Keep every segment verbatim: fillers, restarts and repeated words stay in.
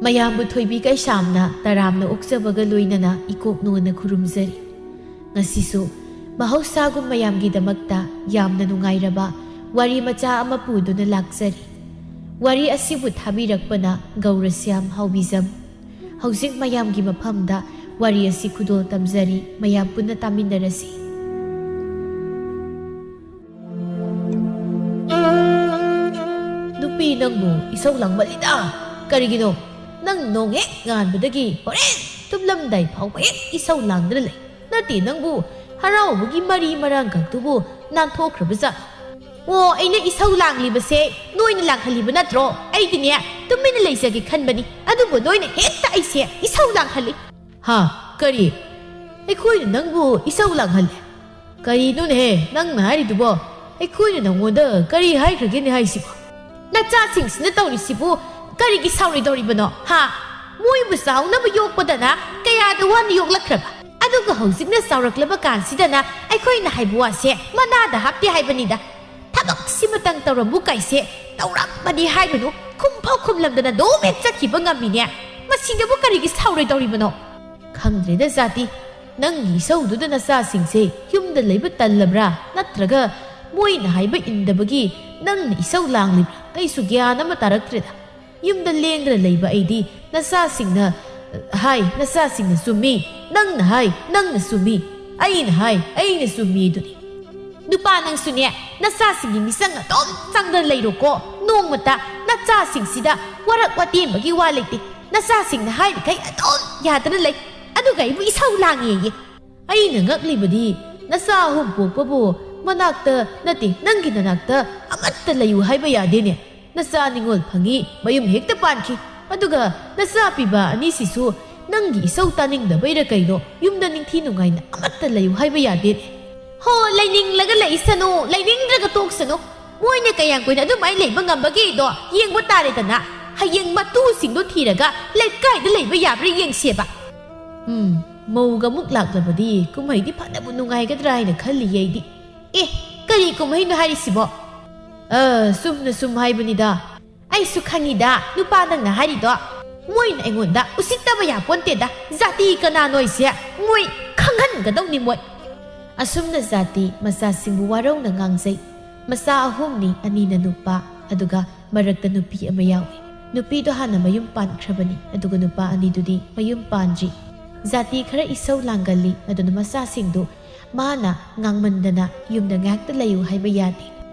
ꯃꯌꯥꯝꯕꯨ ꯊꯣꯏꯕꯤ ꯀꯩꯁꯥꯝꯅ ꯇꯔꯥꯝꯅ ꯑꯣꯛꯆꯕꯒ ꯂꯣꯏꯅꯅ ꯏꯀꯣꯛ ꯅꯣꯟꯅ ꯈꯨꯔꯨꯝꯖꯔꯤ꯫ ꯉꯁꯤꯁꯨ ꯃꯍꯧꯁꯥꯒꯨꯝ ꯃꯌꯥꯝꯒꯤꯗꯃꯛꯇ ꯌꯥꯝꯅ ꯅꯨꯡꯉꯥꯏꯔꯕ ꯋꯥꯔꯤ ꯃꯆꯥ ꯑꯃ ꯄꯨꯗꯨꯅ ꯂꯥꯛꯆꯔꯤ꯫ ꯋꯥꯔꯤ ꯑꯁꯤꯕꯨ ꯊꯥꯕꯤꯔꯛꯄꯅ ꯒꯧꯔꯁ꯭ꯌꯥꯝ ꯍꯥꯎꯕꯤꯖꯝ꯫ ꯍꯧꯖꯤꯛ ꯃꯌꯥꯝꯒꯤ ꯃꯐꯝꯗ ꯋꯥꯔꯤ ꯑꯁꯤ ꯈꯨꯗꯣꯜ ꯇꯝꯖꯔꯤ, ꯃꯌꯥꯝ ꯄꯨꯟꯅ ꯇꯥꯃꯤꯟꯅꯔꯁꯤ꯫ ꯅꯨꯄꯤ ꯅꯪꯕꯨ ꯏꯁꯧ ꯂꯥꯡꯃꯜꯂꯤꯗ꯫ ꯀꯔꯤꯒꯤꯅꯣ? ꯅꯪ ꯅꯣꯡ ꯍꯦꯛ ꯉꯥꯟꯕꯗꯒꯤ ꯍꯣꯔꯦꯟ ꯇꯨꯝꯂꯝꯗꯥꯏ ꯐꯥꯎꯕ ꯍꯦꯛ ꯏꯁꯧ ꯂꯥꯡꯗꯨꯅ ꯂꯩ꯫ ꯅꯠꯇꯦ, ꯅꯪꯕꯨ ꯍꯔꯥꯎꯕꯒꯤ ꯃꯔꯤ ꯃꯔꯥꯡ ꯈꯛꯇꯨꯕꯨ ꯅꯥꯟꯊꯣꯛꯈ꯭ꯔꯕꯖꯥꯠ? ꯑꯣ, ꯑꯩꯅ ꯏꯁꯧ ꯂꯥꯡꯂꯤꯕꯁꯦ ꯅꯣꯏꯅ ꯂꯥꯡꯍꯜꯂꯤꯕ ꯅꯠꯇ꯭ꯔꯣ? ꯑꯩꯗꯤꯅꯦ, ꯇꯨꯃꯤꯟꯅ ꯂꯩꯖꯒꯦ ꯈꯟꯕꯅꯤ, ꯑꯗꯨꯕꯨ ꯅꯣꯏꯅ ꯍꯦꯛꯇ ꯑꯩꯁꯦ ꯏꯁꯧ ꯂꯥꯡꯍꯜꯂꯤ꯫ ꯍꯥ? ꯀꯔꯤ? ꯑꯩꯈꯣꯏꯅ ꯅꯪꯕꯨ ꯏꯁꯧ ꯂꯥꯡꯍꯜꯂꯦ? ꯀꯔꯤꯅꯣꯅꯦꯍꯦ ꯅꯪꯅ ꯍꯥꯏꯔꯤꯗꯨꯕꯣ? ꯑꯩꯈꯣꯏꯅ ꯅꯪꯉꯣꯟꯗ ꯀꯔꯤ ꯍꯥꯏꯈ꯭ꯔꯒꯦꯅꯦ ꯍꯥꯏꯁꯤꯕꯣ? ꯅꯆꯥꯁꯤꯡꯁꯤꯅ ꯇꯧꯔꯤꯁꯤꯕꯨ ꯀꯔꯤꯒꯤ ꯁꯥꯎꯔꯣꯏꯗꯧꯔꯤꯕꯅꯣ? ꯍꯥ? ꯃꯣꯏꯕꯨ ꯆꯥꯎꯅꯕ ꯌꯣꯛꯄꯗꯅ ꯀꯌꯥꯗ ꯋꯥꯅ ꯌꯣꯛꯂꯛꯈ꯭ꯔꯕ? ꯑꯗꯨꯒ ꯍꯧꯖꯤꯛꯅ ꯆꯥꯎꯔꯛꯂꯕ ꯀꯥꯟꯁꯤꯗꯅ ꯑꯩꯈꯣꯏꯅ ꯍꯥꯏꯕ ꯋꯥꯁꯦ ꯃꯅꯥꯗ ꯍꯥꯞꯇꯦ ꯍꯥꯏꯕꯅꯤꯗ꯫ ꯊꯕꯛꯁꯤꯃꯇꯪ ꯇꯧꯔꯝꯃꯨ ꯀꯥꯏꯁꯦ ꯇꯧꯔꯝꯕꯅꯤ ꯍꯥꯏꯕꯗꯨ ꯈꯨꯝꯐꯥꯎ ꯈꯨꯝꯂꯝꯗꯅ ꯑꯗꯨꯝ ꯍꯦꯛ ꯆꯠꯈꯤꯕ ꯉꯝꯃꯤꯅꯦ꯫ ꯃꯁꯤꯗꯕꯨ ꯀꯔꯤꯒꯤ ꯁꯥꯎꯔꯣꯏꯗꯧꯔꯤꯕꯅꯣ? ꯈꯪꯗ꯭ꯔꯦꯗ ꯖꯥꯇꯤ, ꯅꯪꯒꯤ ꯏꯁꯧꯗꯨꯗ ꯅꯆꯥꯁꯤꯡꯁꯦ ꯌꯨꯝꯗ ꯂꯩꯕ ꯇꯜꯂꯕ꯭ꯔꯥ? ꯅꯠꯇ꯭ꯔꯒ ꯃꯣꯏꯅ ꯍꯥꯏꯕ ꯏꯟꯗꯕꯒꯤ ꯅꯪꯅ ꯏꯁꯧ ꯂꯥꯡꯂꯤꯕ꯭ꯔꯥ? ꯑꯩꯁꯨ ꯒ꯭ꯌꯥꯟ ꯑꯃ ꯇꯥꯔꯛꯇ꯭ꯔꯦꯗ꯫ ꯌꯨꯝꯗ ꯂꯦꯡꯗꯅ ꯂꯩꯕ ꯑꯩꯗꯤ ꯅꯆꯥꯁꯤꯡꯅ ꯍꯥꯏ, ꯅꯆꯥꯁꯤꯡꯅ ꯆꯨꯝꯃꯤ, ꯅꯪꯅ ꯍꯥꯏ, ꯅꯪꯅ ꯆꯨꯝꯃꯤ, ꯑꯩꯅ ꯍꯥꯏ, ꯑꯩꯅ ꯆꯨꯝꯃꯤ ꯑꯗꯨꯅꯤ꯫ ꯅꯨꯄꯥ ꯅꯪꯁꯨꯅꯦ, ꯅꯆꯥꯁꯤꯡꯒꯤ ꯃꯤꯆꯪ ꯑꯗꯨꯝ ꯆꯪꯗꯅ ꯂꯩꯔꯣꯀꯣ꯫ ꯅꯣꯡꯃꯇ ꯅꯆꯥꯁꯤꯡꯁꯤꯗ ꯋꯥꯔꯛ ꯋꯥꯇꯦꯝꯕꯒꯤ ꯋꯥ ꯂꯩꯇꯦ꯫ ꯅꯆꯥꯁꯤꯡꯅ ꯍꯥꯏꯔꯤꯈꯩ ꯑꯗꯨꯝ ꯌꯥꯗꯅ ꯂꯩ꯫ ꯑꯗꯨꯒ ꯑꯩꯕꯨ ꯏꯁꯧ ꯂꯥꯡꯉꯦꯌꯦ꯫ ꯑꯩꯅ ꯉꯛꯂꯤꯕꯗꯤ ꯅꯆꯥ ꯑꯍꯨꯝ ꯄꯣꯛꯄꯕꯨ ꯃꯅꯥꯛꯇ ꯅꯠꯇꯦ, ꯅꯪꯒꯤ ꯅꯅꯥꯛꯇ ꯑꯃꯠꯇ ꯂꯩꯌꯨ ꯍꯥꯏꯕ ꯌꯥꯗꯦꯅꯦ꯫ ꯅꯆꯥ ꯅꯤꯉꯣꯜ ꯐꯪꯉꯤ, ꯃꯌꯨꯝ ꯍꯦꯛꯇ ꯄꯥꯟꯈꯤ꯫ ꯑꯗꯨꯒ ꯅꯆꯥ ꯄꯤꯕ ꯑꯅꯤꯁꯤꯁꯨ ꯅꯪꯒꯤ ꯏꯁꯧ ꯇꯥꯅꯤꯡꯗꯕꯩꯔ ꯀꯩꯅꯣ, ꯌꯨꯝꯗ ꯅꯤꯡꯊꯤ ꯅꯨꯡꯉꯥꯏꯅ ꯑꯃꯠꯇ ꯂꯩꯌꯨ ꯍꯥꯏꯕ ꯌꯥꯗꯦꯅꯦ꯫ ꯍꯣ, ꯂꯩꯅꯤꯡꯂꯒ ꯂꯩꯁꯅꯨ, ꯂꯩꯅꯤꯡꯗ꯭ꯔꯒ ꯇꯣꯛꯁꯅꯨ꯫ ꯃꯣꯏꯅ ꯀꯌꯥꯝ ꯀꯨꯏꯅ ꯑꯗꯨꯃꯥꯏꯅ ꯂꯩꯕ ꯉꯝꯕꯒꯦꯗꯣ ꯌꯦꯡꯕ ꯇꯥꯔꯦꯗꯅ꯫ ꯍꯌꯦꯡ ꯃꯇꯨꯁꯤꯡꯗꯣ ꯊꯤꯔꯒ ꯂꯩꯀꯥꯏꯗ ꯂꯩꯕ ꯌꯥꯕ꯭ꯔꯥ ꯌꯦꯡꯁꯦꯕ꯫ ꯎꯝ, ꯃꯧꯒ ꯑꯃꯨꯛ ꯂꯥꯛꯂꯕꯗꯤ ꯀꯨꯝꯍꯩꯗꯤ ꯐꯅꯕꯨ ꯅꯨꯡꯉꯥꯏꯒꯗ꯭ꯔꯥ ꯍꯥꯏꯅ ꯈꯜꯂꯤꯌꯦ ꯑꯩꯗꯤ꯫ ꯑꯦ, ꯀꯔꯤ ꯀꯨꯝꯍꯩꯅꯣ ꯍꯥꯏꯔꯤꯁꯤꯕꯣ? ꯑ, ꯆꯨꯝꯅ ꯁꯨꯝ ꯍꯥꯏꯕꯅꯤꯗ꯫ ꯑꯩꯁꯨ ꯈꯪꯉꯤꯗ, ꯅꯨꯄꯥ ꯅꯪꯅ ꯍꯥꯏꯔꯤꯗꯣ꯫ ꯃꯣꯏꯅ ꯑꯩꯉꯣꯟꯗ ꯎꯁꯤꯠꯇꯕ ꯌꯥꯄꯣꯟꯇꯦꯗ꯫ ꯖꯥꯇꯤ ꯀꯅꯥꯅꯣ ꯑꯩꯁꯦ ꯃꯣꯏ ꯈꯪꯍꯟꯒꯗꯧꯅꯤ ꯃꯣꯏ꯫ ꯑꯁꯨꯝꯅ ꯖꯥꯇꯤ ꯃꯆꯥꯁꯤꯡꯕꯨ ꯋꯥꯔꯧꯅ ꯉꯥꯡꯖꯩ꯫ ꯃꯆꯥ ꯑꯍꯨꯝꯅꯤ, ꯑꯅꯤꯅ ꯅꯨꯄꯥ, ꯑꯗꯨꯒ ꯃꯔꯛꯇ ꯅꯨꯄꯤ ꯑꯃ ꯌꯥꯎꯏ꯫ ꯅꯨꯄꯤꯗꯣ ꯍꯥꯟꯅ ꯃꯌꯨꯝ ꯄꯥꯟꯈ꯭ꯔꯕꯅꯤ, ꯑꯗꯨꯒ ꯅꯨꯄꯥ ꯑꯅꯤꯗꯨꯗꯤ ꯃꯌꯨꯝ ꯄꯥꯟꯗ꯭ꯔꯤ꯫ ꯖꯥꯇꯤ ꯈꯔ ꯏꯁꯧ ꯂꯥꯡꯒꯜꯂꯤ, ꯑꯗꯨꯅ ꯃꯆꯥꯁꯤꯡꯗꯨ ꯃꯥꯅ ꯉꯥꯡꯃꯟꯗꯅ ꯌꯨꯝꯗ ꯉꯥꯏꯍꯥꯛꯇ ꯂꯩꯌꯨ ꯍꯥꯏꯕ ꯌꯥꯗꯦ꯫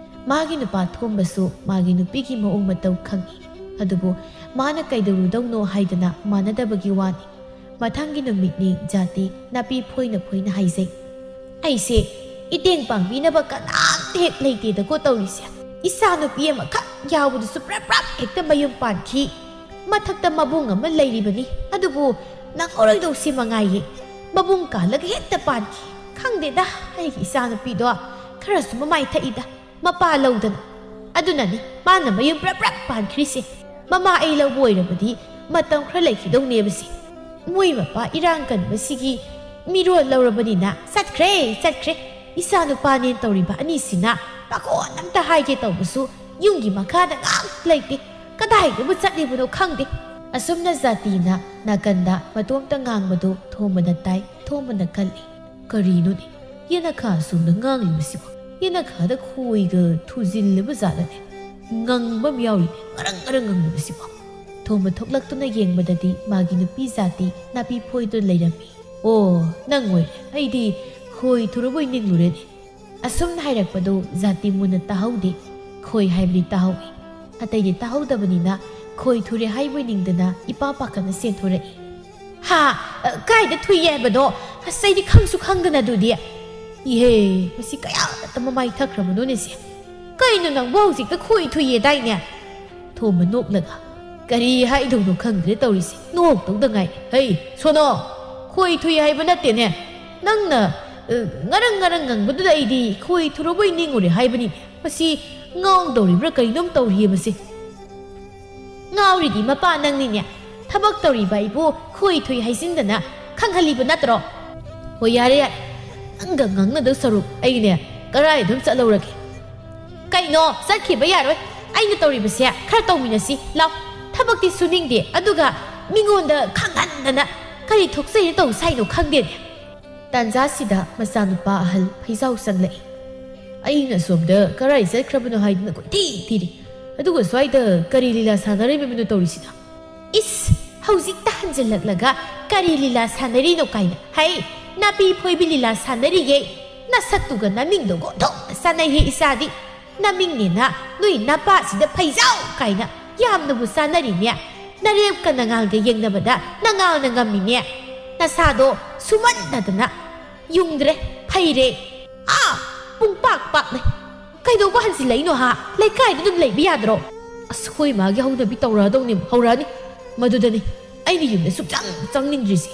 ꯃꯥꯒꯤ ꯅꯨꯄꯥ ꯊꯣꯝꯕꯁꯨ ꯃꯥꯒꯤ ꯅꯨꯄꯤꯒꯤ ꯃꯑꯣꯡ ꯃꯇꯧ ꯈꯪꯏ, ꯑꯗꯨꯕꯨ ꯃꯥꯅ ꯀꯩꯗꯧꯔꯨꯗꯧꯅꯣ ꯍꯥꯏꯗꯅ ꯃꯥꯟꯅꯗꯕꯒꯤ ꯋꯥꯅꯤ꯫ ꯃꯊꯪꯒꯤ ꯅꯨꯃꯤꯠꯅꯤ꯫ ꯖꯥꯇꯤ ꯅꯥꯄꯤ ꯐꯣꯏꯅ ꯐꯣꯏꯅ ꯍꯥꯏꯖꯩ꯫ ꯑꯩꯁꯦ ꯏꯇꯦꯡ ꯄꯥꯡꯕꯤꯅꯕ ꯀꯅꯥꯝꯇ ꯍꯦꯛ ꯂꯩꯇꯦꯗꯀꯣ ꯇꯧꯔꯤꯁꯦ꯫ ꯏꯆꯥ ꯅꯨꯄꯤ ꯑꯃꯈꯛ ꯌꯥꯎꯕꯗꯨꯁꯨ ꯄ꯭ꯔꯞ ꯄ꯭ꯔꯞ ꯍꯦꯛꯇ ꯃꯌꯨꯝ ꯄꯥꯟꯈꯤ꯫ ꯃꯊꯛꯇ ꯃꯕꯨꯡ ꯑꯃ ꯂꯩꯔꯤꯕꯅꯤ, ꯑꯗꯨꯕꯨ ꯅꯪꯉꯔꯣꯏꯗꯧꯁꯤ ꯃꯉꯥꯏꯌꯦ꯫ ꯃꯕꯨꯡ ꯀꯥꯜꯂꯒ ꯍꯦꯛꯇ ꯄꯥꯟꯈꯤ꯫ ꯈꯪꯗꯦꯗ, ꯑꯩꯒꯤ ꯏꯆꯥ ꯅꯨꯄꯤꯗꯣ ꯈꯔꯁꯨ ꯃꯃꯥꯏ ꯊꯛꯏꯗ꯫ ꯃꯄꯥ ꯂꯧꯗꯅ꯫ ꯑꯗꯨꯅꯅꯤ ꯃꯥꯅ ꯃꯌꯨꯝ ꯄ꯭ꯔꯞ ꯄ꯭ꯔꯞ ꯄꯥꯟꯈ꯭ꯔꯤꯁꯦ꯫ ꯃꯃꯥ ꯑꯩ ꯂꯧꯕ ꯑꯣꯏꯔꯕꯗꯤ ꯃꯇꯝ ꯈꯔ ꯂꯩꯈꯤꯗꯧꯅꯦꯕꯁꯦ꯫ ꯃꯣꯏ ꯃꯄꯥ ꯏꯔꯥꯡ ꯀꯟꯕꯁꯤꯒꯤ ꯃꯤꯔꯣꯜ ꯂꯧꯔꯕꯅꯤꯅ ꯆꯠꯈ꯭ꯔꯦ, ꯆꯠꯈ꯭ꯔꯦ꯫ ꯏꯆꯥ ꯅꯨꯄꯥꯅꯦꯅ ꯇꯧꯔꯤꯕ ꯑꯅꯤꯁꯤꯅ ꯃꯈꯣꯟ ꯑꯝꯇ ꯍꯥꯏꯒꯦ ꯇꯧꯕꯁꯨ ꯌꯨꯝꯒꯤ ꯃꯈꯥꯗ ꯉꯥꯛ ꯂꯩꯇꯦ꯫ ꯀꯗꯥꯏꯗꯕꯨ ꯆꯠꯂꯤꯕꯅꯣ ꯈꯪꯗꯦ꯫ ꯑꯁꯨꯝꯅ ꯖꯥꯇꯤꯅ ꯅꯥꯀꯟꯗ ꯃꯇꯣꯝꯇ ꯉꯥꯡꯕꯗꯨ ꯊꯣꯝꯕꯅ ꯇꯥꯏ, ꯊꯣꯝꯕꯅ ꯈꯜꯂꯤ꯫ ꯀꯔꯤꯅꯣꯅꯦ? ꯌꯦꯅꯈꯥ ꯑꯁꯣꯝꯗ ꯉꯥꯡꯂꯤꯕꯁꯤꯕꯣ? ꯌꯦꯅꯈꯥꯗ ꯈꯣꯏꯒ ꯊꯨꯖꯤꯜꯂꯕ ꯖꯥꯠꯂꯅꯦ? ꯉꯪꯕ ꯑꯃ ꯌꯥꯎꯔꯤꯅꯦ, ꯉꯔꯪ ꯉꯔꯪ ꯉꯪꯂꯤꯕꯁꯤꯕꯣ꯫ ꯊꯣꯝꯕ ꯊꯣꯛꯂꯛꯇꯨꯅ ꯌꯦꯡꯕꯗꯗꯤ ꯃꯥꯒꯤ ꯅꯨꯄꯤ ꯖꯥꯇꯤ ꯅꯥꯄꯤ ꯐꯣꯏꯗꯨꯅ ꯂꯩꯔꯝꯃꯤ꯫ "ꯑꯣ, ꯅꯪ ꯑꯣꯏꯔꯦ꯫ ꯑꯩꯗꯤ ꯈꯣꯏ ꯊꯨꯔꯕꯣꯏ ꯅꯤꯡꯂꯨꯔꯦꯅꯦ꯫" ꯑꯁꯨꯝꯅ ꯍꯥꯏꯔꯛꯄꯗꯨ ꯖꯥꯇꯤ ꯃꯨꯟꯅ ꯇꯥꯍꯧꯗꯦ꯫ ꯈꯣꯏ ꯍꯥꯏꯕꯗꯤ ꯇꯥꯍꯧꯏ꯫ ꯑꯇꯩꯗꯤ ꯇꯥꯍꯧꯗꯕꯅꯤꯅ ꯈꯣꯏ ꯊꯨꯔꯦ ꯍꯥꯏꯕꯣꯏ ꯅꯤꯡꯗꯅ ꯏꯄꯥ ꯄꯥꯈꯠꯅ ꯆꯦꯟꯊꯣꯔꯛꯏ꯫ "ꯍꯥ? ꯑ, ꯀꯥꯏꯗ ꯊꯨꯏ ꯍꯥꯏꯕꯅꯣ? ꯑꯁ, ꯑꯩꯗꯤ ꯈꯪꯁꯨ ꯈꯪꯗꯅ ꯑꯗꯨꯗꯤ꯫ ꯏꯍꯦ, ꯃꯁꯤ ꯀꯌꯥꯗ ꯃꯃꯥꯏ ꯊꯛꯈ꯭ꯔꯕꯅꯣꯅꯦ ꯁꯤ? ꯀꯩꯅꯣ ꯅꯪꯕꯨ ꯍꯧꯖꯤꯛꯇ ꯈꯣꯏ ꯊꯨꯏꯌꯦꯗꯥꯏꯅꯦ?" ꯊꯣꯝꯕ ꯅꯣꯛꯂꯒ, "ꯀꯔꯤ ꯍꯥꯏꯗꯧꯅꯣ ꯈꯪꯗ꯭ꯔꯦ ꯇꯧꯔꯤꯁꯦ꯫ ꯅꯣꯛꯇꯧꯗ ꯉꯥꯏ꯫ ꯍꯩ, ꯁꯣꯅꯣ! ꯈꯣꯏ ꯊꯨꯏ ꯍꯥꯏꯕ ꯅꯠꯇꯦꯅꯦ꯫ ꯅꯪꯅ, ꯑ, ꯉꯔꯪ ꯉꯔꯪ ꯉꯪꯕꯗꯨꯗ ꯑꯩꯗꯤ ꯈꯣꯏ ꯊꯨꯔꯕꯣꯏ ꯅꯤꯡꯉꯨꯔꯦ ꯍꯥꯏꯕꯅꯤꯅꯦ꯫ ꯃꯁꯤ ꯉꯥꯎꯗꯧꯔꯤꯕ꯭ꯔꯥ ꯀꯩꯅꯣꯝ ꯇꯧꯔꯤꯌꯦ ꯃꯁꯤ꯫" "ꯉꯥꯎꯔꯤꯗꯤ ꯃꯄꯥ ꯅꯪꯅꯤꯅꯦ꯫ ꯊꯕꯛ ꯇꯧꯔꯤꯕ ꯑꯩꯕꯨ ꯈꯣꯏ ꯊꯨꯏ ꯍꯥꯏꯖꯤꯟꯗꯅ ꯈꯪꯍꯜꯂꯤꯕ ꯅꯠꯇ꯭ꯔꯣ?" "ꯍꯣꯏ, ꯌꯥꯔꯦ, ꯌꯥꯔꯦ꯫ ꯅꯪꯒ ꯉꯥꯡꯅꯗꯧ ꯁꯔꯨꯛ ꯑꯩꯅꯦ ꯀꯔꯥꯏ ꯑꯗꯨꯝ ꯆꯠꯍꯧꯔꯒꯦ꯫" "ꯀꯩꯅꯣ? ꯆꯠꯈꯤꯕ ꯌꯥꯔꯣꯏ꯫ ꯑꯩꯅ ꯇꯧꯔꯤꯕꯁꯦ ꯈꯔ ꯇꯧꯃꯤꯟꯅꯁꯤ꯫ ꯂꯥꯎ, ꯊꯕꯛꯇꯤ ꯁꯨꯅꯤꯡꯗꯦ, ꯑꯗꯨꯒ ꯃꯤꯉꯣꯟꯗ ꯈꯪꯍꯟꯗꯅ ꯀꯔꯤ ꯊꯣꯛꯆꯩꯅ ꯇꯧ ꯁꯥꯏꯅꯣ ꯈꯪꯗꯦꯅꯦ꯫ ꯇꯥꯟꯖꯥꯁꯤꯗ ꯃꯆꯥꯅꯨꯄꯥ ꯑꯍꯜ ꯐꯩꯖꯥꯎ ꯆꯪꯂꯛꯏ꯫ ꯑꯩꯅ ꯁꯣꯝꯗ ꯀꯔꯥꯏ ꯆꯠꯈ꯭ꯔꯕꯅꯣ ꯍꯥꯏꯗꯨꯅ ꯀꯣꯏꯊꯤ ꯊꯤꯔꯤ, ꯑꯗꯨꯒ ꯁ꯭ꯋꯥꯏꯗ ꯀꯔꯤ ꯂꯤꯂꯥ ꯁꯥꯟꯅꯔꯤꯕꯅꯣ ꯇꯧꯔꯤꯁꯤꯅ? ꯏꯁ, ꯍꯧꯖꯤꯛꯇ ꯍꯟꯖꯤꯜꯂꯛꯂꯒ ꯀꯔꯤ ꯂꯤꯂꯥ ꯁꯥꯟꯅꯔꯤꯅꯣ ꯀꯥꯏꯅ? ꯍꯩ, ꯅꯥꯄꯤ ꯐꯣꯏꯕꯤ ꯂꯤꯂꯥ ꯁꯥꯟꯅꯔꯤꯌꯦ꯫ ꯅꯁꯛꯇꯨꯒ ꯅꯃꯤꯡꯗꯨꯒ ꯑꯣꯟꯊꯣꯛꯅ ꯆꯥꯟꯅꯩꯍꯦ ꯏꯆꯥꯗꯤ꯫ ꯅꯃꯤꯡꯅꯦꯅ ꯅꯣꯏ ꯅꯄꯥꯁꯤꯗ ꯐꯩꯖꯥꯎ ꯀꯥꯏꯅ ꯌꯥꯝꯅꯕꯨ ꯆꯥꯟꯅꯔꯤꯅꯦ꯫ ꯅꯔꯦꯞꯀ ꯅꯉꯥꯜꯒ ꯌꯦꯡꯅꯕꯗ ꯅꯉꯥꯜꯅ ꯉꯝꯃꯤꯅꯦ꯫ ꯅꯁꯥꯗꯣ ꯁꯨꯃꯟꯗꯗꯅ ꯌꯨꯡꯗ꯭ꯔꯦ, ꯐꯩꯔꯦ꯫ ꯑꯥ, ꯄꯨꯡ ꯄꯥꯛ ꯄꯥꯛꯂꯦ꯫ ꯀꯩꯗꯧꯕ ꯍꯟꯖꯤꯜꯂꯛꯏꯅꯣ ꯍꯥ? ꯂꯩꯀꯥꯏꯗ ꯑꯗꯨꯝ ꯂꯩꯕ ꯌꯥꯗ꯭ꯔꯣ? ꯑꯁ, ꯑꯩꯈꯣꯏ ꯃꯥꯒꯤ ꯍꯧꯅꯕꯤ ꯇꯧꯔꯛꯑꯗꯧꯅꯤ, ꯍꯧꯔꯛꯑꯅꯤ꯫ ꯃꯗꯨꯗꯅꯤ ꯑꯩꯅ ꯌꯨꯝꯗ ꯁꯨꯛꯆꯪ ꯆꯪꯅꯤꯡꯗ꯭ꯔꯤꯁꯦ꯫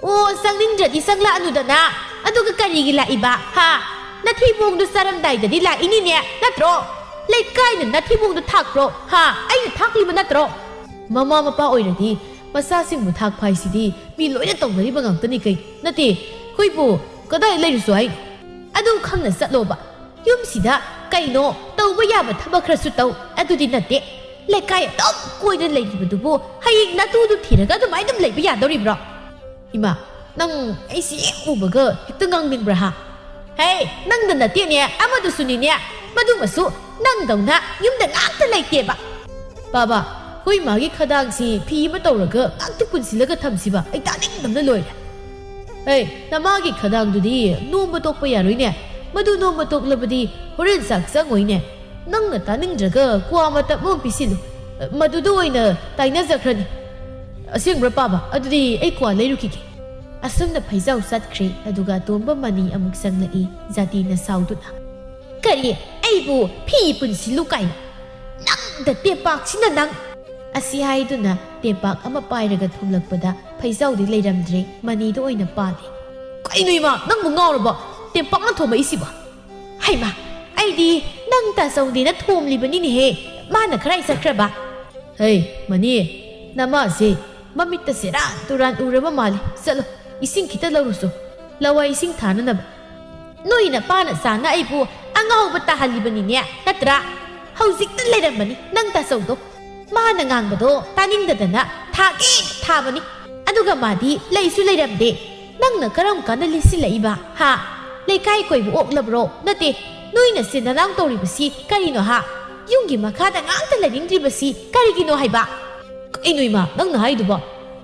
ꯑꯣ, ꯆꯪꯅꯤꯡꯗ꯭ꯔꯗꯤ ꯆꯪꯂꯛꯑꯅꯨꯗꯅ꯫ ꯑꯗꯨꯒ ꯀꯔꯤꯒꯤ ꯂꯥꯛꯏꯕ ꯍꯥ? ꯅꯊꯤꯕꯣꯡꯗꯣ ꯆꯥꯔꯝꯗꯥꯏꯗꯗꯤ ꯂꯥꯛꯏꯅꯤꯅꯦ, ꯅꯠꯇ꯭ꯔꯣ? ꯂꯩꯀꯥꯏꯅ ꯅꯊꯤꯕꯣꯡꯗꯣ ꯊꯥꯛꯄ꯭ꯔꯣ ꯍꯥ? ꯑꯩꯅ ꯊꯥꯛꯂꯤꯕ ꯅꯠꯇ꯭ꯔꯣ? ꯃꯃꯥ ꯃꯄꯥ ꯑꯣꯏꯔꯗꯤ ꯃꯆꯥꯁꯤꯡꯕꯨ ꯊꯥꯛꯄ ꯍꯥꯏꯁꯤꯗꯤ ꯃꯤ ꯂꯣꯏꯅ ꯇꯧꯅꯔꯤꯕ ꯉꯥꯛꯇꯅꯤ ꯀꯩ? ꯅꯠꯇꯦ, ꯑꯩꯈꯣꯏꯕꯨ ꯀꯗꯥꯏ ꯂꯩꯔꯨꯁꯣ ꯍꯥꯏꯅꯣ? ꯑꯗꯨ ꯈꯪꯅ ꯆꯠꯂꯣꯕ꯫ ꯌꯨꯝꯁꯤꯗ ꯀꯩꯅꯣ ꯇꯧꯕ ꯌꯥꯕ ꯊꯕꯛ ꯈꯔꯁꯨ ꯇꯧ꯫ ꯑꯗꯨꯗꯤ ꯅꯠꯇꯦ, ꯂꯩꯀꯥꯏ ꯑꯗꯨꯝ ꯀꯣꯏꯗꯅ ꯂꯩꯔꯤꯕꯗꯨꯕꯨ ꯍꯌꯦꯡ ꯅꯇꯨꯗꯨ ꯊꯤꯔꯒ ꯑꯗꯨꯃꯥꯏꯅ ꯑꯗꯨꯝ ꯂꯩꯕ ꯌꯥꯗꯧꯔꯤꯕ꯭ꯔꯣ? ꯏꯃꯥ, ꯅꯪ ꯑꯩꯁꯤ ꯍꯦꯛ ꯎꯕꯒ ꯍꯦꯛꯇ ꯉꯥꯡꯅꯤꯡꯕ꯭ꯔꯥ ꯍꯥ? ꯍꯦ, ꯅꯪꯗ ꯅꯠꯇꯦꯅꯦ, ꯑꯃꯗꯨꯁꯨꯅꯤꯅꯦ꯫ ꯃꯗꯨꯃꯁꯨ ꯅꯪꯗꯧꯅ ꯌꯨꯝꯗ ꯉꯥꯛꯇ ꯂꯩꯇꯦꯕ꯫ ꯄꯥꯕ, ꯑꯩꯈꯣꯏ ꯃꯥꯒꯤ ꯈꯗꯥꯡꯁꯤ ꯐꯤ ꯑꯃ ꯇꯧꯔꯒ ꯉꯥꯛꯇ ꯄꯨꯟꯁꯤꯜꯂꯒ ꯊꯝꯁꯤꯕ, ꯑꯩ ꯇꯥꯅꯤꯡꯗꯕꯅ ꯂꯣꯏꯔꯦ꯫ ꯍꯦ, ꯅꯃꯥꯒꯤ ꯈꯗꯥꯡꯗꯨꯗꯤ ꯅꯣꯝꯕ ꯇꯣꯛꯄ ꯌꯥꯔꯣꯏꯅꯦ꯫ ꯃꯗꯨ ꯅꯣꯝꯕ ꯇꯣꯛꯂꯕꯗꯤ ꯍꯣꯔꯦꯟ ꯆꯥꯛ ꯆꯪꯉꯣꯏꯅꯦ꯫ ꯅꯪꯅ ꯇꯥꯅꯤꯡꯗ꯭ꯔꯒ ꯀ꯭ꯋꯥ ꯃꯇꯞ ꯑꯃ ꯄꯤꯁꯤꯜꯂꯨ꯫ ꯃꯗꯨꯗ ꯑꯣꯏꯅ ꯇꯥꯏꯅꯖꯈ꯭ꯔꯅꯤ꯫ ꯑꯁꯦꯡꯕ꯭ꯔꯥ ꯄꯥꯕ? ꯑꯗꯨꯗꯤ ꯑꯩ ꯀ꯭ꯋꯥ ꯂꯩꯔꯨꯈꯤꯒꯦ꯫ ꯑꯁꯨꯝꯅ ꯐꯩꯖꯥꯎ ꯆꯠꯈ꯭ꯔꯦ, ꯑꯗꯨꯒ ꯑꯇꯣꯝꯕ ꯃꯅꯤ ꯑꯃꯨꯛ ꯆꯪꯂꯛꯏ, ꯖꯥꯇꯤꯅ ꯁꯥꯎꯗꯨꯅ꯫ ꯀꯔꯤ? ꯑꯩꯕꯨ ꯐꯤ ꯄꯨꯟꯁꯤꯜꯂꯨ ꯀꯥꯏꯅ? ꯅꯪꯗ ꯇꯦꯄꯥꯛꯁꯤꯅ ꯅꯪ! ꯑꯁꯤ ꯍꯥꯏꯗꯨꯅ ꯇꯦꯝꯄꯥꯛ ꯑꯃ ꯄꯥꯏꯔꯒ ꯊꯣꯝꯂꯛꯄꯗ ꯐꯩꯖꯥꯎꯗꯤ ꯂꯩꯔꯝꯗ꯭ꯔꯦ, ꯃꯅꯤꯗ ꯑꯣꯏꯅ ꯄꯥꯜꯂꯦ꯫ ꯀꯩꯅꯣ ꯏꯃꯥ, ꯅꯪꯕꯨ ꯉꯥꯎꯔꯕꯣ? ꯇꯦꯝꯄꯥꯛꯅ ꯊꯣꯝꯃꯛꯏꯁꯤꯕꯣ? ꯍꯩꯃꯥ, ꯑꯩꯗꯤ ꯅꯪ ꯇꯥꯆꯧꯗꯦꯅ ꯊꯣꯝꯂꯤꯕꯅꯤꯅꯦꯍꯦ꯫ ꯃꯥꯅ ꯀꯔꯥꯏ ꯆꯠꯈ꯭ꯔꯕ? ꯍꯩ, ꯃꯅꯤ, ꯅꯃꯥꯁꯦ ꯃꯃꯤꯠꯇ ꯁꯦꯔꯥꯟ ꯇꯨꯔꯥꯟ ꯎꯔꯕ ꯃꯥꯜꯂꯦ꯫ ꯆꯠꯂꯣ, ꯏꯁꯤꯡ ꯈꯤꯇ ꯂꯧꯔꯨꯆꯣ, ꯂꯋꯥꯏ ꯏꯁꯤꯡ ꯊꯥꯅꯅꯕ꯫ ꯅꯣꯏ ꯅꯄꯥꯅ ꯆꯥꯅ ꯑꯩꯕꯨ ꯑꯉꯥꯎꯕ ꯇꯥꯍꯜꯂꯤꯕꯅꯤꯅꯦ, ꯅꯠꯇ꯭ꯔꯥ? ꯍꯧꯖꯤꯛꯇ ꯂꯩꯔꯝꯕꯅꯤ ꯅꯪ ꯇꯥꯆꯧꯗꯣ꯫ ꯃꯥꯅ ꯉꯥꯡꯕꯗꯣ ꯇꯥꯅꯤꯡꯗꯗꯅ ꯊꯥꯒꯦ ꯊꯥꯕꯅꯤ꯫ ꯑꯗꯨꯒ ꯃꯥꯗꯤ ꯂꯩꯁꯨ ꯂꯩꯔꯝꯗꯦ꯫ ꯅꯪꯅ ꯀꯔꯝ ꯀꯥꯟꯗ ꯂꯤꯠꯁꯤꯜꯂꯛꯏꯕ? ꯍꯥ? ꯂꯩꯀꯥꯏ ꯀꯣꯏꯕ ꯑꯣꯛꯂꯕ꯭ꯔꯣ? ꯅꯠꯇꯦ, ꯅꯣꯏꯅ ꯁꯤꯟ ꯅꯅꯥꯎ ꯇꯧꯔꯤꯕꯁꯤ ꯀꯔꯤꯅꯣ ꯍꯥ? ꯌꯨꯝꯒꯤ ꯃꯈꯥꯗ ꯉꯥꯛꯇ ꯂꯩꯅꯤꯡꯗ꯭ꯔꯤꯕꯁꯤ ꯀꯔꯤꯒꯤꯅꯣ ꯍꯥꯏꯕ? ꯀꯩꯅꯣ ꯏꯃꯥ, ꯅꯪꯅ ꯍꯥꯏꯗꯨꯕꯣ?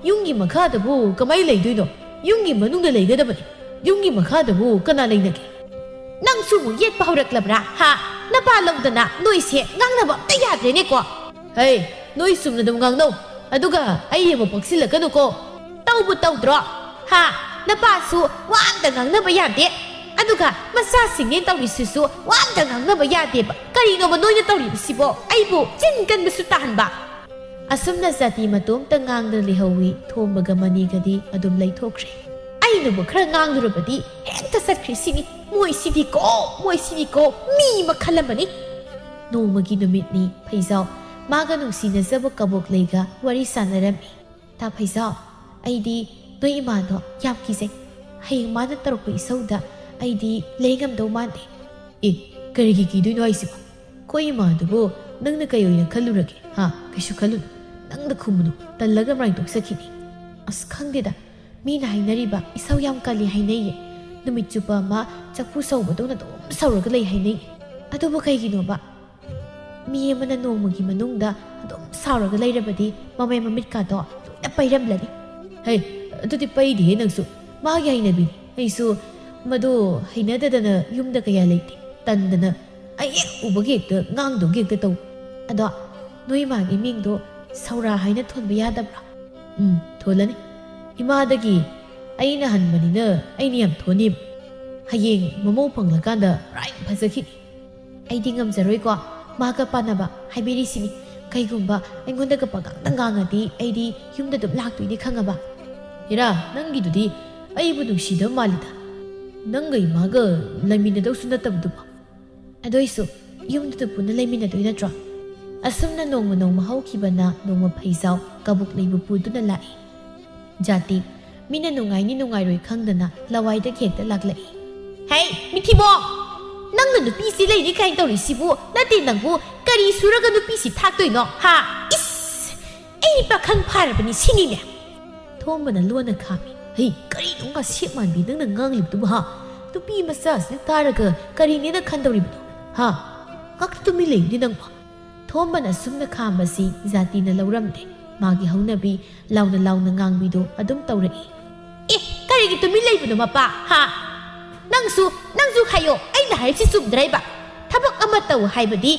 ꯌꯨꯝꯒꯤ ꯃꯈꯥꯗꯕꯨ ꯀꯃꯥꯏ ꯂꯩꯗꯣꯏꯅꯣ? ꯌꯨꯝꯒꯤ ꯃꯅꯨꯡꯗ ꯂꯩꯒꯗꯕꯅꯤ꯫ ꯌꯨꯝꯒꯤ ꯃꯈꯥꯗꯕꯨ ꯀꯅꯥ ꯂꯩꯅꯒꯦ? ꯅꯪꯁꯨ ꯑꯃꯨꯛ ꯌꯦꯠꯄ ꯍꯧꯔꯛꯂꯕ꯭ꯔꯥ? ꯍꯥ? ꯅꯄꯥ ꯂꯧꯗꯅ ꯅꯣꯏꯁꯦ ꯉꯥꯡꯅꯕ ꯑꯝꯇ ꯌꯥꯗ꯭ꯔꯦꯅꯦꯀꯣ꯫ ꯍꯩ, ꯅꯣꯏ ꯆꯨꯝꯅ ꯑꯗꯨꯝ ꯉꯥꯡꯅꯧ꯫ ꯑꯗꯨꯒ ꯑꯩ ꯑꯃꯨꯛ ꯄꯛꯁꯤꯜꯂꯛꯀꯅꯨꯀꯣ꯫ ꯇꯧꯕꯨ ꯇꯧꯗ꯭ꯔꯣ? ꯍꯥ? ꯅꯄꯥꯁꯨ ꯋꯥ ꯑꯝꯇ ꯉꯥꯡꯅꯕ ꯌꯥꯗꯦ꯫ ꯑꯗꯨꯒ ꯃꯆꯥꯁꯤꯡꯅꯦ ꯇꯧꯔꯤꯁꯤꯁꯨ ꯋꯥ ꯑꯝꯇ ꯉꯥꯡꯅꯕ ꯌꯥꯗꯦꯕ꯫ ꯀꯔꯤꯅꯣꯕ ꯅꯣꯏꯅ ꯇꯧꯔꯤꯕꯁꯤꯕꯣ? ꯑꯩꯕꯨ ꯆꯤꯟ ꯀꯟꯕꯁꯨ ꯇꯥꯍꯟꯕ꯫ ꯑꯁꯨꯝꯅ ꯖꯥꯇꯤ ꯃꯇꯣꯝꯇ ꯉꯥꯡꯗꯅ ꯂꯩꯍꯧꯋꯤ꯫ ꯊꯣꯝꯕꯒ ꯃꯅꯤꯒꯗꯤ ꯑꯗꯨꯝ ꯂꯩꯊꯣꯛꯈ꯭ꯔꯦ꯫ ꯑꯩꯅꯕꯨ ꯈꯔ ꯉꯥꯡꯂꯨꯔꯕꯗꯤ ꯍꯦꯛꯇ ꯆꯠꯈ꯭ꯔꯤꯁꯤꯅꯤ꯫ ꯃꯣꯏꯁꯤꯗꯤꯀꯣ, ꯃꯣꯏꯁꯤꯗꯤꯀꯣ, ꯃꯤ ꯃꯈꯜ ꯑꯃꯅꯤ꯫ ꯅꯣꯡꯃꯒꯤ ꯅꯨꯃꯤꯠꯅꯤ꯫ ꯐꯩꯖꯥꯎ ꯃꯥꯒ ꯅꯨꯡꯁꯤꯅꯖꯕ ꯀꯕꯣꯛꯂꯩꯒ ꯋꯥꯔꯤ ꯁꯥꯟꯅꯔꯝꯃꯤ꯫ "ꯇꯥ ꯐꯩꯖꯥꯎ, ꯑꯩꯗꯤ ꯅꯣꯏ ꯏꯃꯥꯗꯣ ꯌꯥꯝ ꯀꯤꯖꯩ꯫ ꯍꯌꯦꯡ ꯃꯥꯅ ꯇꯧꯔꯛꯄ ꯏꯁꯧꯗ ꯑꯩꯗꯤ ꯂꯩ ꯉꯝꯗꯧ ꯃꯥꯟꯗꯦ꯫" "ꯑꯦ, ꯀꯔꯤꯒꯤ ꯀꯤꯗꯣꯏꯅꯣ ꯍꯥꯏꯁꯤꯕꯣ? ꯑꯩꯈꯣꯏ ꯏꯃꯥꯗꯨꯕꯨ ꯅꯪꯅ ꯀꯩ ꯑꯣꯏꯅ ꯈꯜꯂꯨꯔꯒꯦ? ꯍꯥ? ꯀꯩꯁꯨ ꯈꯜꯂꯨꯅꯨ꯫ ꯅꯪꯅ ꯈꯨꯝꯃꯨꯅꯨ꯫ ꯇꯜꯂꯒ ꯃꯔꯥꯏ ꯇꯣꯛꯆꯈꯤꯅꯤ꯫" "ꯑꯁ, ꯈꯪꯗꯦꯗ꯫ ꯃꯤꯅ ꯍꯥꯏꯅꯔꯤꯕ ꯏꯁꯧ ꯌꯥꯝ ꯀꯜꯂꯤ ꯍꯥꯏꯅꯩꯌꯦ꯫ ꯅꯨꯃꯤꯠ ꯆꯨꯞꯄ ꯑꯃ ꯆꯐꯨ ꯁꯧꯕꯗꯧꯅ ꯑꯗꯨꯝ ꯁꯧꯔꯒ ꯂꯩ ꯍꯥꯏꯅꯩꯌꯦ꯫ ꯑꯗꯨꯕꯨ ꯀꯩꯒꯤꯅꯣꯕ? ꯃꯤ ꯑꯃꯅ ꯅꯣꯡꯃꯒꯤ ꯃꯅꯨꯡꯗ ꯑꯗꯨꯝ ꯁꯥꯎꯔꯒ ꯂꯩꯔꯕꯗꯤ ꯃꯃꯩ ꯃꯃꯤꯠꯀꯥꯗꯣ ꯂꯣꯏꯅ ꯄꯩꯔꯝꯂꯅꯤ꯫" "ꯍꯩ, ꯑꯗꯨꯗꯤ ꯄꯩꯗꯤꯌꯦ ꯅꯪꯁꯨ꯫ ꯃꯥꯒꯤ ꯍꯩꯅꯕꯤꯅꯤ꯫ ꯑꯩꯁꯨ ꯃꯗꯨ ꯍꯩꯅꯗꯗꯅ ꯌꯨꯝꯗ ꯀꯌꯥ ꯂꯩꯇꯦ꯫ ꯇꯟꯗꯅ ꯑꯩ ꯍꯦꯛ ꯎꯕꯒ ꯍꯦꯛꯇ ꯉꯥꯡꯗꯧꯒꯤ ꯍꯦꯛꯇ ꯇꯧ꯫ ꯑꯗꯣ ꯅꯣꯏ ꯃꯥꯒꯤ ꯃꯤꯡꯗꯣ ꯁꯧꯔꯥ ꯍꯥꯏꯅ ꯊꯣꯟꯕ ꯌꯥꯗꯕ꯭ꯔꯣ?" "ꯎꯝ, ꯊꯣꯜꯂꯅꯤ꯫ ꯏꯃꯥꯗꯒꯤ ꯑꯩꯅ ꯍꯟꯕꯅꯤꯅ ꯑꯩꯅ ꯌꯥꯝ ꯊꯣꯟꯅꯤꯕ꯫ ꯍꯌꯦꯡ ꯃꯃꯧ ꯐꯪꯂꯀꯥꯟꯗ ꯄꯨꯔꯥ ꯌꯥꯝ ꯐꯖꯈꯤꯅꯤ꯫" "ꯑꯩꯗꯤ ꯉꯝꯖꯔꯣꯏꯀꯣ ꯃꯥꯒ ꯄꯥꯟꯅꯕ꯫ ꯍꯥꯏꯕꯤꯔꯤꯁꯤꯅꯤ, ꯀꯩꯒꯨꯝꯕ ꯑꯩꯉꯣꯟꯗꯒ ꯄꯉꯥꯡꯗ ꯉꯥꯡꯉꯗꯤ ꯑꯩꯗꯤ ꯌꯨꯝꯗ ꯑꯗꯨꯝ ꯂꯥꯛꯇꯣꯏꯅꯤ ꯈꯪꯉꯕ?" "ꯍꯦꯔꯥ, ꯅꯪꯒꯤꯗꯨꯗꯤ ꯑꯩꯕꯨ ꯅꯨꯡꯁꯤꯗꯕ ꯃꯥꯜꯂꯤꯗ꯫ ꯅꯪꯒ ꯏꯃꯥꯒ ꯂꯩꯃꯤꯟꯅꯗꯧꯁꯨ ꯅꯠꯇꯕꯗꯨꯕꯨ꯫" "ꯑꯗꯨꯏꯁꯨ ꯌꯨꯝꯗꯨꯗ ꯄꯨꯟꯅ ꯂꯩꯃꯤꯟꯅꯗꯣꯏ ꯅꯠꯇ꯭ꯔꯣ?" ꯑꯁꯨꯝꯅ ꯅꯣꯡꯃ ꯅꯣꯡꯃ ꯍꯧꯈꯤꯕꯅ ꯅꯣꯡꯃ ꯐꯩꯖꯥꯎ ꯀꯕꯣꯛꯂꯩꯕꯨ ꯄꯨꯗꯨꯅ ꯂꯥꯛꯏ꯫ ꯖꯥꯇꯤ꯫ ꯃꯤꯅ ꯅꯨꯡꯉꯥꯏꯔꯣꯏ ꯈꯪꯗꯅ ꯂꯋꯥꯏꯗꯒꯤ ꯍꯦꯛꯇ ꯂꯥꯛꯂꯛꯏ꯫ "ꯍꯩ, ꯃꯤꯊꯤꯕꯣ! ꯅꯪꯅ ꯅꯨꯄꯤꯁꯤ ꯂꯩꯅꯤ ꯀꯥꯏꯅ ꯇꯧꯔꯤꯁꯤꯕꯨ? ꯅꯠꯇꯦ, ꯅꯪꯕꯨ ꯀꯔꯤ ꯁꯨꯔꯒ ꯅꯨꯄꯤꯁꯤ ꯊꯥꯛꯇꯣꯏꯅꯣ, ꯍꯥ? ꯏꯁ!" ꯑꯩ ꯄꯥꯈꯪ ꯐꯥꯔꯕꯅꯤ ꯁꯤꯅꯤꯅꯦ꯫ ꯊꯣꯝꯕꯅ ꯂꯣꯟꯅ ꯈꯥꯝꯃꯤ꯫ "ꯍꯩ, ꯀꯔꯤꯅꯣ ꯉꯁꯦꯞ ꯃꯥꯟꯕꯤ ꯅꯪꯅ ꯉꯥꯡꯂꯤꯕꯗꯨꯕꯨ, ꯍꯥ? ꯅꯨꯄꯤ ꯃꯆꯥꯁꯤꯅ ꯇꯥꯔꯒ ꯀꯔꯤꯅꯦꯅ ꯈꯟꯗꯧꯔꯤꯕꯅꯣ, ꯍꯥ? ꯉꯥꯛꯇ ꯇꯨꯃꯤꯟ ꯂꯩꯌꯨꯅꯦ ꯅꯪꯕꯣ꯫" ꯊꯣꯝꯕꯅ ꯑꯁꯨꯝꯅ ꯈꯥꯝꯕꯁꯤ ꯖꯥꯇꯤꯅ ꯂꯧꯔꯝꯗꯦ꯫ ꯃꯥꯒꯤ ꯍꯧꯅꯕꯤ ꯂꯥꯎꯅ ꯂꯥꯎꯅ ꯉꯥꯡꯕꯤꯗꯨ ꯑꯗꯨꯝ ꯇꯧꯔꯛꯏ꯫ "ꯑꯦ, ꯀꯔꯤꯒꯤ ꯇꯨꯃꯤꯟ ꯂꯩꯕꯅꯣ ꯃꯄꯥ, ꯍꯥ? ꯅꯪꯁꯨ, ꯅꯪꯁꯨ ꯍꯥꯏꯌꯣ, ꯑꯩꯅ ꯍꯥꯏꯔꯤꯁꯤ ꯆꯨꯝꯗ꯭ꯔꯥ ꯍꯥꯏꯕ? ꯊꯕꯛ ꯑꯃ ꯇꯧ ꯍꯥꯏꯕꯗꯤ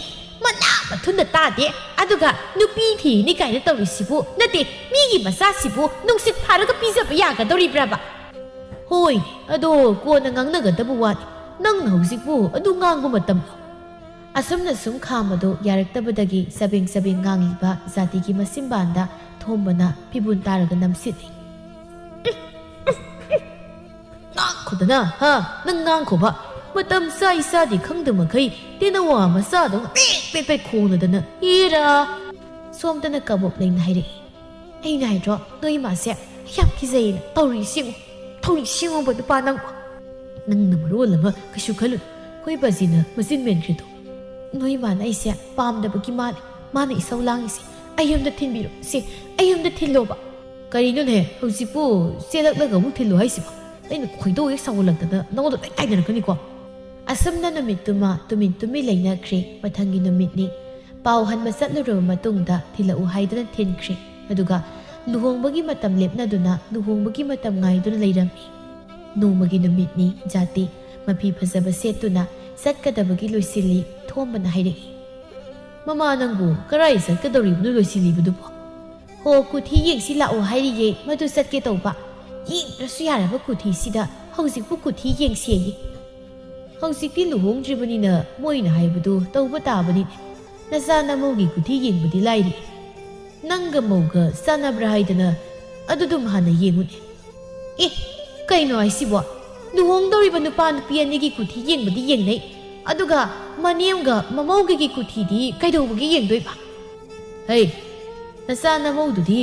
ꯃꯅꯥ ꯃꯊꯨꯟꯗ ꯇꯥꯗꯦ, ꯑꯗꯨꯒ ꯅꯨꯄꯤ ꯊꯤꯔꯤꯅꯤ ꯀꯥꯏꯅ ꯇꯧꯔꯤꯁꯤꯕꯨ, ꯅꯠꯇꯦ, ꯃꯤꯒꯤ ꯃꯆꯥꯁꯤꯕꯨ ꯅꯨꯡꯁꯤꯠ ꯐꯥꯔꯒ ꯄꯤꯖꯕ ꯌꯥꯒꯗꯧꯔꯤꯕ꯭ꯔꯕ?" "ꯍꯣꯏꯅꯦ, ꯑꯗꯣ ꯀꯣꯟꯅ ꯉꯥꯡꯅꯒꯗꯕ ꯋꯥꯅꯤ, ꯅꯪꯅ ꯍꯧꯖꯤꯛꯄꯨ ꯑꯗꯨ ꯉꯥꯡꯕ ꯃꯇꯝꯂꯣ?" ꯑꯁꯨꯝꯅ ꯁꯨꯝ ꯈꯥꯝꯕꯗꯨ ꯌꯥꯔꯛꯇꯕꯗꯒꯤ ꯆꯕꯦꯡ ꯆꯕꯦꯡ ꯉꯥꯡꯂꯤꯕ ꯖꯥꯇꯤꯒꯤ ꯃꯆꯤꯟꯕꯥꯟꯗ ꯊꯣꯝꯕꯅ ꯐꯤꯕꯨꯟ ꯇꯥꯔꯒ ꯅꯝꯁꯤꯜꯂꯤ꯫ "ꯉꯥꯡꯈꯣꯗꯅ, ꯍꯥ? ꯅꯪ ꯉꯥꯡꯈꯣꯕ꯫ ꯃꯇꯝ ꯆꯥꯏ ꯆꯥꯗꯦ ꯈꯪꯗ ꯃꯈꯩ ꯇꯦꯅꯋꯥ ꯃꯆꯥꯗꯧꯅ ꯄꯦꯛ ꯄꯦꯛ ꯄꯦꯛ ꯈꯣꯡꯂꯗꯅ, ꯏꯔꯥ!" ꯁꯣꯝꯗꯅ ꯀꯕꯣꯛ ꯂꯩꯅ ꯍꯥꯏꯔꯛꯏ꯫ "ꯑꯩꯅ ꯍꯥꯏꯗ꯭ꯔꯣ, ꯅꯣꯏ ꯏꯃꯥꯁꯦ ꯌꯥꯝ ꯀꯤꯖꯩꯌꯦꯅ꯫ ꯇꯧꯔꯤꯁꯤ ꯌꯦꯡꯉꯨ, ꯇꯧꯔꯤꯁꯤ ꯌꯦꯡꯉꯨꯕ ꯅꯨꯄꯥ ꯅꯪꯕꯨ꯫ ꯅꯪꯅ ꯃꯔꯣꯜ ꯑꯃ ꯀꯩꯁꯨ ꯈꯜꯂꯨꯅꯨ꯫ ꯑꯩꯈꯣꯏ ꯕꯥꯖꯤꯅ ꯃꯆꯤꯟ ꯃꯦꯟꯈ꯭ꯔꯤꯗꯣ꯫ ꯅꯣꯏ ꯏꯃꯥꯅ ꯑꯩꯁꯦ ꯄꯥꯝꯗꯕꯒꯤ ꯃꯥꯅꯦ, ꯃꯥꯅ ꯏꯁꯧ ꯂꯥꯡꯉꯤꯁꯦ꯫ ꯑꯩ ꯌꯨꯝꯗ ꯊꯤꯟꯕꯤꯔꯣ, ꯁꯦ, ꯑꯩ ꯌꯨꯝꯗ ꯊꯤꯜꯂꯣꯕ꯫" "ꯀꯔꯤꯅꯣꯅꯦ, ꯍꯧꯖꯤꯛꯄꯨ ꯆꯦꯜꯂꯛꯂꯒ ꯑꯃꯨꯛ ꯊꯤꯜꯂꯣ ꯍꯥꯏꯁꯤꯕꯣ? ꯑꯩꯅ ꯈꯣꯏꯗꯧ ꯍꯦꯛ ꯁꯥꯎꯒꯠꯂꯛꯇꯅ ꯅꯉꯣꯟꯗ ꯂꯣꯏ ꯇꯥꯏꯅꯔꯛꯀꯅꯤꯀꯣ꯫" ꯑꯁꯨꯝꯅ ꯅꯨꯃꯤꯠꯇꯨꯃ ꯇꯨꯃꯤꯟ ꯇꯨꯃꯤꯟ ꯂꯩꯅꯈ꯭ꯔꯦ꯫ ꯃꯊꯪꯒꯤ ꯅꯨꯃꯤꯠꯅꯤ꯫ ꯄꯥꯎ ꯍꯟꯕ ꯆꯠꯂꯨꯔꯕ ꯃꯇꯨꯡꯗ ꯊꯤꯜꯂꯛꯎ ꯍꯥꯏꯗꯨꯅ ꯊꯤꯟꯈ꯭ꯔꯦ꯫ ꯑꯗꯨꯒ ꯂꯨꯍꯣꯡꯕꯒꯤ ꯃꯇꯝ ꯂꯦꯞꯅꯗꯨꯅ ꯂꯨꯍꯣꯡꯕꯒꯤ ꯃꯇꯝ ꯉꯥꯏꯗꯨꯅ ꯂꯩꯔꯝꯃꯤ꯫ ꯅꯣꯡꯃꯒꯤ ꯅꯨꯃꯤꯠꯅꯤ꯫ ꯖꯥꯇꯤ ꯃꯐꯤ ꯐꯖꯕ ꯁꯦꯠꯇꯨꯅ ꯆꯠꯀꯗꯕꯒꯤ ꯂꯣꯏꯁꯤꯜꯂꯤ꯫ ꯊꯣꯝꯕꯅ ꯍꯥꯏꯔꯛꯏ, "ꯃꯃꯥ, ꯅꯪꯕꯨ ꯀꯔꯥꯏ ꯆꯠꯀꯗꯧꯔꯤꯕꯅꯣ ꯂꯣꯏꯁꯤꯜꯂꯤꯕꯗꯨꯕꯣ?" "ꯍꯣ, ꯀꯨꯊꯤ ꯌꯦꯡꯁꯤ ꯂꯥꯛꯑꯣ ꯍꯥꯏꯔꯤꯌꯦ, ꯃꯗꯨ ꯆꯠꯀꯦ ꯇꯧꯕ꯫ ꯌꯦꯡꯗ꯭ꯔꯁꯨ ꯌꯥꯔꯕ ꯀꯨꯊꯤꯁꯤꯗ ꯍꯧꯖꯤꯛꯄꯨ ꯀꯨꯊꯤ ꯌꯦꯡꯁꯦꯌꯦ꯫ ꯍꯧꯖꯤꯛꯇꯤ ꯂꯨꯍꯣꯡꯗ꯭ꯔꯤꯕꯅꯤꯅ ꯃꯣꯏꯅ ꯍꯥꯏꯕꯗꯨ ꯇꯧꯕ ꯇꯥꯕꯅꯤꯅꯦ꯫ ꯅꯆꯥ ꯅꯃꯧꯒꯤ ꯀꯨꯊꯤ ꯌꯦꯡꯕꯗꯤ ꯂꯥꯏꯔꯤ꯫ ꯅꯪꯒ ꯃꯧꯒ ꯆꯥꯟꯅꯕ꯭ꯔꯥ ꯍꯥꯏꯗꯅ ꯑꯗꯨꯗꯨꯝ ꯍꯥꯟꯅ ꯌꯦꯡꯉꯨꯅꯦ꯫" "ꯑꯦ, ꯀꯩꯅꯣ ꯍꯥꯏꯁꯤꯕꯣ? ꯂꯨꯍꯣꯡꯗꯧꯔꯤꯕ ꯅꯨꯄꯥ ꯅꯨꯄꯤ ꯑꯅꯤꯒꯤ ꯀꯨꯊꯤ ꯌꯦꯡꯕꯗꯤ ꯌꯦꯡꯅꯩ, ꯑꯗꯨꯒ ꯃꯅꯦꯝꯒ ꯃꯃꯧꯒꯒꯤ ꯀꯨꯊꯤꯗꯤ ꯀꯩꯗꯧꯕꯒꯤ ꯌꯦꯡꯗꯣꯏꯕ?" "ꯍꯩ, ꯅꯆꯥ ꯅꯃꯧꯗꯨꯗꯤ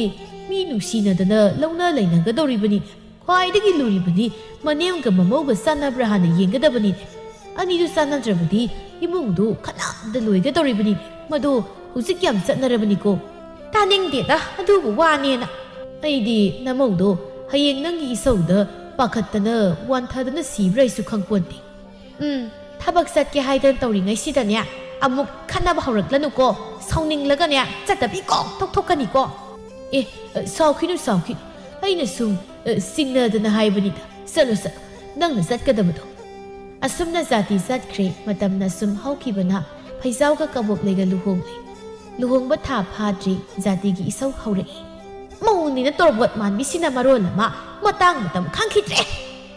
ꯃꯤ ꯅꯨꯡꯁꯤꯅꯗꯅ ꯂꯧꯅ ꯂꯩꯅꯒꯗꯧꯔꯤꯕꯅꯤꯅꯦ꯫ ꯈ꯭ꯋꯥꯏꯗꯒꯤ ꯂꯨꯔꯤꯕꯗꯤ ꯃꯅꯦꯝꯒ ꯃꯃꯧꯒ ꯆꯥꯟꯅꯕ꯭ꯔꯥ ꯍꯥꯟꯅ ꯌꯦꯡꯒꯗꯕꯅꯤꯅꯦ꯫ ꯑꯅꯤꯗꯨ ꯆꯥꯟꯅꯗ꯭ꯔꯕꯗꯤ ꯏꯃꯨꯡꯗꯨ ꯈꯠꯅꯕꯗ ꯂꯣꯏꯒꯗꯧꯔꯤꯕꯅꯤꯅꯦ꯫ ꯃꯗꯨ ꯍꯧꯖꯤꯛ ꯌꯥꯝ ꯆꯠꯅꯔꯕꯅꯤꯀꯣ꯫" "ꯇꯥꯅꯤꯡꯗꯦꯗ ꯑꯗꯨꯕꯨ ꯋꯥꯅꯦꯅ꯫ ꯑꯩꯗꯤ ꯅꯃꯧꯗꯣ ꯍꯌꯦꯡ ꯅꯪꯒꯤ ꯏꯁꯧꯗ ꯄꯥꯈꯠꯇꯅ ꯋꯥꯟꯊꯗꯅ ꯁꯤꯕ꯭ꯔꯥ ꯑꯩꯁꯨ ꯈꯪꯄꯣꯟꯇꯦ꯫ ꯎꯝ, ꯊꯕꯛ ꯆꯠꯀꯦ ꯍꯥꯏꯗꯅ ꯇꯧꯔꯤꯉꯩꯁꯤꯗꯅꯦ ꯑꯃꯨꯛ ꯈꯠꯅꯕ ꯍꯧꯔꯛꯂꯅꯨꯀꯣ꯫ ꯁꯥꯎꯅꯤꯡꯂꯒꯅꯦ ꯆꯠꯇꯕꯤ ꯀꯣꯛ ꯇꯣꯛꯊꯣꯛꯀꯅꯤꯀꯣ꯫ ꯑꯦ, ꯑ, ꯁꯥꯎꯈꯤꯅꯨ, ꯁꯥꯎꯈꯤꯅꯨ꯫ ꯑꯩꯅ ꯁꯨꯝ, ꯑ, ꯆꯤꯡꯅꯗꯅ ꯍꯥꯏꯕꯅꯤꯗ꯫ ꯆꯠꯂꯣ, ꯆꯠꯂꯣ, ꯅꯪꯅ ꯆꯠꯀꯗꯕꯗꯣ꯫" ꯑꯁꯨꯝꯅ ꯖꯥꯇꯤ ꯆꯠꯈ꯭ꯔꯦ꯫ ꯃꯇꯝꯅ ꯁꯨꯝ ꯍꯧꯈꯤꯕꯅ ꯐꯩꯖꯥꯎꯒ ꯀꯕꯣꯛꯂꯩꯒ ꯂꯨꯍꯣꯡꯂꯦ꯫ ꯂꯨꯍꯣꯡꯕ ꯊꯥ ꯐꯥꯗ꯭ꯔꯤ, ꯖꯥꯇꯤꯒꯤ ꯏꯁꯧ ꯍꯧꯔꯛꯏ꯫ "ꯃꯧꯅꯤꯅ ꯇꯣꯔꯕꯣꯠ ꯃꯥꯟꯕꯤꯁꯤꯅ ꯃꯔꯣꯜ ꯑꯃ ꯃꯇꯥꯡ ꯃꯇꯝ ꯈꯪꯈꯤꯗ꯭ꯔꯦ꯫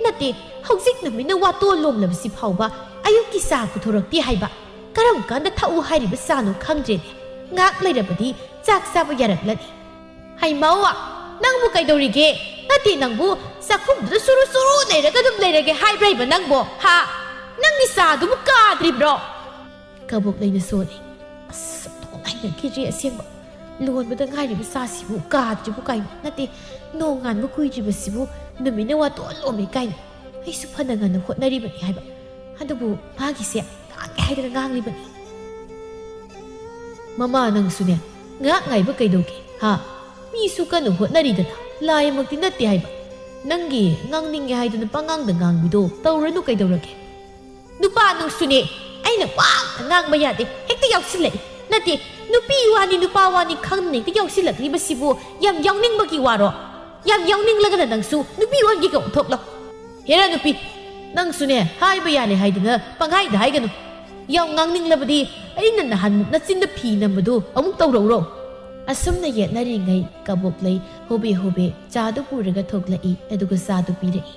ꯅꯠꯇꯦ, ꯍꯧꯖꯤꯛ ꯅꯨꯃꯤꯠꯅ ꯋꯥꯇꯣꯜ ꯂꯣꯝꯂꯕꯁꯤ ꯐꯥꯎꯕ ꯑꯌꯨꯛꯀꯤ ꯆꯥ ꯄꯨꯊꯣꯔꯛꯇꯦ ꯍꯥꯏꯕ꯫ ꯀꯔꯝ ꯀꯥꯟꯗ ꯊꯛꯎ ꯍꯥꯏꯔꯤꯕ ꯆꯥꯅꯣ ꯈꯪꯗ꯭ꯔꯦꯅꯦ꯫ ꯉꯥꯛ ꯂꯩꯔꯕꯗꯤ ꯆꯥꯛ ꯆꯥꯕ ꯌꯥꯔꯛꯂꯅꯤ꯫ ꯍꯩꯃꯧ, ꯅꯪꯕꯨ ꯀꯩꯗꯧꯔꯤꯒꯦ? ꯅꯠꯇꯦ, ꯅꯪꯕꯨ ꯆꯥꯛꯈꯨꯝꯗꯨꯗ ꯆꯨꯔꯨ ꯆꯨꯔꯨ ꯂꯩꯔꯒ ꯑꯗꯨꯝ ꯂꯩꯔꯒꯦ ꯍꯥꯏꯕ꯭ꯔꯥ ꯍꯩꯕ ꯅꯪꯕꯣ? ꯍꯥ? ꯅꯪꯒꯤ ꯆꯥꯗꯨꯕꯨ ꯀꯥꯗ꯭ꯔꯤꯕ꯭ꯔꯣ?" ꯀꯕꯣꯛꯂꯩꯅ ꯁꯣꯜꯂꯤ꯫ "ꯑꯁ, ꯑꯣꯟꯊꯣꯛꯅ ꯍꯩꯅꯈꯤꯗ꯭ꯔꯦ ꯑꯁꯦꯡꯕ꯫ ꯂꯣꯟꯕꯗ ꯉꯥꯏꯔꯤꯕ ꯆꯥꯁꯤꯕꯨ ꯀꯥꯗ꯭ꯔꯤꯕꯨ ꯀꯥꯏꯅ, ꯅꯠꯇꯦ, ꯅꯣꯡ ꯉꯥꯟꯕ ꯀꯨꯏꯗ꯭ꯔꯤꯕꯁꯤꯕꯨ ꯅꯨꯃꯤꯠꯅ ꯋꯥꯇꯣꯜ ꯂꯣꯝꯃꯤ ꯀꯥꯏꯅ꯫ ꯑꯩꯁꯨ ꯐꯅ ꯉꯟꯅ ꯍꯣꯠꯅꯔꯤꯕꯅꯤ ꯍꯥꯏꯕ꯫ ꯑꯗꯨꯕꯨ ꯃꯥꯒꯤꯁꯦ ꯉꯥꯡꯒꯦ ꯍꯥꯏꯗꯅ ꯉꯥꯡꯂꯤꯕꯅꯤ꯫" "ꯃꯃꯥ, ꯅꯪꯁꯨꯅꯦ ꯉꯥꯏꯍꯥꯛ ꯉꯥꯏꯕ ꯀꯩꯗꯧꯒꯦ? ꯍꯥ? ꯃꯤꯁꯨ ꯀꯟꯅ ꯍꯣꯠꯅꯔꯤꯗꯅ, ꯂꯥꯏꯃꯛꯇꯤ ꯅꯠꯇꯦ ꯍꯥꯏꯕ꯫ ꯅꯪꯒꯤ ꯉꯥꯡꯅꯤꯡꯉꯦ ꯍꯥꯏꯗꯅ ꯄꯉꯥꯡꯗ ꯉꯥꯡꯕꯤꯗꯣ ꯇꯧꯔꯅꯨ ꯀꯩꯗꯧꯔꯒꯦ?" "ꯅꯨꯄꯥ ꯅꯪꯁꯨꯅꯦ, ꯑꯩꯅ ꯋꯥ ꯑꯝꯇ ꯉꯥꯡꯕ ꯌꯥꯗꯦ, ꯍꯦꯛꯇ ꯌꯥꯎꯁꯤꯜꯂꯛꯏ꯫ ꯅꯠꯇꯦ, ꯅꯨꯄꯤ ꯋꯥꯅꯤ ꯅꯨꯄꯥ ꯋꯥꯅꯤ ꯈꯪꯗꯅ ꯍꯦꯛꯇ ꯌꯥꯎꯁꯤꯜꯂꯛꯂꯤꯕꯁꯤꯕꯨ ꯌꯥꯝ ꯌꯥꯎꯅꯤꯡꯕꯒꯤ ꯋꯥꯔꯣ? ꯌꯥꯝ ꯌꯥꯎꯅꯤꯡꯂꯒꯅ ꯅꯪꯁꯨ ꯅꯨꯄꯤ ꯑꯣꯟꯒꯦꯒ ꯑꯣꯟꯊꯣꯛꯂꯣ꯫ ꯍꯦꯔꯥ ꯅꯨꯄꯤ, ꯅꯪꯁꯨꯅꯦ ꯍꯥꯏꯕ ꯌꯥꯔꯦ ꯍꯥꯏꯗꯅ ꯄꯪꯍꯥꯏꯗ ꯍꯥꯏꯒꯅꯨ꯫ ꯌꯥꯝ ꯉꯥꯡꯅꯤꯡꯂꯕꯗꯤ ꯑꯩꯅ ꯅꯍꯥꯟꯃꯨꯛ ꯅꯆꯤꯟꯗ ꯐꯤ ꯅꯝꯕꯗꯨ ꯑꯃꯨꯛ ꯇꯧꯔꯛꯎꯔꯣ?" ꯑꯁꯨꯝꯅ ꯌꯦꯠꯅꯔꯤꯉꯩ ꯀꯕꯣꯛꯂꯩ ꯍꯣꯕꯦ ꯍꯣꯕꯦ ꯆꯥꯗꯨ ꯄꯨꯔꯒ ꯊꯣꯛꯂꯛꯏ, ꯑꯗꯨꯒ ꯆꯥꯗꯨ ꯄꯤꯔꯛꯏ꯫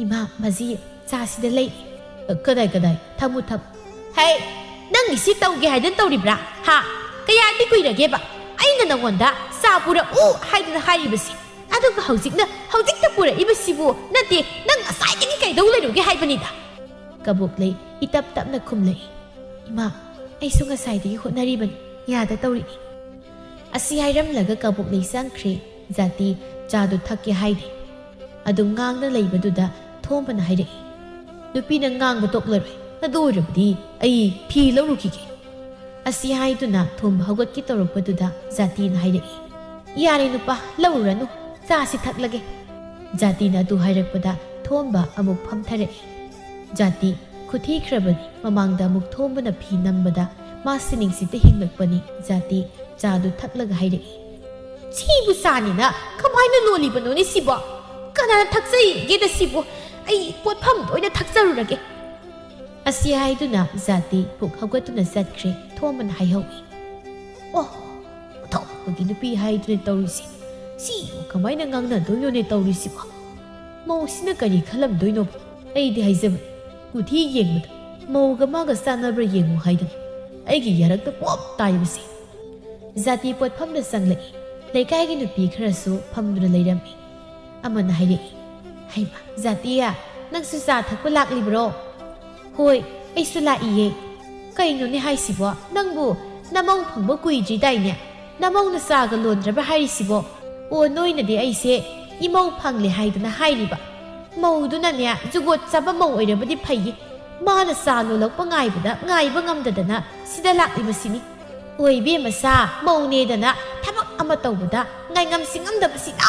"ꯏꯃꯥ, ꯃꯁꯤ ꯆꯥꯁꯤꯗ ꯂꯩ꯫" "ꯀꯗꯥꯏ, ꯀꯗꯥꯏ? ꯊꯝꯃꯨ, ꯊꯝꯃꯨ꯫" "ꯍꯦ, ꯅꯪꯒꯤ ꯁꯤ ꯇꯧꯒꯦ ꯍꯥꯏꯗꯅ ꯇꯧꯔꯤꯕ꯭ꯔꯥ? ꯍꯥ? ꯀꯌꯥꯗꯤ ꯀꯨꯏꯔꯒꯦꯕ ꯑꯩꯅ ꯅꯉꯣꯟꯗ ꯆꯥ ꯄꯨꯔꯛꯎ ꯍꯥꯏꯗꯅ ꯍꯥꯏꯔꯤꯕꯁꯤ? ꯑꯗꯨꯒ ꯍꯧꯖꯤꯛꯅ, ꯍꯧꯖꯤꯛꯇ ꯄꯨꯔꯛꯏꯕꯁꯤꯕꯨ? ꯅꯠꯇꯦ, ꯅꯪ ꯉꯁꯥꯏꯗꯒꯤ ꯀꯩꯗꯧ ꯂꯩꯔꯨꯒꯦ ꯍꯥꯏꯕꯅꯤꯗ?" ꯀꯕꯣꯛꯂꯩ ꯏꯇꯞ ꯇꯞꯅ ꯈꯨꯝꯂꯛꯏ꯫ "ꯏꯃꯥ, ꯑꯩꯁꯨ ꯉꯁꯥꯏꯗꯒꯤ ꯍꯣꯠꯅꯔꯤꯕꯅꯤ, ꯌꯥꯗ ꯇꯧꯔꯤꯅꯤ꯫" ꯑꯁꯤ ꯍꯥꯏꯔꯝꯂꯒ ꯀꯕꯣꯛꯂꯩ ꯆꯪꯈ꯭ꯔꯦ꯫ ꯖꯥꯇꯤ ꯆꯥꯗꯨ ꯊꯛꯀꯦ ꯍꯥꯏꯗꯦ꯫ ꯑꯗꯨꯝ ꯉꯥꯡꯅ ꯂꯩꯕꯗꯨꯗ ꯊꯣꯝꯕꯅ ꯍꯥꯏꯔꯛꯏ, "ꯅꯨꯄꯤꯅ ꯉꯥꯡꯕ ꯇꯣꯛꯂꯔꯣꯏ꯫ ꯑꯗꯨ ꯑꯣꯏꯔꯕꯗꯤ ꯑꯩ ꯐꯤ ꯂꯧꯔꯨꯈꯤꯒꯦ꯫" ꯑꯁꯤ ꯍꯥꯏꯗꯨꯅ ꯊꯣꯝꯕ ꯍꯧꯒꯠꯀꯦ ꯇꯧꯔꯛꯄꯗꯨꯗ ꯖꯥꯇꯤꯅ ꯍꯥꯏꯔꯛꯏ, "ꯌꯥꯔꯦ ꯅꯨꯄꯥ, ꯂꯧꯔꯨꯔꯅꯨ, ꯆꯥꯁꯤ ꯊꯛꯂꯒꯦ꯫" ꯖꯥꯇꯤꯅ ꯑꯗꯨ ꯍꯥꯏꯔꯛꯄꯗ ꯊꯣꯝꯕ ꯑꯃꯨꯛ ꯐꯝꯊꯔꯛꯏ꯫ ꯖꯥꯇꯤ ꯈꯨꯊꯤꯈ꯭ꯔꯕꯅꯤ꯫ ꯃꯃꯥꯡꯗ ꯑꯃꯨꯛ ꯊꯣꯝꯕꯅ ꯐꯤ ꯅꯝꯕꯗ ꯃꯥ ꯁꯤꯅꯤꯡꯁꯤꯠꯇ ꯍꯤꯡꯂꯛꯄꯅꯤ꯫ ꯖꯥꯇꯤ ꯆꯥꯗꯨ ꯊꯛꯂꯒ ꯍꯥꯏꯔꯛꯏ, "ꯁꯤꯕꯨ ꯆꯥꯅꯤꯅ ꯀꯃꯥꯏꯅ ꯂꯣꯜꯂꯤꯕꯅꯣꯅꯦ ꯁꯤꯕꯣ? ꯀꯅꯥꯅ ꯊꯛꯆꯩꯒꯦꯗ ꯁꯤꯕꯨ? ꯑꯩ ꯄꯣꯠꯐꯝꯗ ꯑꯣꯏꯅ ꯊꯛꯆꯔꯨꯔꯒꯦ꯫" ꯑꯁꯤ ꯍꯥꯏꯗꯨꯅ ꯖꯥꯇꯤ ꯄꯨꯛ ꯍꯧꯒꯠꯇꯨꯅ ꯆꯠꯈ꯭ꯔꯦ꯫ ꯊꯣꯝꯕꯅ ꯍꯥꯏꯍꯧꯏ, "ꯑꯣ, ꯊꯣꯝꯕꯒꯤ ꯅꯨꯄꯤ ꯍꯥꯏꯗꯨꯅ ꯇꯧꯔꯤꯁꯤ꯫ ꯁꯤꯕꯨ ꯀꯃꯥꯏꯅ ꯉꯥꯡꯅꯗꯣꯏꯅꯣꯅꯦ ꯇꯧꯔꯤꯁꯤꯕꯣ? ꯃꯧꯁꯤꯅ ꯀꯔꯤ ꯈꯜꯂꯝꯗꯣꯏꯅꯣ? ꯑꯩꯗꯤ ꯍꯥꯏꯖꯕꯅꯤ, ꯀꯨꯊꯤ ꯌꯦꯡꯕꯗ ꯃꯧꯒ ꯃꯥꯒ ꯆꯥꯟꯅꯕ꯭ꯔꯥ ꯌꯦꯡꯉꯨ ꯍꯥꯏꯗꯅ ꯑꯩꯒꯤ ꯌꯥꯔꯛꯇ ꯄꯣꯞ ꯇꯥꯏꯕꯁꯦ꯫" ꯖꯥꯇꯤ ꯄꯣꯠꯐꯝꯗ ꯆꯪꯂꯛꯏ꯫ ꯂꯩꯀꯥꯏꯒꯤ ꯅꯨꯄꯤ ꯈꯔꯁꯨ ꯐꯝꯗꯨꯅ ꯂꯩꯔꯝꯃꯤ꯫ ꯑꯃꯅ ꯍꯥꯏꯔꯛꯏ, "ꯍꯩꯃ, ꯖꯥꯇꯤꯌꯥ, ꯅꯪꯁꯨ ꯆꯥ ꯊꯛꯄ ꯂꯥꯛꯂꯤꯕ꯭ꯔꯣ?" "ꯍꯣꯏ, ꯑꯩꯁꯨ ꯂꯥꯛꯏꯌꯦ꯫" "ꯀꯩꯅꯣꯅꯦ ꯍꯥꯏꯁꯤꯕꯣ? ꯅꯪꯕꯨ ꯅꯃꯧ ꯐꯪꯕ ꯀꯨꯏꯗ꯭ꯔꯤꯗꯥꯏꯅꯦ? ꯅꯃꯧꯅ ꯆꯥꯒ ꯂꯣꯟꯗ꯭ꯔꯕ ꯍꯥꯏꯔꯤꯁꯤꯕꯣ?" "ꯑꯣ, ꯅꯣꯏꯅꯗꯤ ꯑꯩꯁꯦ ꯏꯃꯧ ꯐꯪꯂꯦ ꯍꯥꯏꯗꯅ ꯍꯥꯏꯔꯤꯕ꯫ ꯃꯧꯗꯨꯅꯅꯦ, ꯖꯨꯒꯣꯠ ꯆꯥꯕ ꯃꯧ ꯑꯣꯏꯔꯕꯗꯤ ꯐꯩꯌꯦ꯫ ꯃꯥꯅ ꯆꯥ ꯂꯣꯜꯂꯛꯄ ꯉꯥꯏꯕꯗ ꯉꯥꯏꯕ ꯉꯝꯗꯗꯅ ꯁꯤꯗ ꯂꯥꯛꯂꯤꯕꯁꯤꯅꯤ꯫ ꯑꯣꯏ ꯏꯕꯦꯝꯃ ꯁꯥ, ꯃꯧꯅꯦꯗꯅ ꯊꯕꯛ ꯑꯃ ꯇꯧꯕꯗ ꯉꯥꯏꯉꯝꯁꯤ ꯉꯝꯗꯕꯁꯤꯅ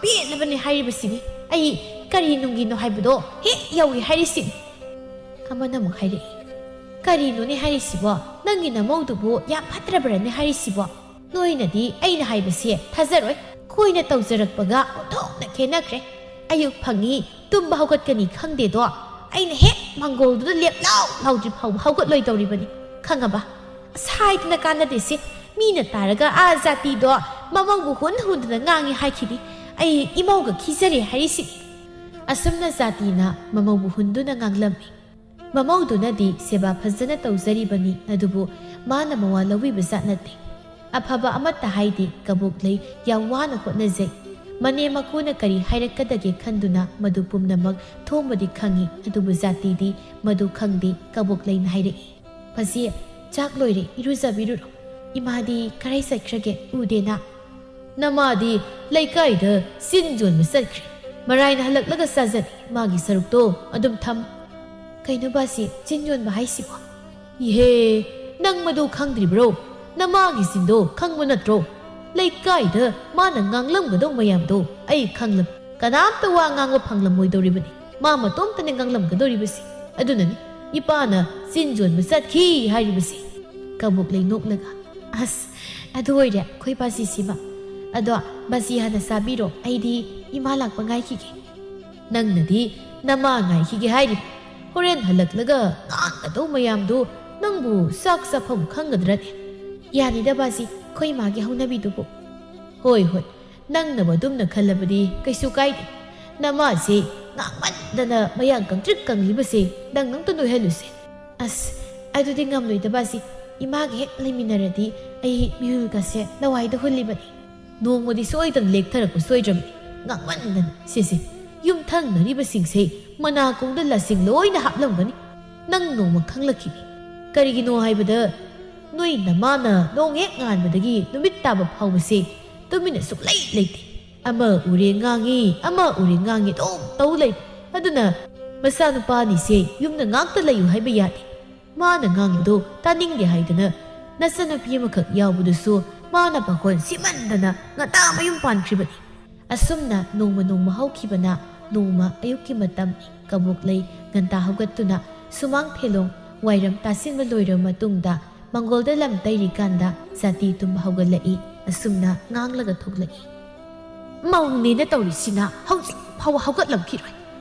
ꯄꯦꯜꯂꯕꯅꯤ ꯍꯥꯏꯔꯤꯕꯁꯤꯅꯤ꯫ ꯑꯩ ꯀꯔꯤ ꯅꯨꯡꯒꯤꯅꯣ ꯍꯥꯏꯕꯗꯣ ꯍꯦꯛ ꯌꯧꯏ ꯍꯥꯏꯔꯤꯁꯤꯅꯤ꯫" ꯑꯃꯅ ꯑꯃꯨꯛ ꯍꯥꯏꯔꯛꯏ, "ꯀꯔꯤꯅꯣꯅꯦ ꯍꯥꯏꯔꯤꯁꯤꯕꯣ? ꯅꯪꯒꯤ ꯅꯃꯧꯗꯨꯕꯨ ꯌꯥꯝ ꯐꯠꯇ꯭ꯔꯕ꯭ꯔꯅꯦ ꯍꯥꯏꯔꯤꯁꯤꯕꯣ? ꯅꯣꯏꯅꯗꯤ ꯑꯩꯅ ꯍꯥꯏꯕꯁꯦ ꯊꯥꯖꯔꯣꯏ꯫ ꯑꯩꯈꯣꯏꯅ ꯇꯧꯖꯔꯛꯄꯒ ꯑꯣꯟꯊꯣꯛꯅ ꯈꯦꯠꯅꯈ꯭ꯔꯦ꯫ ꯑꯌꯨꯛ ꯐꯪꯉꯤ, ꯇꯨꯝꯕ ꯍꯧꯒꯠꯀꯅꯤ ꯈꯪꯗꯦꯗꯣ꯫ ꯑꯩꯅ ꯍꯦꯛ ꯃꯪꯒꯣꯜꯗꯨꯗ ꯂꯦꯞ ꯂꯥꯎ ꯂꯥꯎꯗ꯭ꯔꯤ ꯐꯥꯎꯕ ꯍꯧꯒꯠꯂꯣꯏ ꯇꯧꯔꯤꯕꯅꯤ, ꯈꯪꯉꯕ? ꯑꯁ, ꯍꯥꯏꯗꯅ ꯀꯥꯟꯅꯗꯦꯁꯦ꯫ ꯃꯤꯅ ꯇꯥꯔꯒ ꯑꯥ ꯖꯥꯇꯤꯗꯣ ꯃꯃꯧꯕꯨ ꯍꯨꯟ ꯍꯨꯟꯗꯅ ꯉꯥꯡꯉꯤ ꯍꯥꯏꯈꯤꯅꯤ꯫ ꯑꯩ ꯏꯃꯧꯒ ꯈꯤꯖꯔꯦ ꯍꯥꯏꯔꯤꯁꯤꯅꯤ꯫" ꯑꯁꯨꯝꯅ ꯖꯥꯇꯤꯅ ꯃꯃꯧꯕꯨ ꯍꯨꯟꯗꯨꯅ ꯉꯥꯡꯂꯝꯃꯤ꯫ ꯃꯃꯧꯗꯨꯅꯗꯤ ꯁꯦꯕꯥ ꯐꯖꯅ ꯇꯧꯖꯔꯤꯕꯅꯤ, ꯑꯗꯨꯕꯨ ꯃꯥꯅ ꯃꯋꯥ ꯂꯧꯕꯤꯕ ꯖꯥꯠ ꯅꯠꯇꯦ꯫ ꯑꯐꯕ ꯑꯃꯠꯇ ꯍꯥꯏꯗꯦ꯫ ꯀꯕꯣꯛꯂꯩ ꯌꯥꯝ ꯋꯥꯅ ꯍꯣꯠꯅꯖꯩ꯫ ꯃꯅꯦꯝ ꯃꯀꯨꯅ ꯀꯔꯤ ꯍꯥꯏꯔꯛꯀꯗꯒꯦ ꯈꯟꯗꯨꯅ ꯃꯗꯨ ꯄꯨꯝꯅꯃꯛ ꯊꯣꯝꯕꯗꯤ ꯈꯪꯏ, ꯑꯗꯨꯕꯨ ꯖꯥꯇꯤꯗꯤ ꯃꯗꯨ ꯈꯪꯗꯦ꯫ ꯀꯕꯣꯛꯂꯩꯅ ꯍꯥꯏꯔꯛꯏ, "ꯐꯖꯤ, ꯆꯥꯛ ꯂꯣꯏꯔꯦ, ꯏꯔꯨꯖꯕꯤꯔꯨꯔꯣ꯫ ꯏꯃꯥꯗꯤ ꯀꯔꯥꯏ ꯆꯠꯈ꯭ꯔꯒꯦ? ꯎꯗꯦꯅ?" "ꯅꯃꯥꯗꯤ ꯂꯩꯀꯥꯏꯗ ꯆꯤꯟ ꯌꯣꯟꯕ ꯆꯠꯈ꯭ꯔꯦ꯫ ꯃꯔꯥꯏꯅ ꯍꯜꯂꯛꯂꯒ ꯆꯥꯖꯅꯤ꯫ ꯃꯥꯒꯤ ꯁꯔꯨꯛꯇꯣ ꯑꯗꯨꯝ ꯊꯝ꯫" "ꯀꯩꯅꯣ ꯕꯥꯁꯤ, ꯆꯤꯟ ꯌꯣꯟꯕ ꯍꯥꯏꯁꯤꯕꯣ?" "ꯏꯍꯦ, "ꯅꯪ ꯃꯗꯨ ꯈꯪꯗ꯭ꯔꯤꯕ꯭ꯔꯣ? ꯅꯃꯥꯒꯤ ꯁꯤꯟꯗꯣ ꯈꯪꯕ ꯅꯠꯇ꯭ꯔꯣ? ꯂꯩꯀꯥꯏꯗ ꯃꯥꯅ ꯉꯥꯡꯂꯝꯒꯗꯧ ꯃꯌꯥꯝꯗꯣ ꯑꯩ ꯈꯪꯂꯕ꯫ ꯀꯅꯥꯝꯇ ꯋꯥ ꯉꯥꯡꯕ ꯐꯪꯂꯝꯃꯣꯏꯗꯧꯔꯤꯕꯅꯤ꯫ ꯃꯥ ꯃꯇꯣꯝꯇꯅ ꯉꯥꯡꯂꯝꯒꯗꯧꯔꯤꯕꯁꯤ꯫ ꯑꯗꯨꯅꯅꯤ ꯏꯄꯥꯅ ꯆꯤꯟ ꯌꯣꯟꯕ ꯆꯠꯈꯤ ꯍꯥꯏꯔꯤꯕꯁꯤ"꯫ ꯀꯕꯣꯛꯂꯩ ꯅꯣꯛꯂꯒ, "ꯑꯁ, ꯑꯗꯨ ꯑꯣꯏꯔꯦ ꯑꯩꯈꯣꯏ ꯕꯥꯖꯤꯁꯤꯃ꯫ ꯑꯗꯣ ꯕꯥꯖꯤ ꯍꯥꯟꯅ ꯆꯥꯕꯤꯔꯣ, ꯑꯩꯗꯤ ꯏꯃꯥ ꯂꯥꯛꯄ ꯉꯥꯏꯈꯤꯒꯦ"꯫ "ꯅꯪꯅꯗꯤ ꯅꯃꯥ ꯉꯥꯏꯈꯤꯒꯦ ꯍꯥꯏꯔꯤꯕ? ꯍꯣꯔꯦꯟ ꯍꯜꯂꯛꯂꯒ ꯉꯥꯡꯒꯗꯧ ꯃꯌꯥꯝꯗꯨ ꯅꯪꯕꯨ ꯆꯥꯛ ꯆꯥꯐꯝ ꯈꯪꯒꯗ꯭ꯔꯅꯦ?" "ꯌꯥꯅꯤꯗ ꯕꯥꯖꯤ, ꯑꯩꯈꯣꯏ ꯏꯃꯥꯒꯤ ꯍꯧꯅꯕꯤꯗꯨꯕꯨ"꯫ "ꯍꯣꯏ, ꯍꯣꯏ, ꯅꯪꯅꯕꯨ ꯑꯗꯨꯝꯅ ꯈꯜꯂꯕꯗꯤ ꯀꯩꯁꯨ ꯀꯥꯏꯗꯦ꯫ ꯅꯃꯥꯁꯦ ꯉꯥꯡꯃꯟꯗꯅ ꯃꯌꯥꯡ ꯀꯪꯇ꯭ꯔꯤꯛ ꯀꯪꯂꯤꯕꯁꯦ ꯅꯪ ꯑꯝꯇ ꯅꯣꯏꯍꯜꯂꯨꯁꯦ"꯫ "ꯑꯁ, ꯑꯗꯨꯗꯤ ꯉꯝꯂꯣꯏꯗ ꯕꯥꯖꯤ꯫ ꯏꯃꯥꯒ ꯍꯦꯛ ꯂꯩꯃꯤꯟꯅꯔꯗꯤ ꯑꯩ ꯃꯤꯍꯨꯜꯒꯁꯦ ꯂꯋꯥꯏꯗ ꯍꯨꯜꯂꯤꯕꯅꯤ"꯫ "ꯅꯣꯡꯃꯗꯤ ꯁꯣꯏꯗꯅ ꯂꯦꯛꯊꯔꯛꯄ ꯁꯣꯏꯗ꯭ꯔꯕꯅꯤ꯫ ꯉꯥꯡꯃꯟꯗꯅ꯫ ꯁꯦ, ꯁꯦ, ꯌꯨꯝꯊꯪꯅꯔꯤꯕꯁꯤꯡꯁꯦ ꯃꯅꯥꯀꯣꯡꯗ ꯂꯁꯤꯡ ꯂꯣꯏꯅ ꯍꯥꯞꯂꯝꯒꯅꯤ꯫ ꯅꯪ ꯅꯣꯡꯃ ꯈꯪꯂꯛꯈꯤꯅꯤ꯫ ꯀꯔꯤꯒꯤꯅꯣ ꯍꯥꯏꯕꯗ ꯅꯣꯏ ꯅꯃꯥꯅ ꯅꯣꯡ ꯍꯦꯛ ꯉꯥꯟꯕꯗꯒꯤ ꯅꯨꯃꯤꯠ ꯇꯥꯕ ꯐꯥꯎꯕꯁꯦ ꯇꯨꯃꯤꯟꯅ ꯁꯨꯛꯂꯩ ꯂꯩꯇꯦ꯫ ꯑꯃ ꯎꯔꯦ ꯉꯥꯡꯉꯤ, ꯑꯃ ꯎꯔꯦ ꯉꯥꯡꯉꯤ ꯑꯗꯨꯝ ꯇꯧ ꯂꯩ꯫ ꯑꯗꯨꯅ ꯃꯆꯥꯅꯨꯄꯥ ꯑꯅꯤꯁꯦ ꯌꯨꯝꯗ ꯉꯥꯛꯇ ꯂꯩꯌꯨ ꯍꯥꯏꯕ ꯌꯥꯗꯦ꯫ ꯃꯥꯅ ꯉꯥꯡꯕꯗꯣ ꯇꯥꯅꯤꯡꯗꯦ ꯍꯥꯏꯗꯅ ꯅꯆꯟꯅꯨꯄꯤ ꯑꯃꯈꯛ ꯌꯥꯎꯕꯗꯨꯁꯨ ꯃꯥꯅ ꯄꯥꯈꯣꯟ ꯁꯤꯃꯟꯗꯅ ꯉꯟꯇꯥ ꯃꯌꯨꯝ ꯄꯥꯟꯈ꯭ꯔꯤꯕꯅꯤ"꯫ ꯑꯁꯨꯝꯅ ꯅꯣꯡꯃ ꯅꯣꯡꯃ ꯍꯧꯈꯤꯕꯅ ꯅꯣꯡꯃ ꯑꯌꯨꯛꯀꯤ ꯃꯇꯝ꯫ ꯀꯕꯣꯛꯂꯩ ꯉꯟꯇꯥ ꯍꯧꯒꯠꯇꯨꯅ ꯁꯨꯃꯥꯡ ꯊꯦꯂꯣꯡ ꯋꯥꯏꯔꯝ ꯇꯥꯁꯤꯟꯕ ꯂꯣꯏꯔꯕ ꯃꯇꯨꯡꯗ ꯃꯪꯒꯣꯜꯗ ꯂꯝ ꯇꯩꯔꯤꯀꯥꯟꯗ ꯖꯥꯇꯤ ꯇꯨꯝꯕ ꯍꯧꯒꯠꯂꯛꯏ꯫ ꯑꯁꯨꯝꯅ ꯉꯥꯡꯂꯒ ꯊꯣꯛꯂꯛꯏ꯫ "ꯃꯧꯅꯦꯅ ꯇꯧꯔꯤꯁꯤꯅ ꯍꯧꯖꯤꯛ ꯐꯥꯎꯕ ꯍꯧꯒꯠꯂꯝꯈꯤꯔꯣꯏ꯫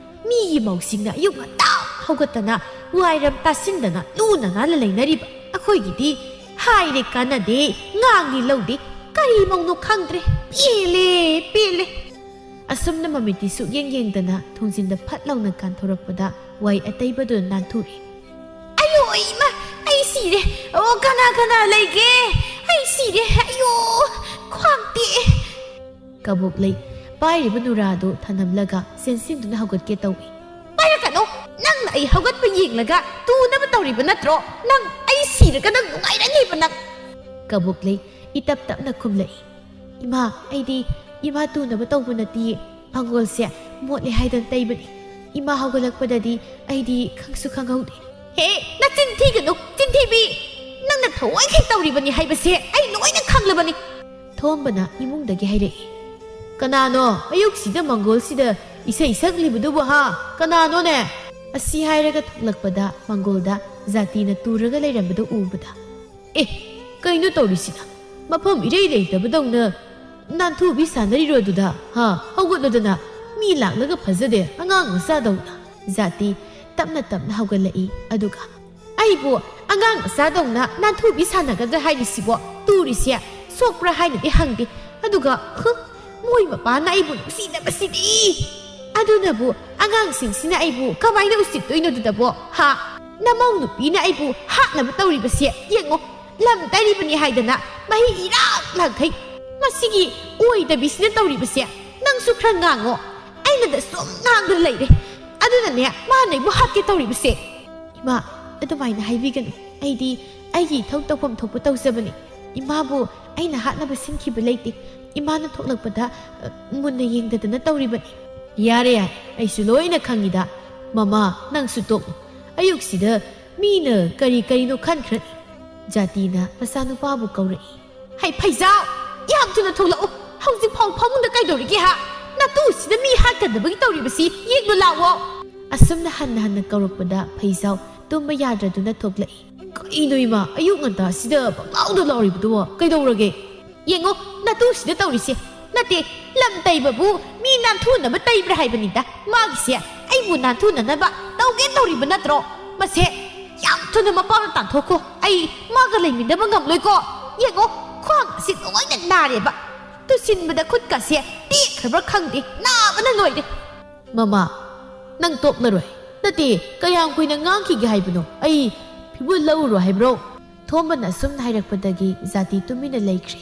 ꯃꯤꯒꯤ ꯃꯧꯁꯤꯡꯅ ꯑꯌꯨꯛ ꯉꯟꯇꯥ ꯍꯧꯒꯠꯇꯅ ꯋꯥꯏꯔꯝ ꯇꯥꯁꯤꯟꯗꯅ ꯂꯨꯅ ꯅꯥꯟꯅ ꯂꯩꯅꯔꯤꯕ꯫ ꯑꯩꯈꯣꯏꯒꯤꯗꯤ ꯍꯥꯏꯔꯦ ꯀꯥꯟꯅꯗꯦ, ꯉꯥꯡꯉꯦ ꯂꯧꯗꯦ꯫ ꯀꯔꯤ ꯃꯧꯅꯣ ꯈꯪꯗ꯭ꯔꯦ꯫ ꯄꯦꯜꯂꯦ, ꯄꯦꯜꯂꯦ"꯫ ꯑꯁꯨꯝꯅ ꯃꯃꯤꯠꯇꯤ ꯁꯨꯛꯌꯦꯡ ꯌꯦꯡꯗꯅ ꯊꯣꯡꯖꯤꯟꯗ ꯐꯠ ꯂꯥꯎꯅ ꯀꯥꯟꯊꯣꯔꯛꯄꯗ ꯋꯥꯏ ꯑꯇꯩꯕꯗꯨꯅ ꯅꯥꯟꯊꯣꯔꯛꯏ꯫ "ꯑꯌꯣ ꯏꯃꯥ, ꯑꯩ ꯁꯤꯔꯦ꯫ ꯑꯣ, ꯀꯅꯥ ꯀꯅꯥ ꯂꯩꯒꯦ? ꯑꯩ ꯁꯤꯔꯦ꯫ ꯑꯌꯣ, ꯈ꯭ꯋꯥꯡ ꯇꯦꯛꯑꯦ"꯫ ꯀꯕꯣꯛꯂꯩ ꯄꯥꯏꯔꯤꯕ ꯅꯨꯔꯥꯗꯨ ꯊꯅꯝꯂꯒ ꯆꯦꯟꯁꯤꯟꯗꯨꯅ ꯍꯧꯒꯠꯀꯦ ꯇꯧꯏ꯫ "ꯄꯥꯏꯔꯛꯀꯅꯨ! ꯅꯪꯅ ꯑꯩ ꯍꯧꯒꯠꯄ ꯌꯦꯡꯂꯒ ꯇꯨꯅꯕ ꯇꯧꯔꯤꯕ ꯅꯠꯇ꯭ꯔꯣ? ꯅꯪ ꯑꯩ ꯁꯤꯔꯒ ꯅꯪ ꯅꯨꯡꯉꯥꯏꯔꯅꯤꯕ ꯅꯪ"꯫ ꯀꯕꯣꯛꯂꯩ ꯏꯇꯞ ꯇꯞꯅ ꯈꯨꯝꯂꯛꯏ꯫ "ꯏꯃꯥ, ꯑꯩꯗꯤ ꯏꯃꯥ ꯇꯨꯅꯕ ꯇꯧꯕ ꯅꯠꯇꯤꯌꯦ꯫ ꯃꯪꯒꯣꯜꯁꯦ ꯃꯣꯠꯂꯦ ꯍꯥꯏꯗꯅ ꯇꯩꯕꯅꯤ꯫ ꯏꯃꯥ ꯍꯧꯒꯠꯂꯛꯄꯗꯗꯤ ꯑꯩꯗꯤ ꯈꯪꯁꯨ ꯈꯪꯍꯧꯗꯦ"꯫ "ꯍꯦ, ꯅꯆꯤꯟ ꯊꯤꯒꯅꯨ, ꯆꯤꯟꯊꯤꯕꯤ! ꯅꯪꯅ ꯊꯑꯣꯏꯈꯩ ꯇꯧꯔꯤꯕꯅꯤ ꯍꯥꯏꯕꯁꯦ ꯑꯩ ꯂꯣꯏꯅ ꯈꯪꯂꯕꯅꯤ꯫ ꯊꯣꯝꯕꯅ ꯏꯃꯨꯡꯗꯒꯤ ꯍꯥꯏꯔꯛꯏ꯫ "ꯀꯅꯥꯅꯣ ꯑꯌꯨꯛꯁꯤꯗ ꯃꯪꯒꯣꯜꯁꯤꯗ ꯏꯁꯩ ꯁꯛꯂꯤꯕꯗꯨꯕꯨ ꯍꯥ? ꯀꯅꯥꯅꯣꯅꯦ?" ꯑꯁꯤ ꯍꯥꯏꯔꯒ ꯊꯣꯛꯂꯛꯄꯗ ꯃꯪꯒꯣꯜꯗ ꯖꯥꯇꯤꯅ ꯇꯨꯔꯒ ꯂꯩꯔꯝꯕꯗꯨ ꯎꯕꯗ, "ꯑꯦ, ꯀꯩꯅꯣ ꯇꯧꯔꯤꯁꯤꯅ? ꯃꯐꯝ ꯏꯔꯩ ꯂꯩꯇꯕꯗꯧꯅ ꯅꯥꯟꯊꯨꯕꯤ ꯁꯥꯟꯅꯔꯤꯔꯣ ꯑꯗꯨꯗ? ꯍꯥ? ꯍꯧꯒꯠꯂꯨꯗꯅ, ꯃꯤ ꯂꯥꯛꯂꯒ ꯐꯖꯗꯦ, ꯑꯉꯥꯡ ꯃꯆꯥꯗꯧꯅ꯫" ꯖꯥꯇꯤ ꯇꯞꯅ ꯇꯞꯅ ꯍꯧꯒꯠꯂꯛꯏ, ꯑꯗꯨꯒ, "ꯑꯩꯕꯨ ꯑꯉꯥꯡ ꯃꯆꯥꯗꯧꯅ ꯅꯥꯟꯊꯨꯕꯤ ꯁꯥꯟꯅꯒꯗ꯭ꯔꯥ ꯍꯥꯏꯔꯤꯁꯤꯕꯣ? ꯇꯨꯔꯤꯁꯦ ꯁꯣꯛꯄ꯭ꯔꯥ ꯍꯥꯏꯅꯗꯤ ꯍꯪꯗꯦ, ꯑꯗꯨꯒ, ꯍꯨꯝ, ꯃꯣꯏ ꯃꯄꯥꯅ ꯑꯩꯕꯨ ꯅꯨꯡꯁꯤꯗꯕꯁꯤꯗꯤ꯫ ꯑꯗꯨꯅꯕꯨ ꯑꯉꯥꯡꯁꯤꯡꯁꯤꯅ ꯑꯩꯕꯨ ꯀꯃꯥꯏꯅ ꯎꯁꯤꯠꯇꯣꯏꯅꯣ ꯑꯗꯨꯗꯕꯣ? ꯍꯥ? ꯅꯃꯧ ꯅꯨꯄꯤꯅ ꯑꯩꯕꯨ ꯍꯥꯠꯅꯕ ꯇꯧꯔꯤꯕꯁꯦ ꯌꯦꯡꯉꯣ, ꯂꯝ ꯇꯩꯔꯤꯕꯅꯤ ꯍꯥꯏꯗꯅ ꯃꯍꯤ ꯏꯔꯥꯛ ꯂꯥꯡꯈꯩ꯫ ꯃꯁꯤꯒꯤ ꯑꯣꯏꯗꯕꯤꯁꯤꯅ ꯇꯧꯔꯤꯕꯁꯦ꯫ ꯅꯪꯁꯨ ꯈꯔ ꯉꯥꯡꯉꯣ꯫ ꯑꯩꯅꯗ ꯁꯨꯝ ꯉꯥꯡꯗꯅ ꯂꯩꯔꯦ꯫ ꯑꯗꯨꯅꯅꯦ ꯃꯥꯅ ꯑꯩꯕꯨ ꯍꯥꯠꯀꯦ ꯇꯧꯔꯤꯕꯁꯦ꯫" "ꯏꯃꯥ, ꯑꯗꯨꯃꯥꯏꯅ ꯍꯥꯏꯕꯤꯒꯅꯨ꯫ ꯑꯩꯗꯤ ꯑꯩꯒꯤ ꯏꯊꯧ ꯇꯧꯐꯝ ꯊꯣꯛꯄ ꯇꯧꯖꯕꯅꯤ꯫ ꯏꯃꯥꯕꯨ ꯑꯩꯅ ꯍꯥꯠꯅꯕ ꯁꯤꯟꯈꯤꯕ ꯂꯩꯇꯦ꯫ ꯏꯃꯥꯅ ꯊꯣꯛꯂꯛꯄꯗ, ꯑ, ꯃꯨꯟꯅ ꯌꯦꯡꯗꯗꯅ ꯇꯧꯔꯤꯕꯅꯤ꯫" "ꯌꯥꯔꯦ, ꯌꯥꯔꯦ, ꯑꯩꯁꯨ ꯂꯣꯏꯅ ꯈꯪꯉꯤꯗ꯫ ꯃꯃꯥ, ꯅꯪꯁꯨ ꯇꯣꯛꯎ꯫ ꯑꯌꯨꯛꯁꯤꯗ ꯃꯤꯅ ꯀꯔꯤ ꯀꯔꯤꯅꯣ ꯈꯟꯈ꯭ꯔꯅꯤ꯫" ꯖꯥꯇꯤꯅ ꯃꯆꯥꯅꯨꯄꯥꯕꯨ ꯀꯧꯔꯛꯏ꯫ "ꯍꯩ ꯐꯩꯖꯥꯎ, ꯌꯥꯝ ꯊꯨꯅ ꯊꯣꯛꯂꯛꯎ꯫ ꯍꯧꯖꯤꯛ ꯐꯥꯎ ꯐꯃꯨꯡꯗ ꯀꯩꯗꯧꯔꯤꯒꯦ ꯍꯥ? ꯅꯇꯨꯁꯤꯗ ꯃꯤ ꯍꯥꯠꯀꯗꯕꯒꯤ ꯇꯧꯔꯤꯕꯁꯤ ꯌꯦꯡꯂꯨ ꯂꯥꯛꯑꯣ꯫" ꯑꯁꯨꯝꯅ ꯍꯟꯅ ꯍꯟꯅ ꯀꯧꯔꯛꯄꯗ ꯐꯩꯖꯥꯎ ꯇꯨꯝꯕ ꯌꯥꯗ꯭ꯔꯗꯨꯅ ꯊꯣꯛꯂꯛꯏ꯫ "ꯀꯩꯅꯣ ꯏꯃꯥ, ꯑꯌꯨꯛ ꯉꯟꯇꯥꯁꯤꯗ ꯄꯪꯂꯥꯎꯗ ꯂꯥꯎꯔꯤꯕꯗꯨꯕꯣ? ꯀꯩꯗꯧꯔꯒꯦ?" "ꯌꯦꯡꯉꯣ, ꯅꯇꯨꯁꯤꯗ ꯇꯧꯔꯤꯁꯦ꯫ ꯅꯠꯇꯦ, ꯂꯝ ꯇꯩꯕꯕꯨ ꯃꯤ ꯅꯥꯟꯊꯨꯅꯕ ꯇꯩꯕ꯭ꯔꯥ ꯍꯥꯏꯕꯅꯤꯗ꯫ ꯃꯥꯒꯤꯁꯦ ꯑꯩꯕꯨ ꯅꯥꯟꯊꯨꯅꯅꯕ ꯇꯧꯒꯦ ꯇꯧꯔꯤꯕ ꯅꯠꯇ꯭ꯔꯣ? ꯃꯁꯦ ꯌꯥꯝ ꯊꯨꯅ ꯃꯄꯥꯝꯗ ꯇꯥꯟꯊꯣꯛꯈꯣ꯫ ꯑꯩ ꯃꯥꯒ ꯂꯩꯃꯤꯟꯅꯕ ꯉꯝꯂꯣꯏꯀꯣ꯫ ꯌꯦꯡꯉꯣ, ꯈ꯭ꯋꯥꯡ ꯑꯁꯤ ꯂꯣꯏꯅ ꯅꯥꯔꯦꯕ꯫ ꯇꯨꯁꯤꯟꯕꯗ ꯈꯨꯠꯀꯁꯦ ꯇꯦꯛꯈ꯭ꯔꯕ꯭ꯔꯥ ꯈꯪꯗꯦ, ꯅꯥꯕꯅ ꯂꯣꯏꯔꯦ꯫" "ꯃꯃꯥ, ꯅꯪ ꯇꯣꯛꯂꯔꯣꯏ꯫ ꯅꯠꯇꯦ, ꯀꯌꯥꯝ ꯀꯨꯏꯅ ꯉꯥꯡꯈꯤꯒꯦ ꯍꯥꯏꯕꯅꯣ? ꯑꯩ ꯐꯤꯕꯨ ꯂꯧꯔꯨꯔꯣ ꯍꯥꯏꯕ꯭ꯔꯣ?" ꯊꯣꯝꯕꯅ ꯑꯁꯨꯝꯅ ꯍꯥꯏꯔꯛꯄꯗꯒꯤ ꯖꯥꯇꯤ ꯇꯨꯃꯤꯟꯅ ꯂꯩꯈ꯭ꯔꯦ꯫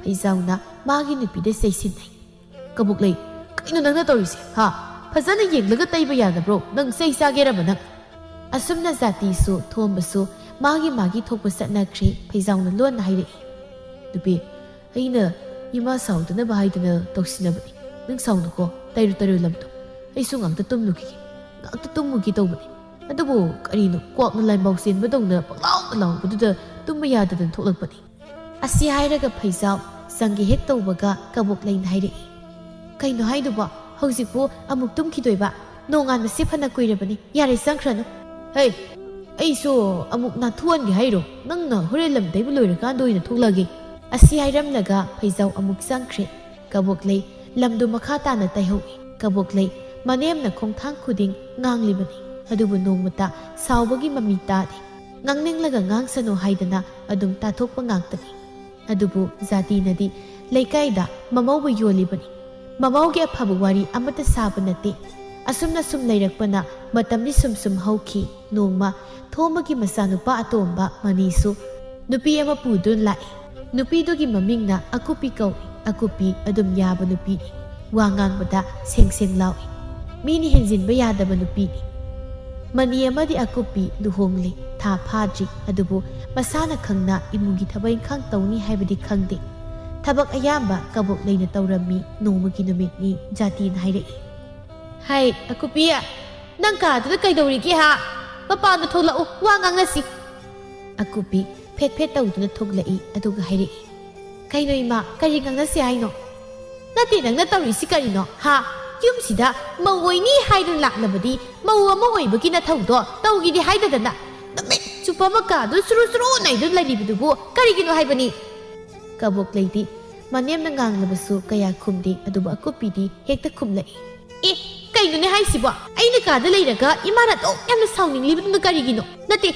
ꯐꯩꯖꯥꯎꯅ ꯃꯥꯒꯤ ꯅꯨꯄꯤꯗ ꯆꯩꯁꯤꯟꯅꯩ꯫ "ꯀꯕꯣꯛꯂꯩ, ꯀꯩꯅꯣ ꯅꯪꯅ ꯇꯧꯔꯤꯁꯦ, ꯍꯥ? ꯐꯖꯅ ꯌꯦꯡꯂꯒ ꯇꯩꯕ ꯌꯥꯗꯕ꯭ꯔꯣ? ꯅꯪ ꯆꯩ ꯆꯥꯒꯦꯔꯕ ꯅꯪ?" ꯑꯁꯨꯝꯅ ꯖꯥꯇꯤꯁꯨ ꯊꯣꯝꯕꯁꯨ ꯃꯥꯒꯤ ꯃꯥꯒꯤ ꯊꯣꯛꯄ ꯆꯠꯅꯈ꯭ꯔꯦ꯫ ꯐꯩꯖꯥꯎꯅ ꯂꯣꯟꯅ ꯍꯥꯏꯔꯛꯏ꯫ "ꯅꯨꯄꯤ, ꯑꯩꯅ ꯏꯃꯥ ꯁꯥꯎꯗꯅꯕ ꯍꯥꯏꯗꯅ ꯇꯧꯁꯤꯟꯅꯕꯅꯤ꯫ ꯅꯪ ꯁꯥꯎꯅꯨꯀꯣ, ꯇꯩꯔꯨ ꯇꯩꯔꯨ ꯂꯝꯗꯣ꯫ ꯑꯩꯁꯨ ꯉꯥꯛꯇ ꯇꯨꯝꯂꯨꯈꯤꯒꯦ꯫ ꯉꯥꯛꯇ ꯇꯨꯝꯃꯨꯒꯦ ꯇꯧꯕꯅꯤ꯫ ꯑꯗꯨꯕꯨ ꯀꯔꯤꯅꯣ, ꯀ꯭ꯋꯥꯛꯅ ꯂꯥꯏꯕꯥꯎ ꯆꯦꯟꯕꯗꯧꯅ ꯄꯪꯂꯥꯎꯗ ꯂꯥꯎꯕꯗꯨꯗ ꯇꯨꯝꯕ ꯌꯥꯗꯗꯅ ꯊꯣꯛꯂꯛꯄꯅꯤ꯫ ꯑꯁꯤ ꯍꯥꯏꯔꯒ ꯐꯩꯖꯥꯎ ꯆꯪꯒꯦ ꯍꯦꯛ ꯇꯧꯕꯒ ꯀꯕꯣꯛꯂꯩꯅ ꯍꯥꯏꯔꯛꯏ, "ꯀꯩꯅꯣ ꯍꯥꯏꯗꯨꯕꯣ? ꯍꯧꯖꯤꯛꯄꯨ ꯑꯃꯨꯛ ꯇꯨꯝꯈꯤꯗꯣꯏꯕ? ꯅꯣꯡꯉꯥꯟꯕꯁꯦ ꯐꯅ ꯀꯨꯏꯔꯕꯅꯤ꯫ ꯌꯥꯔꯦ, ꯆꯪꯈ꯭ꯔꯅꯨ꯫" "ꯍꯩ, ꯑꯩꯁꯨ ꯑꯃꯨꯛ ꯅꯥꯟꯊꯣꯛꯍꯟꯒꯦ ꯍꯥꯏꯔꯣ? ꯅꯪꯅ ꯍꯣꯔꯦꯟ ꯂꯝ ꯇꯩꯕ ꯂꯣꯏꯔꯀꯥꯟꯗ ꯑꯣꯏꯅ ꯊꯣꯛꯂꯛꯑꯒꯦ꯫" ꯑꯁꯤ ꯍꯥꯏꯔꯝꯂꯒ ꯐꯩꯖꯥꯎ ꯑꯃꯨꯛ ꯆꯪꯈ꯭ꯔꯦ꯫ ꯀꯕꯣꯛꯂꯩ ꯂꯝꯗꯨ ꯃꯈꯥ ꯇꯥꯅ ꯇꯩꯍꯧꯏ꯫ ꯀꯕꯣꯛꯂꯩ ꯃꯅꯦꯝꯅ ꯈꯣꯡꯊꯥꯡ ꯈꯨꯗꯤꯡ ꯉꯥꯡꯂꯤꯕꯅꯤ, ꯑꯗꯨꯕꯨ ꯅꯣꯡꯃꯇ ꯁꯥꯎꯕꯒꯤ ꯃꯃꯤ ꯇꯥꯗꯦ꯫ ꯉꯥꯡꯅꯤꯡꯂꯒ ꯉꯥꯡꯁꯅꯨ ꯍꯥꯏꯗꯅ ꯑꯗꯨꯝ ꯇꯥꯊꯣꯛꯄ ꯉꯥꯛꯇꯅꯤ꯫ ꯑꯗꯨꯕꯨ ꯖꯥꯇꯤꯅꯗꯤ ꯂꯩꯀꯥꯏꯗ ꯃꯃꯧꯕꯨ ꯌꯣꯜꯂꯤꯕꯅꯤ꯫ ꯃꯃꯧꯒꯤ ꯑꯐꯕ ꯋꯥꯔꯤ ꯑꯃꯠꯇ ꯁꯥꯕ ꯅꯠꯇꯦ꯫ ꯑꯁꯨꯝꯅ ꯁꯨꯝ ꯂꯩꯔꯛꯄꯅ ꯃꯇꯝꯗꯤ ꯁꯨꯝ ꯁꯨꯝ ꯍꯧꯈꯤ꯫ ꯅꯣꯡꯃ ꯊꯣꯝꯕꯒꯤ ꯃꯆꯥꯅꯨꯄꯥ ꯑꯇꯣꯝꯕ ꯃꯅꯤꯁꯨ ꯅꯨꯄꯤ ꯑꯃ ꯄꯨꯗꯨꯅ ꯂꯥꯛꯏ꯫ ꯅꯨꯄꯤꯗꯨꯒꯤ ꯃꯃꯤꯡꯅ ꯑꯀꯨꯞꯄꯤ ꯀꯧꯏ꯫ ꯑꯀꯨꯞꯄꯤ ꯑꯗꯨꯝ ꯌꯥꯕ ꯅꯨꯄꯤꯅꯤ꯫ ꯋꯥ ꯉꯥꯡꯕꯗ ꯁꯦꯡ ꯁꯦꯡ ꯂꯥꯎꯏ꯫ ꯃꯤꯅ ꯍꯦꯟꯖꯤꯟꯕ ꯌꯥꯗꯕ ꯅꯨꯄꯤꯅꯤ꯫ ꯃꯅꯤ ꯑꯃꯗꯤ ꯑꯀꯨꯞꯄꯤ ꯂꯨꯍꯣꯡꯂꯦ꯫ ꯊꯥ ꯐꯥꯗ꯭ꯔꯤ, ꯑꯗꯨꯕꯨ ꯃꯁꯥꯅ ꯈꯪꯅ ꯏꯃꯨꯡꯒꯤ ꯊꯕꯛ ꯏꯪꯈꯥꯡ ꯇꯧꯅꯤ ꯍꯥꯏꯕꯗꯤ ꯈꯪꯗꯦ꯫ ꯊꯕꯛ ꯑꯌꯥꯝꯕ ꯀꯕꯣꯛꯂꯩꯅ ꯇꯧꯔꯝꯃꯤ꯫ ꯅꯣꯡꯃꯒꯤ ꯅꯨꯃꯤꯠꯅꯤ꯫ ꯖꯥꯇꯤꯅ ꯍꯥꯏꯔꯛꯏ, "ꯍꯩ, ꯑꯀꯨꯞꯄꯤ, ꯅꯪ ꯀꯥꯗꯨꯗ ꯀꯩꯗꯧꯔꯤꯒꯦ ꯍꯥ? ꯃꯄꯥꯟꯗ ꯊꯣꯛꯂꯛꯎ, ꯋꯥ ꯉꯥꯡꯅꯁꯤ꯫" ꯑꯀꯨꯞꯄꯤ ꯐꯦꯠ ꯐꯦꯠ ꯇꯧꯗꯨꯅ ꯊꯣꯛꯂꯛꯏ, ꯑꯗꯨꯒ ꯍꯥꯏꯔꯛꯏ, "ꯀꯩꯅꯣ ꯏꯃꯥ, ꯀꯔꯤ ꯉꯥꯡꯅꯁꯤ ꯍꯥꯏꯅꯣ?" "ꯅꯠꯇꯦ, ꯅꯪꯅ ꯇꯧꯔꯤꯁꯤ ꯀꯔꯤꯅꯣ ꯍꯥ? ꯌꯨꯝꯁꯤꯗ ꯃꯧ ꯑꯣꯏꯅꯤ ꯍꯥꯏꯗꯨꯅ ꯂꯥꯛꯂꯕꯗꯤ ꯃꯧ ꯑꯃ ꯑꯣꯏꯕꯒꯤ ꯅꯊꯧꯗꯣ ꯇꯧꯒꯦꯗꯤ ꯍꯥꯏꯗꯗꯅ ꯅꯨꯃꯤꯠ ꯆꯨꯞꯄ ꯑꯃ ꯀꯥꯗꯨ ꯁꯨꯔꯨ ꯁꯨꯔꯨ ꯅꯩꯗꯨꯅ ꯂꯩꯔꯤꯕꯗꯨꯕꯨ ꯀꯔꯤꯒꯤꯅꯣ ꯍꯥꯏꯕꯅꯤ?" ꯀꯕꯣꯛꯂꯩꯗꯤ ꯃꯅꯦꯝꯅ ꯉꯥꯡꯂꯕꯁꯨ ꯀꯌꯥ ꯈꯨꯝꯗꯦ, ꯑꯗꯨꯕꯨ ꯑꯀꯨꯞꯄꯤꯗꯤ ꯍꯦꯛꯇ ꯈꯨꯝꯂꯛꯏ꯫ "ꯑꯦ, ꯀꯩꯅꯣꯅꯦ ꯍꯥꯏꯁꯤꯕꯣ? ꯑꯩꯅ ꯀꯥꯗ ꯂꯩꯔꯒ ꯏꯃꯥꯅ ꯑꯗꯨꯛ ꯌꯥꯝꯅ ꯁꯥꯎꯅꯤꯡꯂꯤꯕꯗꯨꯅ ꯀꯔꯤꯒꯤꯅꯣ? ꯅꯠꯇꯦ,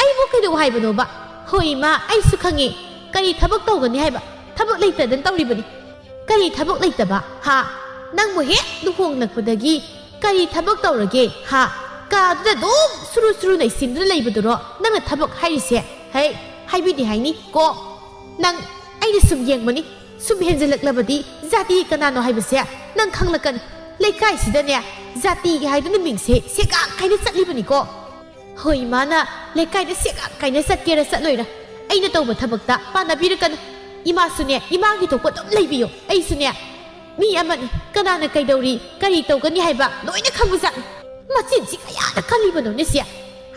ꯑꯩꯕꯨ ꯀꯩꯗꯧ ꯍꯥꯏꯕꯅꯣꯕ? ꯍꯣꯏ ꯏꯃꯥ, ꯑꯩꯁꯨ ꯈꯪꯉꯦ꯫ ꯀꯔꯤ ꯊꯕꯛ ꯇꯧꯒꯅꯤ ꯍꯥꯏꯕ? ꯊꯕꯛ ꯂꯩꯇꯗꯅ ꯇꯧꯔꯤꯕꯅꯤ꯫ ꯀꯔꯤ ꯊꯕꯛ ꯂꯩꯇꯕ? ꯍꯥ? ꯅꯪꯕꯨ ꯍꯦꯛ ꯂꯨꯍꯣꯡꯂꯛꯄꯗꯒꯤ ꯀꯔꯤ ꯊꯕꯛ ꯇꯧꯔꯒꯦ? ꯍꯥ? ꯀꯥꯗꯨꯗ ꯑꯗꯨꯝ ꯁꯨꯔꯨ ꯁꯨꯔꯨ ꯅꯩꯁꯤꯟꯗꯨꯅ ꯂꯩꯕꯗꯨꯔꯣ ꯅꯪꯅ ꯊꯕꯛ ꯍꯥꯏꯔꯤꯁꯦ? ꯍꯩ, ꯍꯥꯏꯕꯤꯗꯦ ꯍꯥꯏꯅꯤ ꯀꯣ꯫ ꯅꯪ, ꯑꯩꯅ ꯁꯨꯝ ꯌꯦꯡꯕꯅꯤ꯫ ꯁꯨꯝ ꯍꯦꯟꯖꯤꯜꯂꯛꯂꯕꯗꯤ ꯖꯥꯇꯤ ꯀꯅꯥꯅꯣ ꯍꯥꯏꯕꯁꯦ ꯅꯪ ꯈꯪꯂꯛꯀꯅꯤ꯫ ꯂꯩꯀꯥꯏꯁꯤꯗꯅꯦ ꯖꯥꯇꯤꯒꯤ ꯍꯥꯏꯗꯨꯅ ꯃꯤꯡꯁꯦ ꯁꯦꯒꯥꯛ ꯀꯥꯏꯅ ꯆꯠꯂꯤꯕꯅꯤꯀꯣ꯫ ꯍꯣꯏ, ꯏꯃꯥꯅ ꯂꯩꯀꯥꯏꯗ ꯁꯦꯒꯥꯛ ꯀꯥꯏꯅ ꯆꯠꯀꯦꯔꯥ ꯆꯠꯂꯣꯏꯔꯥ, ꯑꯩꯅ ꯇꯧꯕ ꯊꯕꯛꯇ ꯄꯥꯟꯅꯕꯤꯔꯛꯀꯅꯨ꯫ ꯏꯃꯥꯁꯨꯅꯦ ꯏꯃꯥꯒꯤ ꯊꯣꯛꯄ ꯑꯗꯨꯝ ꯂꯩꯕꯤꯌꯣ꯫ ꯑꯩꯁꯨꯅꯦ ꯃꯤ ꯑꯃꯅꯤ, ꯀꯅꯥꯅ ꯀꯩꯗꯧꯔꯤ, ꯀꯔꯤ ꯇꯧꯒꯅꯤ ꯍꯥꯏꯕ ꯂꯣꯏꯅ ꯈꯪꯕꯖꯥꯠꯅꯤ꯫ ꯃꯆꯤꯟꯁꯤ ꯀꯌꯥꯗ ꯀꯜꯂꯤꯕꯅꯣꯅꯦ ꯁꯤ?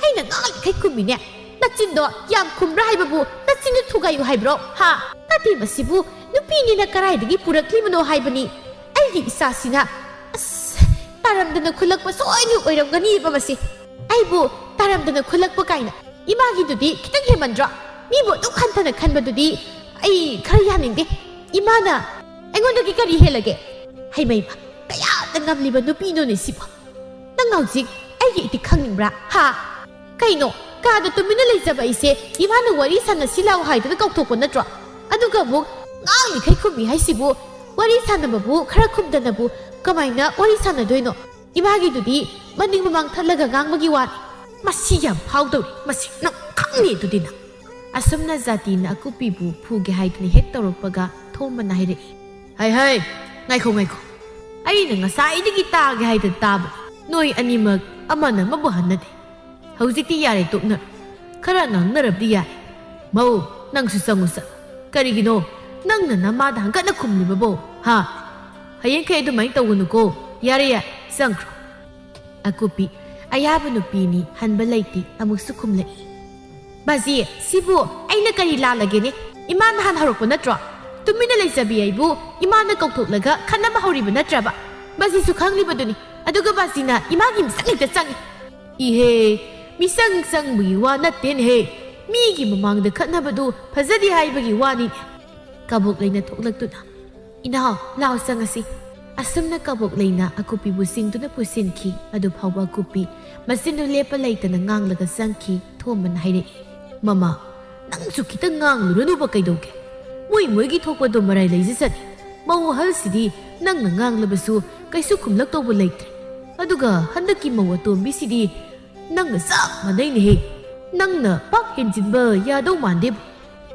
ꯑꯩꯅ ꯉꯥꯡꯂꯤꯈꯩ ꯈꯨꯝꯃꯤꯅꯦ꯫ ꯅꯆꯤꯟꯗꯣ ꯌꯥꯝ ꯈꯨꯝꯕ꯭ꯔꯥ ꯍꯥꯏꯕꯕꯨ ꯅꯆꯤꯟꯗꯨ ꯊꯨꯒꯥꯏꯌꯨ ꯍꯥꯏꯕ꯭ꯔꯣ? ꯍꯥ? ꯅꯠꯇꯦ, ꯃꯁꯤꯕꯨ ꯅꯨꯄꯤꯅꯤꯅ ꯀꯗꯥꯏꯗꯒꯤ ꯄꯨꯔꯛꯂꯤꯕꯅꯣ ꯍꯥꯏꯕꯅꯤ꯫ ꯑꯩꯒꯤ ꯏꯆꯥꯁꯤꯅ, ꯑꯁ, ꯇꯥꯔꯝꯗꯅ ꯈꯨꯜꯂꯛꯄ ꯁꯣꯏꯗꯅ ꯑꯣꯏꯔꯝꯒꯅꯤꯕ ꯃꯁꯤ꯫ ꯑꯩꯕꯨ ꯇꯥꯔꯝꯗꯅ ꯈꯨꯜꯂꯛꯄ ꯀꯥꯏꯅ꯫ ꯏꯃꯥꯒꯤꯗꯨꯗꯤ ꯈꯤꯇꯪ ꯍꯦꯟꯃꯟꯗ꯭ꯔꯣ? ꯃꯤꯕꯨ ꯑꯗꯨꯛ ꯍꯟꯊꯅ ꯈꯟꯕꯗꯨꯗꯤ ꯑꯩ ꯈꯔ ꯌꯥꯅꯤꯡꯗꯦ꯫ ꯏꯃꯥꯅ ꯑꯩꯉꯣꯟꯗꯒꯤ ꯀꯔꯤ ꯍꯦꯜꯂꯒꯦ? ꯍꯩꯃꯩꯃ, ꯀꯌꯥꯗ ꯉꯝꯂꯤꯕ ꯅꯨꯄꯤꯅꯣꯅꯦ ꯁꯤꯕꯣ? ꯅꯪ ꯍꯧꯖꯤꯛ ꯑꯩꯒꯤ ꯏꯊꯤꯛ ꯈꯪꯅꯤꯡꯕ꯭ꯔꯥ? ꯍꯥ? ꯀꯩꯅꯣ? ꯀꯥꯗ ꯇꯨꯃꯤꯟꯅ ꯂꯩꯖꯕ ꯑꯩꯁꯦ ꯏꯃꯥꯅ ꯋꯥꯔꯤ ꯁꯥꯟꯅꯁꯤ ꯂꯥꯎ ꯍꯥꯏꯗꯨꯅ ꯀꯧꯊꯣꯛꯄ ꯅꯠꯇ꯭ꯔꯣ? ꯑꯗꯨꯒ ꯑꯃꯨꯛ ꯉꯥꯡꯂꯤꯈꯩ ꯈꯨꯝꯃꯤ ꯍꯥꯏꯁꯤꯕꯨ? ꯋꯥꯔꯤ ꯁꯥꯟꯅꯕꯕꯨ ꯈꯔ ꯈꯨꯝꯗꯅꯕꯨ ꯀꯃꯥꯏꯅ ꯋꯥꯔꯤ ꯁꯥꯟꯅꯗꯣꯏꯅꯣ? ꯏꯃꯥꯒꯤꯗꯨꯗꯤ ꯃꯅꯤꯡ ꯃꯃꯥꯡ ꯊꯠꯂꯒ ꯉꯥꯡꯕꯒꯤ ꯋꯥꯅꯤ꯫ ꯃꯁꯤ ꯌꯥꯝ ꯐꯥꯎꯗꯧꯔꯤ꯫ ꯃꯁꯤ ꯅꯪ ꯈꯪꯅꯤ ꯑꯗꯨꯗꯤ ꯅꯪ꯫ ꯑꯁꯨꯝꯅ ꯖꯥꯇꯤꯅ ꯑꯀꯨꯞꯄꯤꯕꯨ ꯐꯨꯒꯦ ꯍꯥꯏꯗꯨꯅ ꯍꯦꯛ ꯇꯧꯔꯛꯄꯒ ꯊꯣꯝꯕꯅ ꯍꯥꯏꯔꯛꯏ, "ꯍꯩ ꯍꯩ, ꯉꯥꯏꯈꯣ ꯉꯥꯏꯈꯣ꯫ ꯑꯩꯅ ꯉꯁꯥꯏꯗꯒꯤ ꯇꯥꯒꯦ ꯍꯥꯏꯗꯅ ꯇꯥꯕ꯫ ꯅꯣꯏ ꯑꯅꯤꯃꯛ ꯑꯃꯅ ꯑꯃꯕꯨ ꯍꯟꯅꯗꯦ꯫ ꯍꯧꯖꯤꯛꯇꯤ ꯌꯥꯔꯦ, ꯇꯣꯛꯅꯔꯣ꯫ ꯈꯔ ꯉꯥꯡꯅꯔꯕꯗꯤ ꯌꯥꯔꯦ꯫ ꯃꯧ, ꯅꯪꯁꯨ ꯆꯪꯉꯨ ꯆꯠ꯫ ꯀꯔꯤꯒꯤꯅꯣ ꯅꯪꯅ ꯅꯃꯥꯗ ꯍꯪꯒꯠꯅ ꯈꯨꯝꯂꯤꯕꯕꯣ? ꯍꯥ? ꯍꯌꯦꯡꯈꯩ ꯑꯗꯨꯃꯥꯏꯅ ꯇꯧꯒꯅꯨꯀꯣ꯫ ꯌꯥꯔꯦ ꯌꯥꯔꯦ, ꯆꯪꯈ꯭ꯔꯣ꯫" ꯑꯀꯨꯞꯄꯤ, ꯑꯌꯥꯕ ꯅꯨꯄꯤꯅꯤ, ꯍꯟꯕ ꯂꯩꯇꯦ, ꯑꯃꯨꯛꯁꯨ ꯈꯨꯝꯂꯛꯏ꯫ "ꯕꯥꯖꯤ, ꯁꯤꯕꯨ ꯑꯩꯅ ꯀꯔꯤ ꯂꯥꯜꯂꯒꯦꯅꯦ? ꯏꯃꯥ ꯅꯍꯥꯟ ꯍꯧꯔꯛꯄ ꯅꯠꯇ꯭ꯔꯣ? ꯇꯨꯃꯤꯟꯅ ꯂꯩꯖꯕꯤ ꯑꯩꯕꯨ ꯏꯃꯥꯅ ꯀꯧꯊꯣꯛꯂꯒ ꯈꯠꯅꯕ ꯍꯧꯔꯤꯕ ꯅꯠꯇ꯭ꯔꯕ? ꯕꯥꯖꯤꯁꯨ ꯈꯪꯂꯤꯕꯗꯨꯅꯤ꯫ ꯑꯗꯨꯒ ꯕꯥꯖꯤꯅ ꯏꯃꯥꯒꯤ ꯃꯤꯆꯪ ꯍꯦꯛꯇ ꯆꯪꯉꯤ꯫" "ꯏꯍꯦ, ꯃꯤꯆꯪ ꯆꯪꯕꯒꯤ ꯋꯥ ꯅꯠꯇꯦꯅꯦꯍꯦ꯫ ꯃꯤꯒꯤ ꯃꯃꯥꯡꯗ ꯈꯠꯅꯕꯗꯨ ꯐꯖꯗꯦ ꯍꯥꯏꯕꯒꯤ ꯋꯥꯅꯤ꯫" ꯀꯕꯣꯛ ꯂꯩꯅ ꯊꯣꯛꯂꯛꯇꯨꯅ, "ꯏꯅꯥꯎ, ꯂꯥꯎ ꯆꯪꯉꯁꯤ꯫" ꯑꯁꯨꯝꯅ ꯀꯕꯣꯛ ꯂꯩꯅ ꯑꯀꯨꯞꯄꯤꯕꯨ ꯆꯤꯡꯗꯨꯅ ꯄꯨꯁꯤꯟꯈꯤ꯫ ꯑꯗꯨ ꯐꯥꯎꯕ ꯑꯀꯨꯞꯄꯤ ꯃꯆꯤꯟꯗꯨ ꯂꯦꯞꯄ ꯂꯩꯇꯅ ꯉꯥꯡꯂꯒ ꯆꯪꯈꯤ꯫ ꯊꯣꯝꯕꯅ ꯍꯥꯏꯔꯛꯏ, "ꯃꯃꯥ, ꯅꯪꯁꯨ ꯈꯤꯇꯪ ꯉꯥꯡꯂꯨꯔꯅꯨꯕ ꯀꯩꯗꯧꯒꯦ? ꯃꯣꯏ ꯃꯣꯏꯒꯤ ꯊꯣꯛꯄꯗꯣ ꯃꯔꯥꯏ ꯂꯩꯖꯁꯅꯤ꯫ ꯃꯧ ꯑꯍꯜꯁꯤꯗꯤ ꯅꯪꯅ ꯉꯥꯡꯂꯕꯁꯨ ꯀꯩꯁꯨ ꯈꯨꯝꯂꯛꯇꯧꯕ ꯂꯩꯇ꯭ꯔꯦ꯫ ꯑꯗꯨꯒ ꯍꯟꯗꯛꯀꯤ ꯃꯧ ꯑꯇꯣꯝꯕꯤꯁꯤꯗꯤ ꯅꯪꯒ ꯆꯞ ꯃꯥꯟꯅꯩꯅꯦꯍꯦ꯫ ꯅꯪꯅ ꯄꯥꯛ ꯍꯦꯟꯖꯤꯟꯕ ꯌꯥꯗꯧ ꯃꯥꯟꯗꯦꯕꯨ꯫"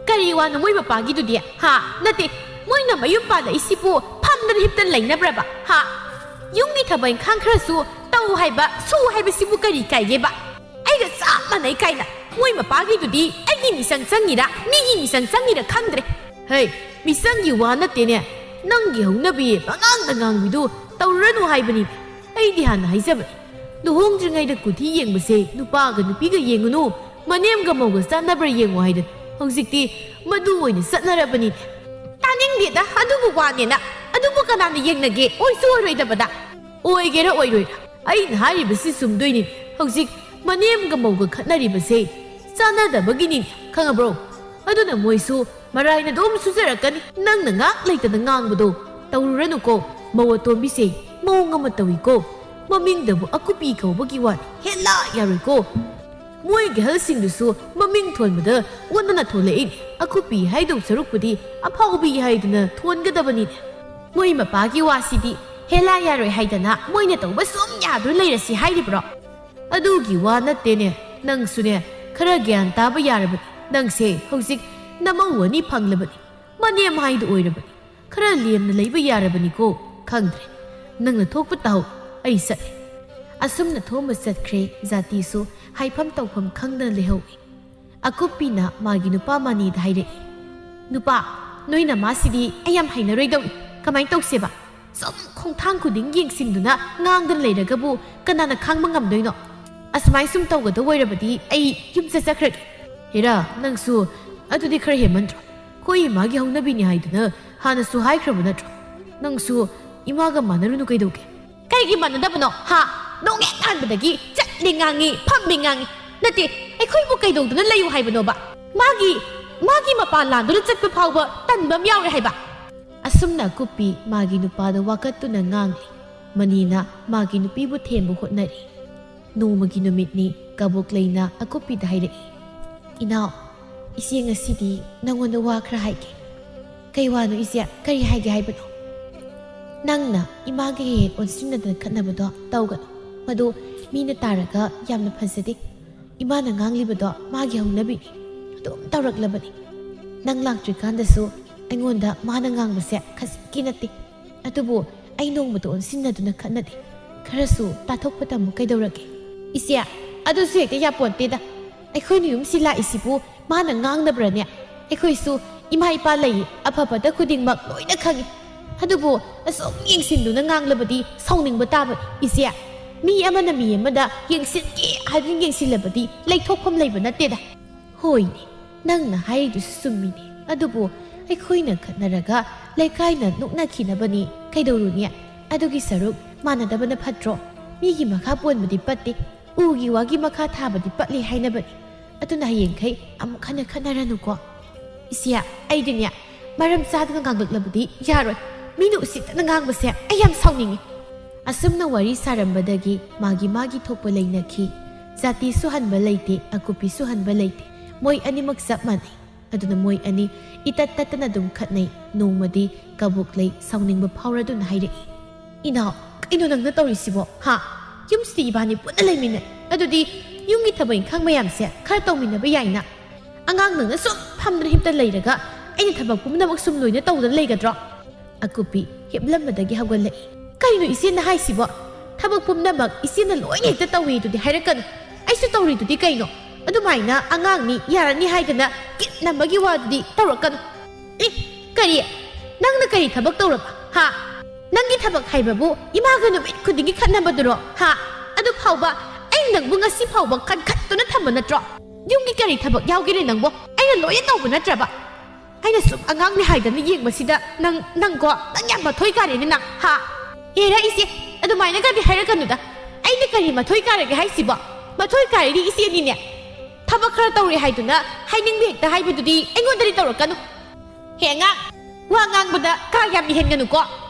"ꯀꯔꯤ ꯋꯥꯅꯣ ꯃꯣꯏ ꯃꯄꯥꯒꯤꯗꯨꯗꯤ? ꯍꯥ? ꯅꯠꯇꯦ, ꯃꯣꯏꯅ ꯃꯌꯨꯝ ꯄꯥꯜꯂꯛꯏꯁꯤꯕꯨ ꯐꯝꯗꯅ ꯍꯤꯞꯇꯅ ꯂꯩꯅꯕ꯭ꯔꯕ? ꯍꯥ? ꯌꯨꯝꯒꯤ ꯊꯕꯛ ꯏꯪꯈꯥꯡ ꯈꯔꯁꯨ ꯇꯧ ꯍꯥꯏꯕ, ꯁꯨ ꯍꯥꯏꯕꯁꯤꯕꯨ ꯀꯔꯤ ꯀꯥꯏꯒꯦꯕ? ꯑꯩꯒ ꯆꯞ ꯃꯥꯟꯅꯩ ꯀꯥꯏꯅ꯫ ꯃꯣꯏ ꯃꯄꯥꯒꯤꯗꯨꯗꯤ ꯑꯩꯒꯤ ꯃꯤꯆꯪ ꯆꯪꯉꯤꯔꯥ, ꯃꯤꯒꯤ ꯃꯤꯆꯪ ꯆꯪꯉꯤꯔꯥ ꯈꯪꯗ꯭ꯔꯦ꯫" "ꯍꯩ, ꯃꯤꯆꯪꯒꯤ ꯋꯥ ꯅꯠꯇꯦꯅꯦ꯫ ꯅꯪꯒꯤ ꯍꯧꯅꯕꯤ ꯄꯉꯥꯡꯗ ꯉꯥꯡꯕꯤꯗꯨ ꯇꯧꯔꯨꯔꯅꯨ ꯍꯥꯏꯕꯅꯤ꯫ ꯑꯩꯗꯤ ꯍꯥꯟꯅ ꯍꯥꯏꯖꯕꯅꯤ, ꯂꯨꯍꯣꯡꯗ꯭ꯔꯤꯉꯩꯗ ꯀꯨꯊꯤ ꯌꯦꯡꯕꯁꯦ ꯅꯨꯄꯥꯒ ꯅꯨꯄꯤꯒ ꯌꯦꯡꯉꯨꯅꯨ, ꯃꯅꯦꯝꯒ ꯃꯧꯒ ꯆꯥꯟꯅꯕ꯭ꯔꯥ ꯌꯦꯡꯉꯣ ꯍꯥꯏꯗꯅ꯫ ꯍꯧꯖꯤꯛꯇꯤ ꯃꯗꯨ ꯑꯣꯏꯅ ꯆꯠꯅꯔꯕꯅꯤ꯫ ꯇꯥꯅꯤꯡꯗꯦꯗ ꯑꯗꯨꯕꯨ ꯋꯥꯅꯦꯅ꯫ ꯑꯗꯨꯕꯨ ꯀꯅꯥꯅ ꯌꯦꯡꯅꯒꯦ? ꯑꯣꯏꯁꯨ ꯑꯣꯏꯔꯣꯏꯗꯕꯗ꯫ ꯑꯣꯏꯒꯦꯔꯥ ꯑꯣꯏꯔꯣꯏꯔꯥ, ꯑꯩꯅ ꯍꯥꯏꯔꯤꯕꯁꯤ ꯆꯨꯝꯗꯣꯏꯅꯤ꯫ ꯍꯧꯖꯤꯛ ꯃꯅꯦꯝꯒ ꯃꯧꯒ ꯈꯠꯅꯔꯤꯕꯁꯦ ꯆꯥꯟꯅꯗꯕꯒꯤꯅꯤ, ꯈꯪꯉꯕ꯭ꯔꯣ? ꯑꯗꯨꯅ ꯃꯣꯏꯁꯨ ꯃꯔꯥꯏꯅ ꯑꯗꯨꯝ ꯁꯨꯖꯔꯛꯀꯅꯤ꯫ ꯅꯪꯅ ꯉꯥꯛ ꯂꯩꯇꯅ ꯉꯥꯡꯕꯗꯣ ꯇꯧꯔꯨꯔꯅꯨꯀꯣ꯫ ꯃꯧ ꯑꯇꯣꯝꯕꯤꯁꯦ ꯃꯑꯣꯡ ꯑꯃ ꯇꯧꯏꯀꯣ꯫ ꯃꯃꯤꯡꯗꯕꯨ ꯑꯀꯨꯞꯄꯤ ꯀꯧꯕꯒꯤ ꯋꯥꯅꯤ꯫ ꯍꯦꯂꯥ, ꯌꯥꯔꯣꯏꯀꯣ꯫ ꯃꯣꯏꯒꯤ ꯑꯍꯜꯁꯤꯡꯗꯨꯁꯨ ꯃꯃꯤꯡ ꯊꯣꯟꯕꯗ ꯑꯣꯟꯅꯅ ꯊꯣꯂꯛꯏ꯫ ꯑꯀꯨꯞꯄꯤ ꯍꯥꯏꯗꯧ ꯁꯔꯨꯛꯄꯨꯗꯤ ꯑꯐꯥꯎꯕꯤ ꯍꯥꯏꯗꯨꯅ ꯊꯣꯟꯒꯗꯕꯅꯤ꯫ ꯃꯣꯏ ꯃꯄꯥꯒꯤ ꯋꯥꯁꯤꯗꯤ ꯍꯦꯂꯥ ꯌꯥꯔꯣꯏ ꯍꯥꯏꯗꯅ ꯃꯣꯏꯅ ꯇꯧꯕ ꯁꯨꯝ ꯌꯥꯗꯨꯅ ꯂꯩꯔꯁꯤ ꯍꯥꯏꯔꯤꯕ꯭ꯔꯣ? ꯑꯗꯨꯒꯤ ꯋꯥ ꯅꯠꯇꯦꯅꯦ, ꯅꯪꯁꯨꯅꯦ ꯈꯔ ꯒ꯭ꯌꯥꯟ ꯇꯥꯕ ꯌꯥꯔꯕꯅꯤ꯫ ꯅꯪꯁꯦ ꯍꯧꯖꯤꯛ ꯅꯃꯧ ꯑꯅꯤ ꯐꯪꯂꯕꯅꯤ, ꯃꯅꯦꯝ ꯍꯥꯏꯗꯨ ꯑꯣꯏꯔꯕꯅꯤ꯫ ꯈꯔ ꯂꯦꯝꯅ ꯂꯩꯕ ꯌꯥꯔꯕꯅꯤꯀꯣ꯫ ꯈꯪꯗ꯭ꯔꯦ, ꯅꯪꯅ ꯊꯣꯛꯄ ꯇꯧ, ꯑꯩ ꯆꯠꯂꯦ꯫ ꯑꯁꯨꯝꯅ ꯊꯣꯝꯕ ꯆꯠꯈ꯭ꯔꯦ꯫ ꯖꯥꯇꯤꯁꯨ ꯍꯥꯏꯐꯝ ꯇꯧꯐꯝ ꯈꯪꯗꯅ ꯂꯩꯍꯧꯏ꯫ ꯑꯀꯨꯞꯄꯤꯅ ꯃꯥꯒꯤ ꯅꯨꯄꯥ ꯃꯅꯤꯗ ꯍꯥꯏꯔꯛꯏ, "ꯅꯨꯄꯥ, ꯅꯣꯏ ꯅꯃꯥꯁꯤꯗꯤ ꯑꯩ ꯌꯥꯝ ꯍꯩꯅꯔꯣꯏꯗꯧꯔꯤ꯫ ꯀꯃꯥꯏꯅ ꯇꯧꯁꯦꯕ? ꯁꯨꯝ ꯈꯣꯡꯊꯥꯡ ꯈꯨꯗꯤꯡ ꯌꯦꯡꯁꯤꯟꯗꯨꯅ ꯉꯥꯡꯗꯅ ꯂꯩꯔꯒꯕꯨ ꯀꯅꯥꯅ ꯈꯥꯡꯕ ꯉꯝꯗꯣꯏꯅꯣ? ꯑꯁꯨꯃꯥꯏ ꯁꯨꯝ ꯇꯧꯒꯗꯧ ꯑꯣꯏꯔꯕꯗꯤ ꯑꯩ ꯌꯨꯝ ꯆꯠꯆꯈ꯭ꯔꯒꯦ꯫" "ꯍꯦꯔꯥ, ꯅꯪꯁꯨ ꯑꯗꯨꯗꯤ ꯈꯔ ꯍꯦꯟꯃꯟꯗ꯭ꯔꯣ? ꯑꯩꯈꯣꯏ ꯏꯃꯥꯒꯤ ꯍꯧꯅꯕꯤꯅꯤ ꯍꯥꯏꯗꯨꯅ ꯍꯥꯟꯅꯁꯨ ꯍꯥꯏꯈ꯭ꯔꯕ ꯅꯠꯇ꯭ꯔꯣ? ꯅꯪꯁꯨ ꯏꯃꯥꯒ ꯃꯥꯟꯅꯔꯨꯅꯨ ꯀꯩꯗꯧꯒꯦ?" "ꯀꯩꯒꯤ ꯃꯥꯟꯅꯗꯕꯅꯣ, ꯍꯥ? ꯅꯣꯡꯍꯦꯛ ꯍꯥꯟꯕꯗꯒꯤ ꯆꯠꯂꯤ ꯉꯥꯡꯉꯤ, ꯐꯝꯃꯤ ꯉꯥꯡꯉꯤ꯫ ꯅꯠꯇꯦ, ꯑꯩꯈꯣꯏꯕꯨ ꯀꯩꯗꯧꯗꯨꯅ ꯂꯩꯌꯨ ꯍꯥꯏꯕꯅꯣꯕ? ꯃꯥꯒꯤ, ꯃꯥꯒꯤ ꯃꯄꯥꯟ ꯂꯥꯟꯗꯨꯅ ꯆꯠꯄ ꯐꯥꯎꯕ ꯇꯟꯕ ꯑꯃ ꯌꯥꯎꯔꯦ ꯍꯥꯏꯕ?" ꯑꯁꯨꯝꯅ ꯑꯀꯨꯞꯄꯤ ꯃꯥꯒꯤ ꯅꯨꯄꯥꯗ ꯋꯥꯀꯠꯇꯨꯅ ꯉꯥꯡꯂꯤ꯫ ꯃꯅꯤꯅ ꯃꯥꯒꯤ ꯅꯨꯄꯤꯕꯨ ꯊꯦꯝꯕ ꯍꯣꯠꯅꯔꯤ꯫ ꯅꯣꯡꯃꯒꯤ ꯅꯨꯃꯤꯠꯅꯤ꯫ ꯀꯕꯣꯛꯂꯩꯅ ꯑꯀꯨꯞꯄꯤꯗ ꯍꯥꯏꯔꯛꯏ, "ꯏꯅꯥꯎ, ꯏꯆꯦ ꯉꯁꯤꯗꯤ ꯅꯪꯉꯣꯟꯗ ꯋꯥ ꯈꯔ ꯍꯥꯏꯒꯦ꯫" "ꯀꯩ ꯋꯥꯅꯣ ꯏꯆꯦ? ꯀꯔꯤ ꯍꯥꯏꯒꯦ ꯍꯥꯏꯕꯅꯣ?" "ꯅꯪꯅ ꯏꯃꯥꯒ ꯍꯦꯛ ꯍꯦꯛ ꯑꯣꯟꯁꯤꯟꯅꯗꯅ ꯈꯠꯅꯕꯗꯣ ꯇꯧꯒꯅꯨ꯫ ꯃꯗꯨ ꯃꯤꯅ ꯇꯥꯔꯒ ꯌꯥꯝꯅ ꯐꯖꯗꯦ꯫ ꯏꯃꯥꯅ ꯉꯥꯡꯂꯤꯕꯗꯣ ꯃꯥꯒꯤ ꯍꯧꯅꯕꯤꯅꯤ꯫ ꯑꯗꯨꯝ ꯇꯧꯔꯛꯂꯕꯅꯤ꯫ ꯅꯪ ꯂꯥꯛꯇ꯭ꯔꯤꯀꯥꯟꯗꯁꯨ ꯑꯩꯉꯣꯟꯗ ꯃꯥꯅ ꯉꯥꯡꯕꯁꯦ ꯈꯖꯤꯛꯀꯤ ꯅꯠꯇꯦ꯫ ꯑꯗꯨꯕꯨ ꯑꯩ ꯅꯣꯡꯃꯇ ꯑꯣꯟꯁꯤꯟꯅꯗꯨꯅ ꯈꯠꯅꯗꯦ꯫ ꯈꯔꯁꯨ ꯇꯥꯊꯣꯛꯄ ꯇꯝꯃꯨ ꯀꯩꯗꯧꯔꯒꯦ?" "ꯏꯆꯦ, ꯑꯗꯨꯁꯨ ꯍꯦꯛꯇ ꯌꯥꯄꯣꯟꯇꯦꯗ꯫ ꯑꯩꯈꯣꯏꯅ ꯌꯨꯝꯁꯤ ꯂꯥꯛꯏꯁꯤꯕꯨ ꯃꯥꯅ ꯉꯥꯡꯅꯕ꯭ꯔꯅꯦ? ꯑꯩꯈꯣꯏꯁꯨ ꯏꯃꯥ ꯏꯄꯥ ꯂꯩ, ꯑꯐ ꯐꯠꯇ ꯈꯨꯗꯤꯡꯃꯛ ꯂꯣꯏꯅ ꯈꯪꯏ꯫ ꯑꯗꯨꯕꯨ ꯑꯁꯨꯝ ꯌꯦꯡꯁꯤꯟꯗꯨꯅ ꯉꯥꯡꯂꯕꯗꯤ ꯁꯥꯎꯅꯤꯡꯕ ꯇꯥꯕꯅꯤ ꯏꯆꯦ꯫ ꯃꯤ ꯑꯃꯅ ꯃꯤ ꯑꯃꯗ ꯌꯦꯡꯁꯤꯟꯒꯦ ꯍꯥꯏꯗꯨꯅ ꯌꯦꯡꯁꯤꯜꯂꯕꯗꯤ ꯂꯩꯊꯣꯛꯐꯝ ꯂꯩꯕ ꯅꯠꯇꯦꯗ꯫ ꯍꯣꯏꯅꯦ, ꯅꯪꯅ ꯍꯥꯏꯔꯤꯗꯨꯁꯨ ꯆꯨꯝꯃꯤꯅꯦ꯫ ꯑꯗꯨꯕꯨ ꯑꯩꯈꯣꯏꯅ ꯈꯠꯅꯔꯒ ꯂꯩꯀꯥꯏꯅ ꯅꯣꯛꯅꯈꯤꯅꯕꯅꯤ, ꯀꯩꯗꯧꯔꯨꯅꯤ? ꯑꯗꯨꯒꯤ ꯁꯔꯨꯛ ꯃꯥꯟꯅꯗꯕꯅ ꯐꯠꯇ꯭ꯔꯣ? ꯃꯤꯒꯤ ꯃꯈꯥ ꯄꯣꯟꯕꯗꯤ ꯄꯠꯇꯦ, ꯎꯒꯤ ꯋꯥꯒꯤ ꯃꯈꯥ ꯊꯥꯕꯗꯤ ꯄꯠꯂꯤ ꯍꯥꯏꯅꯕꯅꯤ꯫ ꯑꯗꯨꯅ ꯍꯌꯦꯡꯈꯩ ꯑꯃꯨꯛ ꯍꯟꯅ ꯈꯠꯅꯔꯅꯨꯀꯣ꯫ ꯏꯆꯦ, ꯑꯩꯗꯤꯅꯦ, ꯃꯔꯝ ꯆꯥꯗꯅ ꯉꯥꯡꯂꯛꯂꯕꯗꯤ ꯌꯥꯔꯣꯏ꯫ ꯃꯤꯅ ꯎꯁꯤꯠꯇꯅ ꯉꯥꯡꯕꯁꯦ ꯑꯩ ꯌꯥꯝ ꯁꯥꯎꯅꯤꯡꯉꯤ꯫ ꯑꯁꯨꯝꯅ ꯋꯥꯔꯤ ꯁꯥꯔꯝꯕꯗꯒꯤ ꯃꯥꯒꯤ ꯃꯥꯒꯤ ꯊꯣꯛꯄ ꯂꯩꯅꯈꯤ꯫ ꯖꯥꯇꯤꯁꯨ ꯍꯟꯕ ꯂꯩꯇꯦ, ꯑꯀꯨꯞꯄꯤꯁꯨ ꯍꯟꯕ ꯂꯩꯇꯦ꯫ ꯃꯣꯏ ꯑꯅꯤꯃꯛ ꯆꯞ ꯃꯥꯟꯅꯩ꯫ ꯑꯗꯨꯅ ꯃꯣꯏ ꯑꯅꯤ ꯏꯇꯠ ꯇꯠꯇꯅ ꯑꯗꯨꯝ ꯈꯠꯅꯩ꯫ ꯅꯣꯡꯃꯗꯤ ꯀꯕꯣꯛꯂꯩ ꯁꯥꯎꯅꯤꯡꯕ ꯐꯥꯎꯔꯗꯨꯅ ꯍꯥꯏꯔꯛꯏ, "ꯏꯅꯥꯎ, ꯀꯩꯅꯣ ꯅꯪꯅ ꯇꯧꯔꯤꯁꯤꯕꯣ? ꯍꯥ? ꯌꯨꯝꯁꯤꯗꯤ ꯏꯕꯥꯅꯤ ꯄꯨꯟꯅ ꯂꯩꯃꯤꯟꯅꯩ꯫ ꯑꯗꯨꯗꯤ ꯌꯨꯝꯒꯤ ꯊꯕꯛ ꯏꯪꯈꯥꯡ ꯃꯌꯥꯝꯁꯦ ꯈꯔ ꯇꯧꯃꯤꯟꯅꯕ ꯌꯥꯏꯅ꯫ ꯑꯉꯥꯡ ꯅꯪꯅ ꯁꯨꯝ ꯐꯝꯗꯅ ꯍꯤꯞꯇ ꯂꯩꯔꯒ ꯑꯩꯅ ꯊꯕꯛ ꯄꯨꯝꯅꯃꯛ ꯁꯨꯝ ꯂꯣꯏꯅ ꯇꯧꯗꯅ ꯂꯩꯒꯗ꯭ꯔꯣ?" ꯑꯀꯨꯞꯄꯤ ꯍꯤꯞꯂꯝꯕꯗꯒꯤ ꯍꯧꯒꯠꯂꯛꯏ꯫ "ꯀꯩꯅꯣ ꯏꯆꯦꯅ ꯍꯥꯏꯁꯤꯕꯣ? ꯊꯕꯛ ꯄꯨꯝꯅꯃꯛ ꯏꯆꯦꯅ ꯂꯣꯏꯅ ꯍꯦꯛꯇ ꯇꯧꯏꯗꯨꯗꯤ ꯍꯥꯏꯔꯛꯀꯅꯨ꯫ ꯑꯩꯁꯨ ꯇꯧꯔꯤꯗꯨꯗꯤ ꯀꯩꯅꯣ? ꯑꯗꯨꯃꯥꯏꯅ ꯑꯉꯥꯡꯅꯤ ꯌꯥꯔꯅꯤ ꯍꯥꯏꯗꯅ ꯀꯤꯠꯅꯕꯒꯤ ꯋꯥꯗꯨꯗꯤ ꯇꯧꯔꯛꯀꯅꯨ꯫" "ꯑꯦ, ꯀꯔꯤ? ꯅꯪꯅ ꯀꯔꯤ ꯊꯕꯛ ꯇꯧꯔꯕ? ꯍꯥ? ꯅꯪꯒꯤ ꯊꯕꯛ ꯍꯥꯏꯕꯕꯨ ꯏꯃꯥꯒ ꯅꯨꯃꯤꯠ ꯈꯨꯗꯤꯡꯒꯤ ꯈꯠꯅꯕꯗꯨꯔꯣ? ꯍꯥ? ꯑꯗꯨ ꯐꯥꯎꯕ ꯑꯩꯅ ꯅꯪꯕꯨ ꯉꯁꯤ ꯐꯥꯎꯕ ꯈꯟꯈꯠꯇꯨꯅ ꯊꯝꯕ ꯅꯠꯇ꯭ꯔꯣ? ꯌꯨꯝꯒꯤ ꯀꯔꯤ ꯊꯕꯛ ꯌꯥꯎꯒꯦꯅꯦ ꯅꯪꯕꯣ? ꯑꯩꯅ ꯂꯣꯏꯅ ꯇꯧꯕ ꯅꯠꯇ꯭ꯔꯕ?" "ꯑꯩꯅ ꯁꯨꯝ ꯑꯉꯥꯡꯅꯤ ꯍꯥꯏꯗꯅ ꯌꯦꯡꯕꯁꯤꯗ ꯅꯪ, ꯅꯪꯀꯣ, ꯅꯪ ꯌꯥꯝ ꯃꯊꯣꯏ ꯀꯥꯔꯦꯅꯦ ꯅꯪ, ꯍꯥ?" "ꯑꯦꯔꯥ ꯏꯆꯦ, ꯑꯗꯨꯃꯥꯏꯅꯒꯗꯤ ꯍꯥꯏꯔꯛꯀꯅꯨꯗ꯫ ꯑꯩꯅ ꯀꯔꯤ ꯃꯊꯣꯏ ꯀꯥꯔꯒꯦ ꯍꯥꯏꯁꯤꯕꯣ? ꯃꯊꯣꯏ ꯀꯥꯔꯤꯗꯤ ꯏꯆꯦꯅꯤꯅꯦ꯫ ꯊꯕꯛ ꯈꯔ ꯇꯧꯔꯦ ꯍꯥꯏꯗꯨꯅ ꯍꯥꯏꯅꯤꯡꯕ ꯍꯦꯛꯇ ꯍꯥꯏꯕꯗꯨꯗꯤ ꯑꯩꯉꯣꯟꯗꯗꯤ ꯇꯧꯔꯛꯀꯅꯨ꯫ ꯍꯦ ꯑꯉꯥꯡ, ꯋꯥ ꯉꯥꯡꯕꯗ ꯀꯥ ꯌꯥꯝ ꯏꯍꯟꯒꯅꯨꯀꯣ꯫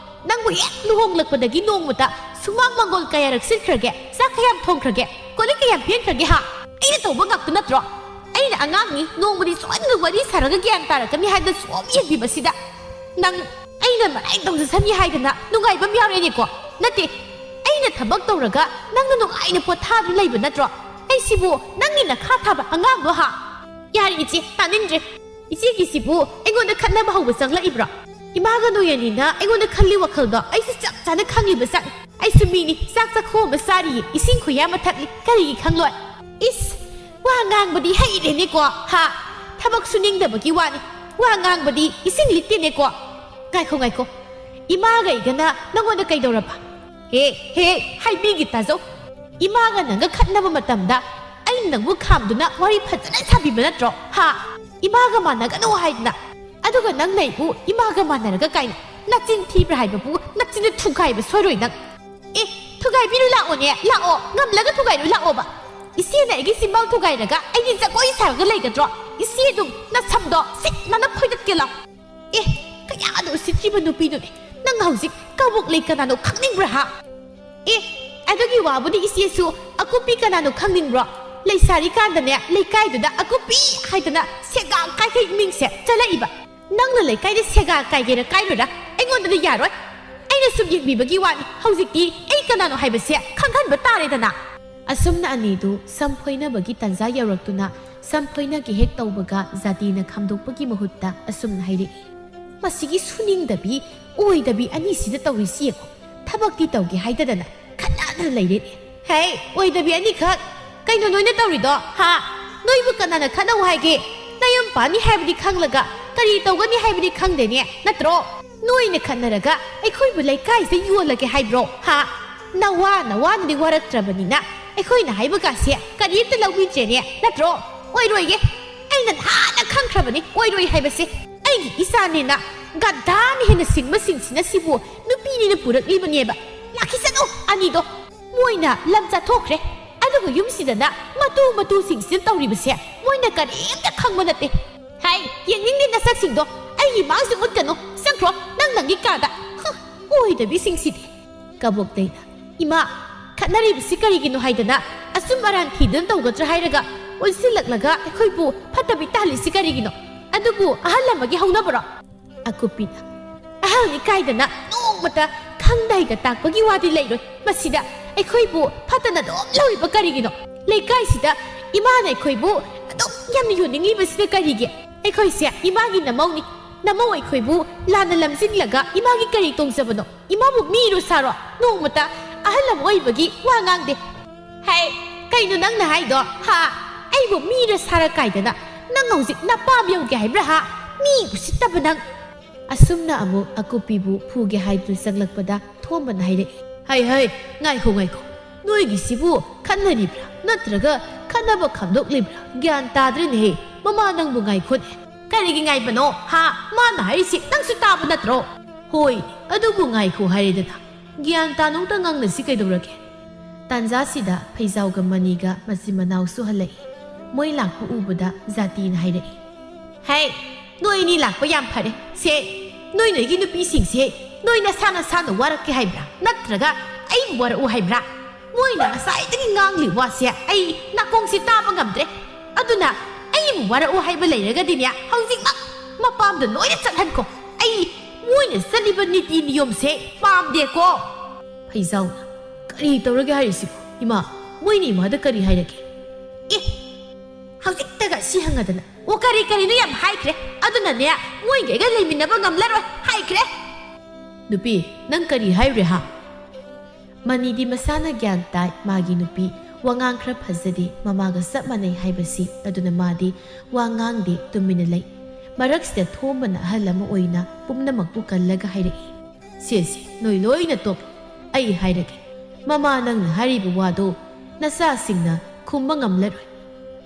ꯅꯪꯕꯨ ꯍꯦꯛ ꯂꯨꯍꯣꯡꯂꯛꯄꯗꯒꯤ ꯅꯣꯡꯃꯇ ꯁꯨꯃꯥꯡ ꯃꯪꯒꯣꯜ ꯀꯌꯥꯔꯛ ꯁꯤꯠꯈ꯭ꯔꯒꯦ? ꯆꯥꯛ ꯀꯌꯥꯝ ꯊꯣꯡꯈ꯭ꯔꯒꯦ? ꯀꯣꯜꯂꯤꯛ ꯀꯌꯥꯝ ꯐꯦꯡꯈ꯭ꯔꯒꯦ ꯍꯥ? ꯑꯩꯅ ꯇꯧꯕ ꯉꯥꯛꯇ ꯅꯠꯇ꯭ꯔꯣ? ꯑꯩꯅ ꯑꯉꯥꯡꯅꯤ, ꯅꯣꯡꯃꯗꯤ ꯁꯣꯏꯗꯅ ꯋꯥꯔꯤ ꯁꯥꯔꯒ ꯒ꯭ꯌꯥꯟ ꯇꯥꯔꯛꯀꯅꯤ ꯍꯥꯏꯗꯅ ꯁꯨꯝ ꯌꯦꯡꯕꯤꯕꯁꯤꯗ ꯅꯪ ꯑꯩꯅ ꯃꯔꯥꯏ ꯇꯧꯖꯁꯅꯤ ꯍꯥꯏꯗꯅ ꯅꯨꯡꯉꯥꯏꯕ ꯑꯃ ꯌꯥꯎꯔꯦꯅꯦꯀꯣ꯫ ꯅꯠꯇꯦ, ꯑꯩꯅ ꯊꯕꯛ ꯇꯧꯔꯒ ꯅꯪꯅ ꯅꯨꯡꯉꯥꯏꯅ ꯄꯣꯊꯥꯗꯨꯅ ꯂꯩꯕ ꯅꯠꯇ꯭ꯔꯣ? ꯑꯩꯁꯤꯕꯨ ꯅꯪꯒꯤ ꯅꯈꯥ ꯊꯥꯕ ꯑꯉꯥꯡꯂꯣ ꯍꯥ? ꯌꯥꯔꯦ ꯏꯆꯦ, ꯇꯥꯅꯤꯡꯗ꯭ꯔꯦ꯫ ꯏꯆꯦꯒꯤꯁꯤꯕꯨ ꯑꯩꯉꯣꯟꯗ ꯈꯠꯅꯕ ꯍꯧꯕ ꯆꯪꯂꯛꯏꯕ꯭ꯔꯣ? ꯏꯃꯥꯒ ꯅꯣꯏ ꯑꯅꯤꯅ ꯑꯩꯉꯣꯟꯗ ꯈꯜꯂꯤ ꯋꯥꯈꯜꯗꯣ ꯑꯩꯁꯨ ꯆꯞ ꯆꯥꯅ ꯈꯪꯂꯤꯕ ꯆꯥꯛ꯫ ꯑꯩꯁꯨ ꯃꯤꯅꯤ, ꯆꯥꯛ ꯆꯥꯛꯈꯣꯝ ꯑꯃ ꯆꯥꯔꯤꯌꯦ, ꯏꯁꯤꯡ ꯈꯨꯌꯥ ꯑꯃ ꯊꯛꯂꯤ, ꯀꯔꯤꯒꯤ ꯈꯪꯂꯣꯏ? ꯏꯁ, ꯋꯥ ꯉꯥꯡꯕꯗꯤ ꯍꯩꯔꯦꯅꯦꯀꯣ, ꯍꯥ? ꯊꯕꯛ ꯁꯨꯅꯤꯡꯗꯕꯒꯤ ꯋꯥꯅꯤ, ꯋꯥ ꯉꯥꯡꯕꯗꯤ ꯏꯁꯤꯡ ꯂꯤꯠꯇꯦꯅꯦꯀꯣ꯫ ꯉꯥꯏꯈꯣ, ꯉꯥꯏꯈꯣ, ꯏꯃꯥꯒ ꯑꯩꯒꯅ ꯅꯪꯉꯣꯟꯗ ꯀꯩꯗꯧꯔꯕ? ꯍꯦ, ꯍꯦ, ꯍꯥꯏꯕꯤꯒꯦ ꯇꯥꯖꯧ꯫ ꯏꯃꯥꯒ ꯅꯪꯒ ꯈꯠꯅꯕ ꯃꯇꯝꯗ ꯑꯩꯅ ꯅꯪꯕꯨ ꯈꯥꯝꯗꯨꯅ ꯋꯥꯔꯤ ꯐꯖꯅ ꯁꯥꯕꯤꯕ ꯅꯠꯇ꯭ꯔꯣ? ꯍꯥ? ꯏꯃꯥꯒ ꯃꯥꯟꯅꯒꯅꯨ ꯍꯥꯏꯗꯅ꯫ ꯑꯗꯨꯒ ꯅꯪꯅ ꯑꯩꯕꯨ ꯏꯃꯥꯒ ꯃꯥꯟꯅꯔꯒ ꯀꯥꯏꯅ ꯅꯆꯤꯟ ꯊꯤꯕ꯭ꯔꯥ ꯍꯥꯏꯕꯕꯨ ꯅꯆꯤꯟꯗ ꯊꯨꯒꯥꯏꯕ ꯁꯣꯏꯔꯣꯏ ꯅꯪ꯫ ꯑꯦ, ꯊꯨꯒꯥꯏꯕꯤꯔꯨ ꯂꯥꯛꯑꯣꯅꯦ, ꯂꯥꯛꯑꯣ, ꯉꯝꯂꯒ ꯊꯨꯒꯥꯏꯔꯨ ꯂꯥꯛꯑꯣꯕ꯫ ꯏꯆꯦꯅ ꯑꯩꯒꯤ ꯆꯤꯝꯕꯥꯜ ꯊꯨꯒꯥꯏꯔꯒ ꯑꯩꯗꯤ ꯖꯒꯣꯏ ꯁꯥꯔꯒ ꯂꯩꯒꯗ꯭ꯔꯣ? ꯏꯆꯦ ꯑꯗꯨꯝ ꯅꯁꯝꯗꯣ ꯁꯤꯠ ꯅꯥꯟꯅ ꯐꯣꯏꯗꯠꯀꯦ ꯂꯥꯎ꯫ ꯑꯦ, ꯀꯌꯥꯗ ꯎꯁꯤꯠꯇ꯭ꯔꯤꯕ ꯅꯨꯄꯤꯗꯨꯅꯦ꯫ ꯅꯪ ꯍꯧꯖꯤꯛ ꯀꯕꯣꯛ ꯂꯩ ꯀꯅꯥꯅꯣ ꯈꯪꯅꯤꯡꯕ꯭ꯔꯥ ꯍꯥ? ꯑꯦ, ꯑꯗꯨꯒꯤ ꯋꯥꯕꯨꯗꯤ ꯏꯆꯦꯁꯨ ꯑꯀꯨꯞꯄꯤ ꯀꯅꯥꯅꯣ ꯈꯪꯅꯤꯡꯕ꯭ꯔꯣ? ꯂꯩꯁꯥꯔꯤꯀꯥꯟꯗꯅꯦ ꯂꯩꯀꯥꯏꯗꯨꯗ ꯑꯀꯨꯞꯄꯤ ꯍꯥꯏꯗꯅ ꯁꯦꯒꯥ ꯀꯥꯏꯈꯩ ꯃꯤꯡꯁꯦ ꯆꯠꯂꯛꯏꯕ꯫ ꯅꯪꯅ ꯂꯩꯀꯥꯏꯗ ꯁꯦꯒꯥ ꯀꯥꯏꯒꯦꯔꯥ ꯀꯥꯏꯔꯣꯏꯔꯥ ꯑꯩꯉꯣꯟꯗꯗꯤ ꯌꯥꯔꯣꯏ꯫ ꯑꯩꯅ ꯁꯨꯝ ꯌꯦꯡꯕꯤꯕꯒꯤ ꯋꯥꯅꯤ꯫ ꯍꯧꯖꯤꯛꯇꯤ ꯑꯩ ꯀꯅꯥꯅꯣ ꯍꯥꯏꯕꯁꯦ ꯈꯪꯍꯟꯕ ꯇꯥꯔꯦꯗꯅ꯫ ꯑꯁꯨꯝꯅ ꯑꯅꯤꯗꯨ ꯁꯝ ꯐꯣꯏꯅꯕꯒꯤ ꯇꯥꯟꯖꯥ ꯌꯧꯔꯛꯇꯨꯅ ꯁꯝ ꯐꯣꯏꯅꯒꯦ ꯍꯦꯛ ꯇꯧꯕꯒ ꯖꯥꯇꯤꯅ ꯈꯥꯝꯗꯣꯛꯄꯒꯤ ꯃꯍꯨꯠꯇ ꯑꯁꯨꯝꯅ ꯍꯥꯏꯔꯛꯏ, "ꯃꯁꯤꯒꯤ ꯁꯨꯅꯤꯡꯗꯕꯤ, ꯑꯣꯏꯗꯕꯤ ꯑꯅꯤꯁꯤꯗ ꯇꯧꯔꯤꯁꯤ ꯌꯦꯡꯉꯨ꯫ ꯊꯕꯛꯇꯤ ꯇꯧꯒꯦ ꯍꯥꯏꯗꯗꯅ ꯈꯠꯅꯗꯅ ꯂꯩꯔꯦꯅꯦ꯫ ꯍꯦ, ꯑꯣꯏꯗꯕꯤ ꯑꯅꯤꯈꯛ! ꯀꯩꯅꯣ ꯅꯣꯏꯅ ꯇꯧꯔꯤꯗꯣ, ꯍꯥ? ꯅꯣꯏꯕꯨ ꯀꯅꯥꯅ ꯈꯠꯅꯧ ꯍꯥꯏꯒꯦ? ꯅꯌꯨꯝ ꯄꯥꯟꯅꯤ ꯍꯥꯏꯕꯗꯤ ꯈꯪꯂꯒ ꯀꯔꯤ ꯇꯧꯒꯅꯤ ꯍꯥꯏꯕꯗꯤ ꯈꯪꯗꯦꯅꯦ, ꯅꯠꯇ꯭ꯔꯣ? ꯅꯣꯏꯅ ꯈꯠꯅꯔꯒ ꯑꯩꯈꯣꯏꯕꯨ ꯂꯩꯀꯥꯏꯁꯤꯗ ꯌꯣꯜꯂꯒꯦ ꯍꯥꯏꯕ꯭ꯔꯣ, ꯍꯥ? ꯅꯋꯥ ꯅꯋꯥꯅꯗꯤ ꯋꯥꯔꯛꯇ꯭ꯔꯕꯅꯤꯅ ꯑꯩꯈꯣꯏꯅ ꯍꯥꯏꯕꯒꯥꯁꯦ ꯀꯔꯤꯝꯇ ꯂꯧꯕꯤꯗ꯭ꯔꯦꯅꯦ, ꯅꯠꯇ꯭ꯔꯣ? ꯑꯣꯏꯔꯣꯏꯌꯦ꯫ ꯑꯩꯅ ꯅꯍꯥꯟꯅ ꯈꯪꯈ꯭ꯔꯕꯅꯤ ꯑꯣꯏꯔꯣꯏ ꯍꯥꯏꯕꯁꯦ꯫ ꯑꯩꯒꯤ ꯏꯆꯥꯅꯦꯅ ꯒꯙꯥꯅ ꯍꯦꯟꯅ ꯁꯤꯡꯕ ꯁꯤꯡꯁꯤꯅ ꯁꯤꯕꯨ ꯅꯨꯄꯤꯅꯤꯅ ꯄꯨꯔꯛꯂꯤꯕꯅꯦꯕ꯫ ꯂꯥꯛꯈꯤꯁꯅꯨ ꯑꯅꯤꯗꯣ꯫ ꯃꯣꯏꯅ ꯂꯝ ꯆꯠꯊꯣꯛꯈ꯭ꯔꯦ꯫ ꯑꯗꯨꯒ ꯌꯨꯝꯁꯤꯗꯅ ꯃꯇꯨ ꯃꯇꯨꯁꯤꯡꯁꯤꯅ ꯇꯧꯔꯤꯕꯁꯦ ꯃꯣꯏꯅ ꯀꯔꯤꯝꯇ ꯈꯪꯕ ꯅꯠꯇꯦ꯫ ꯍꯥꯏ, ꯌꯦꯡꯅꯤꯡꯗꯦ ꯅꯁꯛꯁꯤꯡꯗꯣ꯫ ꯑꯩꯒꯤ ꯃꯥꯡꯁꯤ ꯎꯠꯀꯅꯨ꯫ ꯆꯪꯈ꯭ꯔꯣ ꯅꯪ ꯅꯪꯒꯤ ꯀꯥꯗ꯫ ꯍ, ꯑꯣꯏꯗꯕꯤꯁꯤꯡꯁꯤꯗꯤ꯫ ꯀꯕꯣꯛꯇꯩꯅ, "ꯏꯃꯥ, ꯈꯠꯅꯔꯤꯕꯁꯤ ꯀꯔꯤꯒꯤꯅꯣ ꯍꯥꯏꯗꯅ ꯑꯆꯨꯝ ꯑꯔꯥꯟ ꯊꯤꯗꯨꯅ ꯇꯧꯒꯗ꯭ꯔꯥ ꯍꯥꯏꯔꯒ ꯑꯣꯟꯁꯤꯜꯂꯛꯂꯒ ꯑꯩꯈꯣꯏꯕꯨ ꯐꯠꯇꯕꯤ ꯇꯥꯍꯜꯂꯤꯁꯤ ꯀꯔꯤꯒꯤꯅꯣ? ꯑꯗꯨꯕꯨ ꯑꯍꯜ ꯑꯃꯒꯤ ꯍꯧꯅꯕꯔꯣ?" ꯑꯀꯨꯞꯄꯤꯅ, "ꯑꯍꯜꯅꯤ ꯀꯥꯏꯗꯅ ꯅꯣꯡꯃꯇ ꯈꯪꯗ ꯍꯩꯗ ꯇꯥꯛꯄꯒꯤ ꯋꯥꯗꯤ ꯂꯩꯔꯣꯏ꯫ ꯃꯁꯤꯗ ꯑꯩꯈꯣꯏꯕꯨ ꯐꯠꯇꯅ ꯑꯗꯨꯝ ꯂꯧꯔꯤꯕ ꯀꯔꯤꯒꯤꯅꯣ? ꯂꯩꯀꯥꯏꯁꯤꯗ ꯏꯃꯥꯅ ꯑꯩꯈꯣꯏꯕꯨ ꯑꯗꯨꯝ ꯌꯥꯝꯅ ꯌꯣꯟꯅꯤꯡꯂꯤꯕꯁꯤꯅ ꯀꯔꯤꯒꯤ? ꯑꯩꯈꯣꯏꯁꯦ ꯏꯃꯥꯒꯤ ꯅꯃꯧꯅꯤ꯫ ꯅꯃꯧ ꯑꯩꯈꯣꯏꯕꯨ ꯂꯥꯟꯅ ꯂꯝꯖꯤꯡꯂꯒ ꯏꯃꯥꯒꯤ ꯀꯔꯤ ꯇꯣꯡꯖꯕꯅꯣ? ꯏꯃꯥꯕꯨ ꯃꯤꯔꯣ ꯁꯥꯔꯣ? ꯅꯣꯡꯃꯇ ꯑꯍꯜ ꯑꯃ ꯑꯣꯏꯕꯒꯤ ꯋꯥ ꯉꯥꯡꯗꯦ꯫" ꯍꯥꯏ, ꯀꯩꯅꯣ ꯅꯪꯅ ꯍꯥꯏꯗꯣ? ꯍꯥ? ꯑꯩꯕꯨ ꯃꯤꯔ ꯁꯥꯔ ꯀꯥꯏꯗꯅ ꯅꯪ ꯍꯧꯖꯤꯛ ꯅꯄꯥꯝ ꯌꯧꯒꯦ ꯍꯥꯏꯕ꯭ꯔꯥ ꯍꯥ? ꯃꯤ ꯎꯁꯤꯠꯇꯕ ꯅꯪ! ꯑꯁꯨꯝꯅ ꯑꯃꯨꯛ ꯑꯀꯨꯞꯄꯤꯕꯨ ꯐꯨꯒꯦ ꯍꯥꯏꯗꯨꯅ ꯆꯪꯂꯛꯄꯗ ꯊꯣꯝꯕꯅ ꯍꯥꯏꯔꯛꯏ, "ꯍꯩ ꯍꯩ, ꯉꯥꯏꯈꯣ ꯉꯥꯏꯈꯣ, ꯅꯣꯏꯒꯤꯁꯤꯕꯨ ꯈꯠꯅꯔꯤꯕ꯭ꯔꯥ ꯅꯠꯇ꯭ꯔꯒ ꯈꯠꯅꯕ ꯈꯥꯝꯗꯣꯛꯂꯤꯕ꯭ꯔꯥ? ꯒ꯭ꯌꯥꯟ ꯇꯥꯗ꯭ꯔꯦꯅꯦꯍꯦ꯫ ꯃꯃꯥ, ꯅꯪꯕꯨ ꯉꯥꯏꯈꯣꯅꯦ꯫ ꯀꯔꯤꯒꯤ ꯉꯥꯏꯕꯅꯣ ꯍꯥ? ꯃꯥꯅ ꯍꯥꯏꯔꯤꯁꯤ ꯅꯪꯁꯨ ꯇꯥꯕ ꯅꯠꯇ꯭ꯔꯣ?" "ꯍꯣꯏ, ꯑꯗꯨꯕꯨ ꯉꯥꯏꯈꯣ ꯍꯥꯏꯔꯦꯗꯅ꯫ ꯒ꯭ꯌꯥꯟ ꯇꯥꯅꯧꯇ ꯉꯥꯡꯅꯁꯤ ꯀꯩꯗꯧꯔꯒꯦ?" ꯇꯥꯟꯖꯥꯁꯤꯗ ꯐꯩꯖꯥꯎꯒ ꯃꯅꯤꯒ ꯃꯆꯤꯟ ꯃꯅꯥꯎꯁꯨ ꯍꯜꯂꯛꯏ꯫ ꯃꯣꯏ ꯂꯥꯛꯄ ꯎꯕꯗ ꯖꯥꯇꯤꯅ ꯍꯥꯏꯔꯛꯏ, "ꯍꯦ, ꯅꯣꯏ ꯑꯅꯤ ꯂꯥꯛꯄ ꯌꯥꯝ ꯐꯔꯦ꯫ ꯁꯦ, ꯅꯣꯏ ꯅꯣꯏꯒꯤ ꯅꯨꯄꯤꯁꯤꯡꯁꯦ ꯅꯣꯏ ꯅꯁꯥ ꯅꯁꯥꯅ ꯋꯥꯔꯛꯀꯦ ꯍꯥꯏꯕ꯭ꯔꯥ? ꯅꯠꯇ꯭ꯔꯒ ꯑꯩꯕꯨ ꯋꯥꯔꯛꯎ ꯍꯥꯏꯕ꯭ꯔꯥ? ꯃꯣꯏꯅ ꯉꯁꯥꯏꯗꯒꯤ ꯉꯥꯡꯂꯤ ꯋꯥꯁꯦ ꯑꯩ ꯅꯥꯀꯣꯡꯁꯦ ꯇꯥꯕ ꯉꯝꯗ꯭ꯔꯦ꯫ ꯑꯗꯨꯅ ꯑꯩꯕꯨ ꯋꯥꯔꯛꯎ ꯍꯥꯏꯕ ꯂꯩꯔꯒꯗꯤꯅꯦ, ꯍꯧꯖꯤꯛꯃꯛ ꯃꯄꯥꯝꯗ ꯂꯣꯏꯅ ꯆꯠꯍꯟꯈꯣ꯫ ꯑꯩ ꯃꯣꯏꯅ ꯆꯠꯂꯤꯕ ꯅꯤꯇꯤ ꯅꯤꯌꯣꯝꯁꯦ ꯄꯥꯝꯗꯦꯀꯣ꯫" ꯐꯩꯖꯥꯎꯅ, "ꯀꯔꯤ ꯇꯧꯔꯒꯦ ꯍꯥꯏꯔꯤꯁꯤꯕꯣ? ꯏꯃꯥ, ꯃꯣꯏꯅ ꯏꯃꯥꯗ ꯀꯔꯤ ꯍꯥꯏꯔꯒꯦ?" "ꯑꯦ, ꯍꯧꯖꯤꯛꯇꯒ ꯁꯤ ꯍꯪꯉꯗꯅ꯫ ꯑꯣ, ꯀꯔꯤ ꯀꯔꯤꯅꯣ ꯌꯥꯝ ꯍꯥꯏꯈ꯭ꯔꯦ꯫ ꯑꯗꯨꯅꯅꯦ, ꯃꯣꯏꯒꯩꯒ ꯂꯩꯃꯤꯟꯅꯕ ꯉꯝꯂꯔꯣꯏ ꯍꯥꯏꯈ꯭ꯔꯦ꯫" "ꯅꯨꯄꯤ, ꯅꯪ ꯀꯔꯤ ꯍꯥꯏꯔꯨꯔꯦ ꯍꯥ?" ꯃꯅꯤꯗꯤ ꯃꯁꯥꯅ ꯒ꯭ꯌꯥꯟ ꯇꯥꯏ, ꯃꯥꯒꯤ ꯅꯨꯄꯤ ꯋꯥꯉꯥꯡ ꯈꯔ ꯐꯖꯗꯦ, ꯃꯃꯥꯒ ꯆꯞ ꯃꯥꯟꯅꯩ ꯍꯥꯏꯕꯁꯤ꯫ ꯑꯗꯨꯅ ꯃꯥꯗꯤ ꯋꯥ ꯉꯥꯡꯗꯦ, ꯇꯨꯃꯤꯟꯅ ꯂꯩ꯫ ꯃꯔꯛꯁꯤꯗ ꯊꯣꯝꯕꯅ ꯑꯍꯜ ꯑꯃ ꯑꯣꯏꯅ ꯄꯨꯝꯅꯃꯛꯄꯨ ꯀꯜꯂꯒ ꯍꯥꯏꯔꯛꯏ, "ꯁꯦ ꯁꯦ, ꯅꯣꯏ ꯂꯣꯏꯅ ꯇꯣꯛ꯫ ꯑꯩ ꯍꯥꯏꯔꯒꯦ, ꯃꯃꯥ, ꯅꯪꯅ ꯍꯥꯏꯔꯤꯕ ꯋꯥꯗꯣ ꯅꯆꯥꯁꯤꯡꯅ ꯈꯨꯝꯕ ꯉꯝꯂꯔꯣꯏ꯫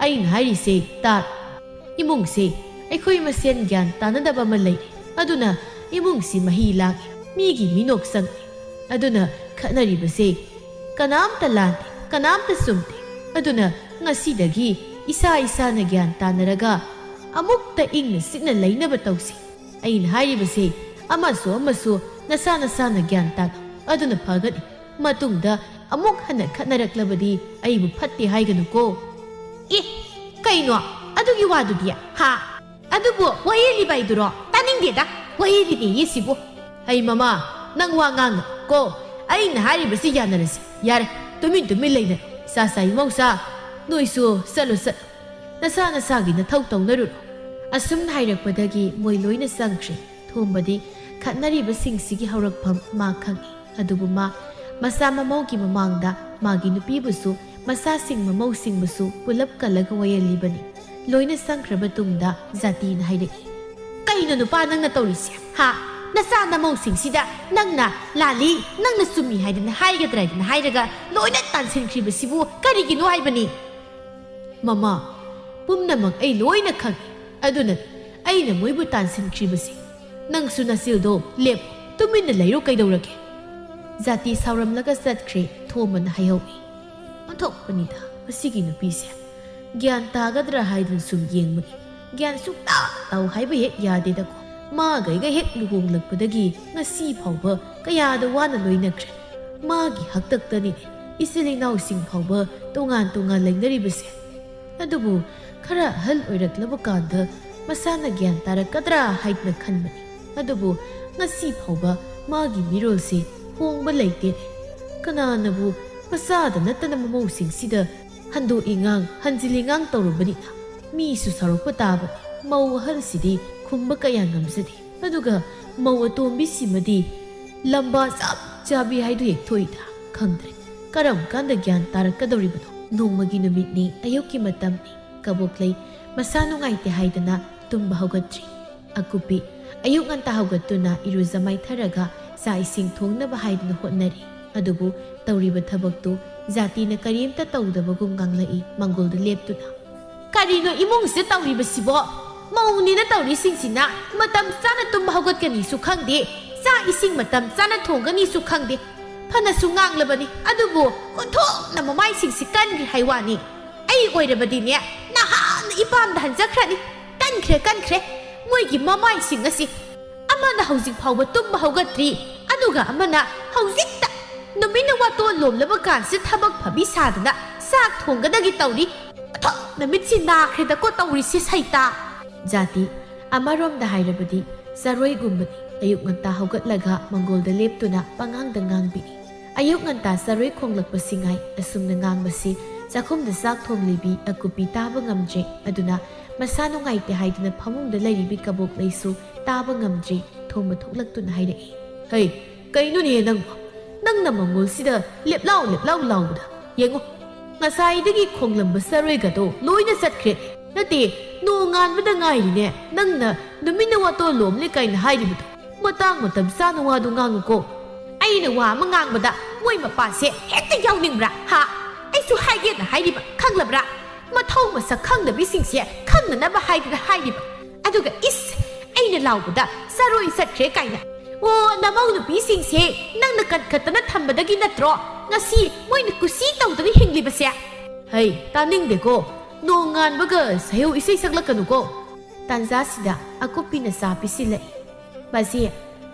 ꯑꯩꯅ ꯍꯥꯏꯔꯤꯁꯦ ꯇꯥꯔꯣ꯫ ꯏꯃꯨꯡꯁꯦ ꯑꯩꯈꯣꯏ ꯃꯁꯦꯟ ꯒ꯭ꯌꯥꯟ ꯇꯥꯅꯗꯕ ꯑꯃ ꯂꯩꯔꯦ꯫ ꯑꯗꯨꯅ ꯏꯃꯨꯡꯁꯤ ꯃꯍꯤ ꯂꯥꯡꯉꯦ, ꯃꯤꯒꯤ ꯃꯤꯅꯣꯛ ꯆꯪꯉꯦ꯫ ꯑꯗꯨꯅ ꯈꯠꯅꯔꯤꯕꯁꯦ ꯀꯅꯥꯝꯇ ꯂꯥꯟꯗꯦ, ꯀꯅꯥꯝꯇ ꯆꯨꯝꯗꯦ꯫ ꯑꯗꯨꯅ ꯉꯁꯤꯗꯒꯤ ꯏꯁꯥ ꯏꯁꯥꯅ ꯒ꯭ꯌꯥꯟ ꯇꯥꯅꯔꯒ ꯑꯃꯨꯛꯇ ꯏꯪꯅ ꯆꯤꯛꯅ ꯂꯩꯅꯕ ꯇꯧꯁꯤ꯫ ꯑꯩꯅ ꯍꯥꯏꯔꯤꯕꯁꯦ ꯑꯃꯁꯨ ꯑꯃꯁꯨ ꯅꯁꯥ ꯅꯁꯥꯅ ꯒ꯭ꯌꯥꯟ ꯇꯥꯅꯧ, ꯑꯗꯨꯅ ꯐꯒꯅꯤ꯫ ꯃꯇꯨꯡꯗ ꯑꯃꯨꯛ ꯍꯟꯅ ꯈꯠꯅꯔꯛꯂꯕꯗꯤ ꯑꯩꯕꯨ ꯐꯠꯇꯦ ꯍꯥꯏꯒꯅꯨꯀꯣ꯫" "ꯑꯦ, ꯀꯩꯅꯣ ꯑꯗꯨꯒꯤ ꯋꯥꯗꯨꯗꯤ? ꯍꯥ? ꯑꯗꯨꯕꯨ ꯋꯥꯍꯩ ꯂꯤꯕ ꯍꯥꯏꯗꯨꯔꯣ? ꯇꯥꯅꯤꯡꯗꯦꯗ, ꯋꯥꯍꯩ ꯂꯤꯅꯦꯌꯦ ꯁꯤꯕꯨ꯫" "ꯍꯩ ꯃꯃꯥ, ꯅꯪ ꯋꯥ ꯉꯥꯡꯅꯨ ꯀꯣ꯫ ꯑꯩꯅ ꯍꯥꯏꯔꯤꯕꯁꯤ ꯌꯥꯅꯔꯁꯤ꯫ ꯌꯥꯔꯦ, ꯇꯨꯃꯤꯟ ꯇꯨꯃꯤꯟ ꯂꯩꯅꯔꯣ꯫ ꯁꯥ ꯁꯥ ꯏꯃꯧꯁꯥ, ꯅꯣꯏꯁꯨ ꯆꯠꯂꯣ ꯆꯠꯂꯣ꯫ ꯅꯁꯥ ꯅꯁꯥꯒꯤ ꯅꯊꯧ ꯇꯧꯅꯔꯨꯔꯣ꯫" ꯑꯁꯨꯝꯅ ꯍꯥꯏꯔꯛꯄꯗꯒꯤ ꯃꯣꯏ ꯂꯣꯏꯅ ꯆꯪꯈ꯭ꯔꯦ꯫ ꯊꯣꯝꯕꯗꯤ ꯈꯠꯅꯔꯤꯕꯁꯤꯡꯁꯤꯒꯤ ꯍꯧꯔꯛꯐꯝ ꯃꯥ ꯈꯪꯏ꯫ ꯑꯗꯨꯕꯨ ꯃꯥ ꯃꯆꯥ ꯃꯃꯧꯒꯤ ꯃꯃꯥꯡꯗ ꯃꯥꯒꯤ ꯅꯨꯄꯤꯕꯨꯁꯨ, ꯃꯆꯥꯁꯤꯡ ꯃꯃꯧꯁꯤꯡꯕꯨꯁꯨ ꯄꯨꯂꯞ ꯀꯜꯂꯒ ꯋꯥꯌꯦꯜꯂꯤꯕꯅꯤ꯫ ꯂꯣꯏꯅ ꯆꯪꯈ꯭ꯔꯕ ꯇꯨꯡꯗ ꯖꯥꯇꯤꯅ ꯍꯥꯏꯔꯛꯏ, "ꯀꯩꯅꯣ ꯅꯨꯄꯥ ꯅꯪꯅ ꯇꯧꯔꯤꯁꯦ? ꯍꯥ? ꯅꯆꯥ ꯅꯃꯧꯁꯤꯡꯁꯤꯗ ꯅꯪꯅ ꯂꯥꯜꯂꯤ, ꯅꯪꯅ ꯆꯨꯝꯃꯤ ꯍꯥꯏꯗꯅ ꯍꯥꯏꯒꯗ꯭ꯔꯥ ꯍꯥꯏꯗꯅ ꯍꯥꯏꯔꯒ ꯂꯣꯏꯅ ꯇꯥꯟꯁꯤꯟꯈ꯭ꯔꯤꯕꯁꯤꯕꯨ ꯀꯔꯤꯒꯤꯅꯣ ꯍꯥꯏꯕꯅꯤ? ꯃꯃꯥ, ꯄꯨꯝꯅꯃꯛ ꯑꯩ ꯂꯣꯏꯅ ꯈꯪꯏ꯫ ꯑꯗꯨꯅ ꯑꯩꯅ ꯃꯣꯏꯕꯨ ꯇꯥꯟꯁꯤꯟꯈ꯭ꯔꯤꯕꯁꯤ꯫ ꯅꯪꯁꯨ ꯅꯆꯤꯜꯗꯣ ꯂꯦꯞꯄꯣ, ꯇꯨꯃꯤꯟꯅ ꯂꯩꯔꯣ, ꯀꯩꯗꯧꯔꯒꯦ? ꯖꯥꯇꯤ ꯁꯥꯎꯔꯝꯂꯒ ꯆꯠꯈ꯭ꯔꯦ꯫ ꯊꯣꯝꯕꯅ ꯍꯥꯏꯍꯧꯏ꯫ "ꯑꯣꯟꯊꯣꯛꯄꯅꯤꯗ ꯃꯁꯤꯒꯤ ꯅꯨꯄꯤꯁꯦ꯫ ꯒ꯭ꯌꯥꯟ ꯇꯥꯒꯗ꯭ꯔꯥ ꯍꯥꯏꯗꯨꯅ ꯁꯨꯝ ꯌꯦꯡꯕꯅꯤ꯫ ꯒ꯭ꯌꯥꯟ ꯁꯨꯛꯇꯥ ꯇꯥꯎ ꯍꯥꯏꯕ ꯍꯦꯛ ꯌꯥꯗꯦꯗꯀꯣ꯫ ꯃꯥꯒ ꯑꯩꯒ ꯍꯦꯛ ꯂꯨꯍꯣꯡꯂꯛꯄꯗꯒꯤ ꯉꯁꯤ ꯐꯥꯎꯕ ꯀꯌꯥꯗ ꯋꯥꯅ ꯂꯣꯏꯅꯈ꯭ꯔꯦ꯫ ꯃꯥꯒꯤ ꯍꯥꯛꯇꯛꯇꯅꯤ ꯏꯆꯤꯜ ꯏꯅꯥꯎꯁꯤꯡ ꯐꯥꯎꯕ ꯇꯣꯉꯥꯟ ꯇꯣꯉꯥꯟ ꯂꯩꯅꯔꯤꯕꯁꯦ꯫ ꯑꯗꯨꯕꯨ ꯈꯔ ꯑꯍꯜ ꯑꯣꯏꯔꯛꯂꯕ ꯀꯥꯟꯗ ꯃꯁꯥꯅ ꯒ꯭ꯌꯥꯟ ꯇꯥꯔꯛꯀꯗ꯭ꯔꯥ ꯍꯥꯏꯗꯅ ꯈꯟꯕꯅꯤ꯫ ꯑꯗꯨꯕꯨ ꯉꯁꯤ ꯐꯥꯎꯕ ꯃꯥꯒꯤ ꯃꯤꯔꯣꯜꯁꯤ ꯍꯣꯡꯕ ꯂꯩꯇꯦ꯫ ꯀꯅꯥꯅꯕꯨ ꯃꯆꯥꯗ ꯅꯠꯇꯅ ꯃꯃꯧꯁꯤꯡꯁꯤꯗ ꯍꯟꯗꯣꯛꯏ ꯉꯥꯡ, ꯍꯟꯖꯤꯜꯂꯤ ꯉꯥꯡ ꯇꯧꯔꯨꯕꯅꯤꯅ ꯃꯤꯁꯨ ꯁꯥꯎꯔꯛꯄ ꯇꯥꯕꯅꯤ꯫ ꯃꯧ ꯑꯍꯜꯁꯤꯗꯤ ꯈꯨꯝꯕ ꯀꯌꯥ ꯉꯝꯖꯗꯦ꯫ ꯑꯗꯨꯒ ꯃꯧ ꯑꯇꯣꯝꯕꯤꯁꯤꯃꯗꯤ ꯂꯝꯕꯥ ꯆꯞ ꯆꯥꯕꯤ ꯍꯥꯏꯗꯨ ꯍꯦꯛ ꯊꯣꯛꯏꯗ꯫ ꯈꯪꯗ꯭ꯔꯦ ꯀꯔꯝ ꯀꯥꯟꯗ ꯒ꯭ꯌꯥꯟ ꯇꯥꯔꯛꯀꯗꯧꯔꯤꯕꯅꯣ?" ꯅꯣꯡꯃꯒꯤ ꯅꯨꯃꯤꯠꯅꯤ, ꯑꯌꯨꯛꯀꯤ ꯃꯇꯝꯅꯤ꯫ ꯀꯕꯣꯛꯂꯩ ꯃꯁꯥ ꯅꯨꯡꯉꯥꯏꯇꯦ ꯍꯥꯏꯗꯅ ꯇꯨꯝꯕ ꯍꯧꯒꯠꯇ꯭ꯔꯤ꯫ ꯑꯀꯨꯞꯄꯤ ꯑꯌꯨꯛ ꯉꯟꯇꯥ ꯍꯧꯒꯠꯇꯨꯅ ꯏꯔꯨꯖ ꯃꯥꯏꯊꯔꯒ ꯆꯥꯛ ꯏꯁꯤꯡ ꯊꯣꯡꯅꯕ ꯍꯥꯏꯗꯨꯅ ꯍꯣꯠꯅꯔꯤ꯫ ꯑꯗꯨꯕꯨ ꯇꯧꯔꯤꯕ ꯊꯕꯛꯇꯨ ꯖꯥꯇꯤꯅ ꯀꯔꯤꯝꯇ ꯇꯧꯗꯕꯒꯨꯝ ꯉꯥꯡꯂꯛꯏ ꯃꯪꯒꯣꯜꯗ ꯂꯦꯞꯇꯨꯅ꯫ "ꯀꯔꯤꯅꯣ ꯏꯃꯨꯡꯁꯤꯗ ꯇꯧꯔꯤꯕꯁꯤꯕꯣ? ꯃꯧꯅꯤꯅ ꯇꯧꯔꯤꯁꯤꯡꯁꯤꯅ ꯃꯇꯝ ꯆꯥꯅ ꯇꯨꯝꯕ ꯍꯧꯒꯠꯀꯅꯤꯁꯨ ꯈꯪꯗꯦ, ꯆꯥꯛ ꯏꯁꯤꯡ ꯃꯇꯝ ꯆꯥꯅ ꯊꯣꯡꯒꯅꯤꯁꯨ ꯈꯪꯗꯦ꯫ ꯐꯅꯁꯨ ꯉꯥꯡꯂꯕꯅꯤ, ꯑꯗꯨꯕꯨ ꯑꯣꯟꯊꯣꯛꯅ ꯃꯃꯥꯏꯁꯤꯡꯁꯤ ꯀꯟꯈ꯭ꯔꯦ ꯍꯥꯏ ꯋꯥꯅꯤ꯫ ꯑꯩ ꯑꯣꯏꯔꯕꯗꯤꯅꯦ, ꯅꯍꯥꯟꯅ ꯏꯄꯥꯝꯗ ꯍꯟꯖꯈ꯭ꯔꯅꯤ꯫ ꯀꯟꯈ꯭ꯔꯦ, ꯀꯟꯈ꯭ꯔꯦ꯫ ꯃꯣꯏꯒꯤ ꯃꯃꯥꯏꯁꯤꯡ ꯑꯁꯤ꯫ ꯑꯃꯅ ꯍꯧꯖꯤꯛ ꯐꯥꯎꯕ ꯇꯨꯝꯕ ꯍꯧꯒꯠꯇ꯭ꯔꯤ, ꯑꯗꯨꯒ ꯑꯃꯅ ꯍꯧꯖꯤꯛꯇ ꯅꯨꯃꯤꯠꯅ ꯋꯥꯇꯣꯟ ꯂꯣꯝꯂꯕ ꯀꯥꯟꯁꯤꯗ ꯊꯕꯛ ꯐꯕꯤ ꯁꯥꯗꯅ ꯆꯥꯛ ꯊꯣꯡꯒꯗꯒꯤ ꯇꯧꯔꯤ꯫ ꯑꯣꯟꯊꯣꯛꯅ ꯃꯤꯠꯁꯤ ꯅꯥꯈ꯭ꯔꯦꯗꯀꯣ ꯇꯧꯔꯤꯁꯤ ꯁꯩꯇꯥ!" ꯖꯥꯇꯤ ꯑꯃꯔꯣꯝꯗ ꯍꯥꯏꯔꯕꯗꯤ ꯆꯔꯣꯏꯒꯨꯝꯕꯅꯤ꯫ ꯑꯌꯨꯛ ꯉꯟꯇꯥ ꯍꯧꯒꯠꯂꯒ ꯃꯪꯒꯣꯜꯗ ꯂꯦꯞꯇꯨꯅ ꯄꯉꯥꯡꯗ ꯉꯥꯡꯕꯤꯅꯤ꯫ ꯑꯌꯨꯛ ꯉꯟꯇꯥ ꯆꯔꯣꯏ ꯈꯣꯡꯂꯛꯄꯁꯤ ꯉꯥꯏ꯫ ꯑꯁꯨꯝꯅ ꯉꯥꯡꯕꯁꯤ ꯆꯥꯛꯈꯨꯝꯗ ꯆꯥꯛ ꯊꯣꯡꯂꯤꯕꯤ ꯑꯀꯨꯞꯄꯤ ꯇꯥꯕ ꯉꯝꯗ꯭ꯔꯦ꯫ ꯑꯗꯨꯅ ꯃꯁꯥ ꯅꯨꯡꯉꯥꯏꯇꯦ ꯍꯥꯏꯗꯨꯅ ꯐꯃꯨꯡꯗ ꯂꯩꯔꯤꯕꯤ ꯀꯕꯣꯛꯂꯩꯁꯨ ꯇꯥꯕ ꯉꯝꯗ꯭ꯔꯦ꯫ ꯊꯣꯝꯕ ꯊꯣꯛꯂꯛꯇꯨꯅ ꯍꯥꯏꯔꯛꯏ, "ꯍꯩ, ꯀꯩꯅꯣꯅꯦ ꯅꯪꯕꯣ? ꯅꯪꯅ ꯃꯪꯒꯣꯜꯁꯤꯗ ꯂꯦꯞꯂꯥꯎ ꯂꯦꯞꯂꯥꯎ ꯂꯥꯎꯕꯗ ꯌꯦꯡꯉꯣ, ꯉꯁꯥꯏꯗꯒꯤ ꯈꯣꯡꯂꯝꯕ ꯆꯔꯣꯏꯒꯗꯣ ꯂꯣꯏꯅ ꯆꯠꯈ꯭ꯔꯦ꯫ ꯅꯠꯇꯦ, ꯅꯣꯡ ꯉꯥꯟꯕꯗ ꯉꯥꯏꯔꯤꯅꯦ ꯅꯪꯅ ꯅꯨꯃꯤꯠꯅ ꯋꯥꯇꯣꯟ ꯂꯣꯝꯂꯦ ꯀꯥꯏꯅ ꯍꯥꯏꯔꯤꯕꯗꯣ꯫ ꯃꯇꯥꯡ ꯃꯇꯝ ꯆꯥꯅ ꯋꯥꯗꯨ ꯉꯥꯡꯉꯨꯀꯣ꯫ ꯑꯩꯅ ꯋꯥ ꯑꯃ ꯉꯥꯡꯕꯗ ꯃꯣꯏ ꯃꯄꯥꯁꯦ ꯍꯦꯛꯇ ꯌꯥꯎꯅꯤꯡꯕ꯭ꯔꯥ? ꯍꯥ? ꯑꯩꯁꯨ ꯍꯥꯏꯒꯦꯅ ꯍꯥꯏꯔꯤꯕ, ꯈꯪꯂꯕ꯭ꯔꯥ? ꯃꯊꯧ ꯃꯁꯛ ꯈꯪꯗꯕꯤꯁꯤꯡꯁꯦ ꯈꯪꯅꯅꯕ ꯍꯥꯏꯗꯅ ꯍꯥꯏꯔꯤꯕ꯫ ꯑꯗꯨꯒ ꯏꯁ, ꯑꯩꯅ ꯂꯥꯎꯕꯗ ꯆꯔꯣꯏ ꯆꯠꯈ꯭ꯔꯦ ꯀꯥꯏꯅ꯫ ꯑꯣ, ꯅꯃꯧ ꯅꯨꯄꯤꯁꯤꯡꯁꯦ ꯅꯪꯅ ꯀꯟꯈꯠꯇꯅ ꯊꯝꯕꯗꯒꯤ ꯅꯠꯇ꯭ꯔꯣ ꯉꯁꯤ ꯃꯣꯏꯅ ꯀꯨꯁꯤ ꯇꯧꯗꯅ ꯍꯤꯡꯂꯤꯕꯁꯦ? ꯍꯩ, ꯇꯥꯅꯤꯡꯗꯦꯀꯣ꯫ ꯅꯣꯡ ꯉꯥꯟꯕꯒ ꯁꯍꯦꯎ ꯏꯁꯩ ꯁꯛꯂꯛꯀꯅꯨꯀꯣ꯫ ꯇꯥꯟꯖꯥꯁꯤꯗ ꯑꯀꯨꯞꯄꯤꯅ ꯆꯥ ꯄꯤꯁꯤꯜꯂꯛꯏ꯫ ꯕꯥꯖꯤ,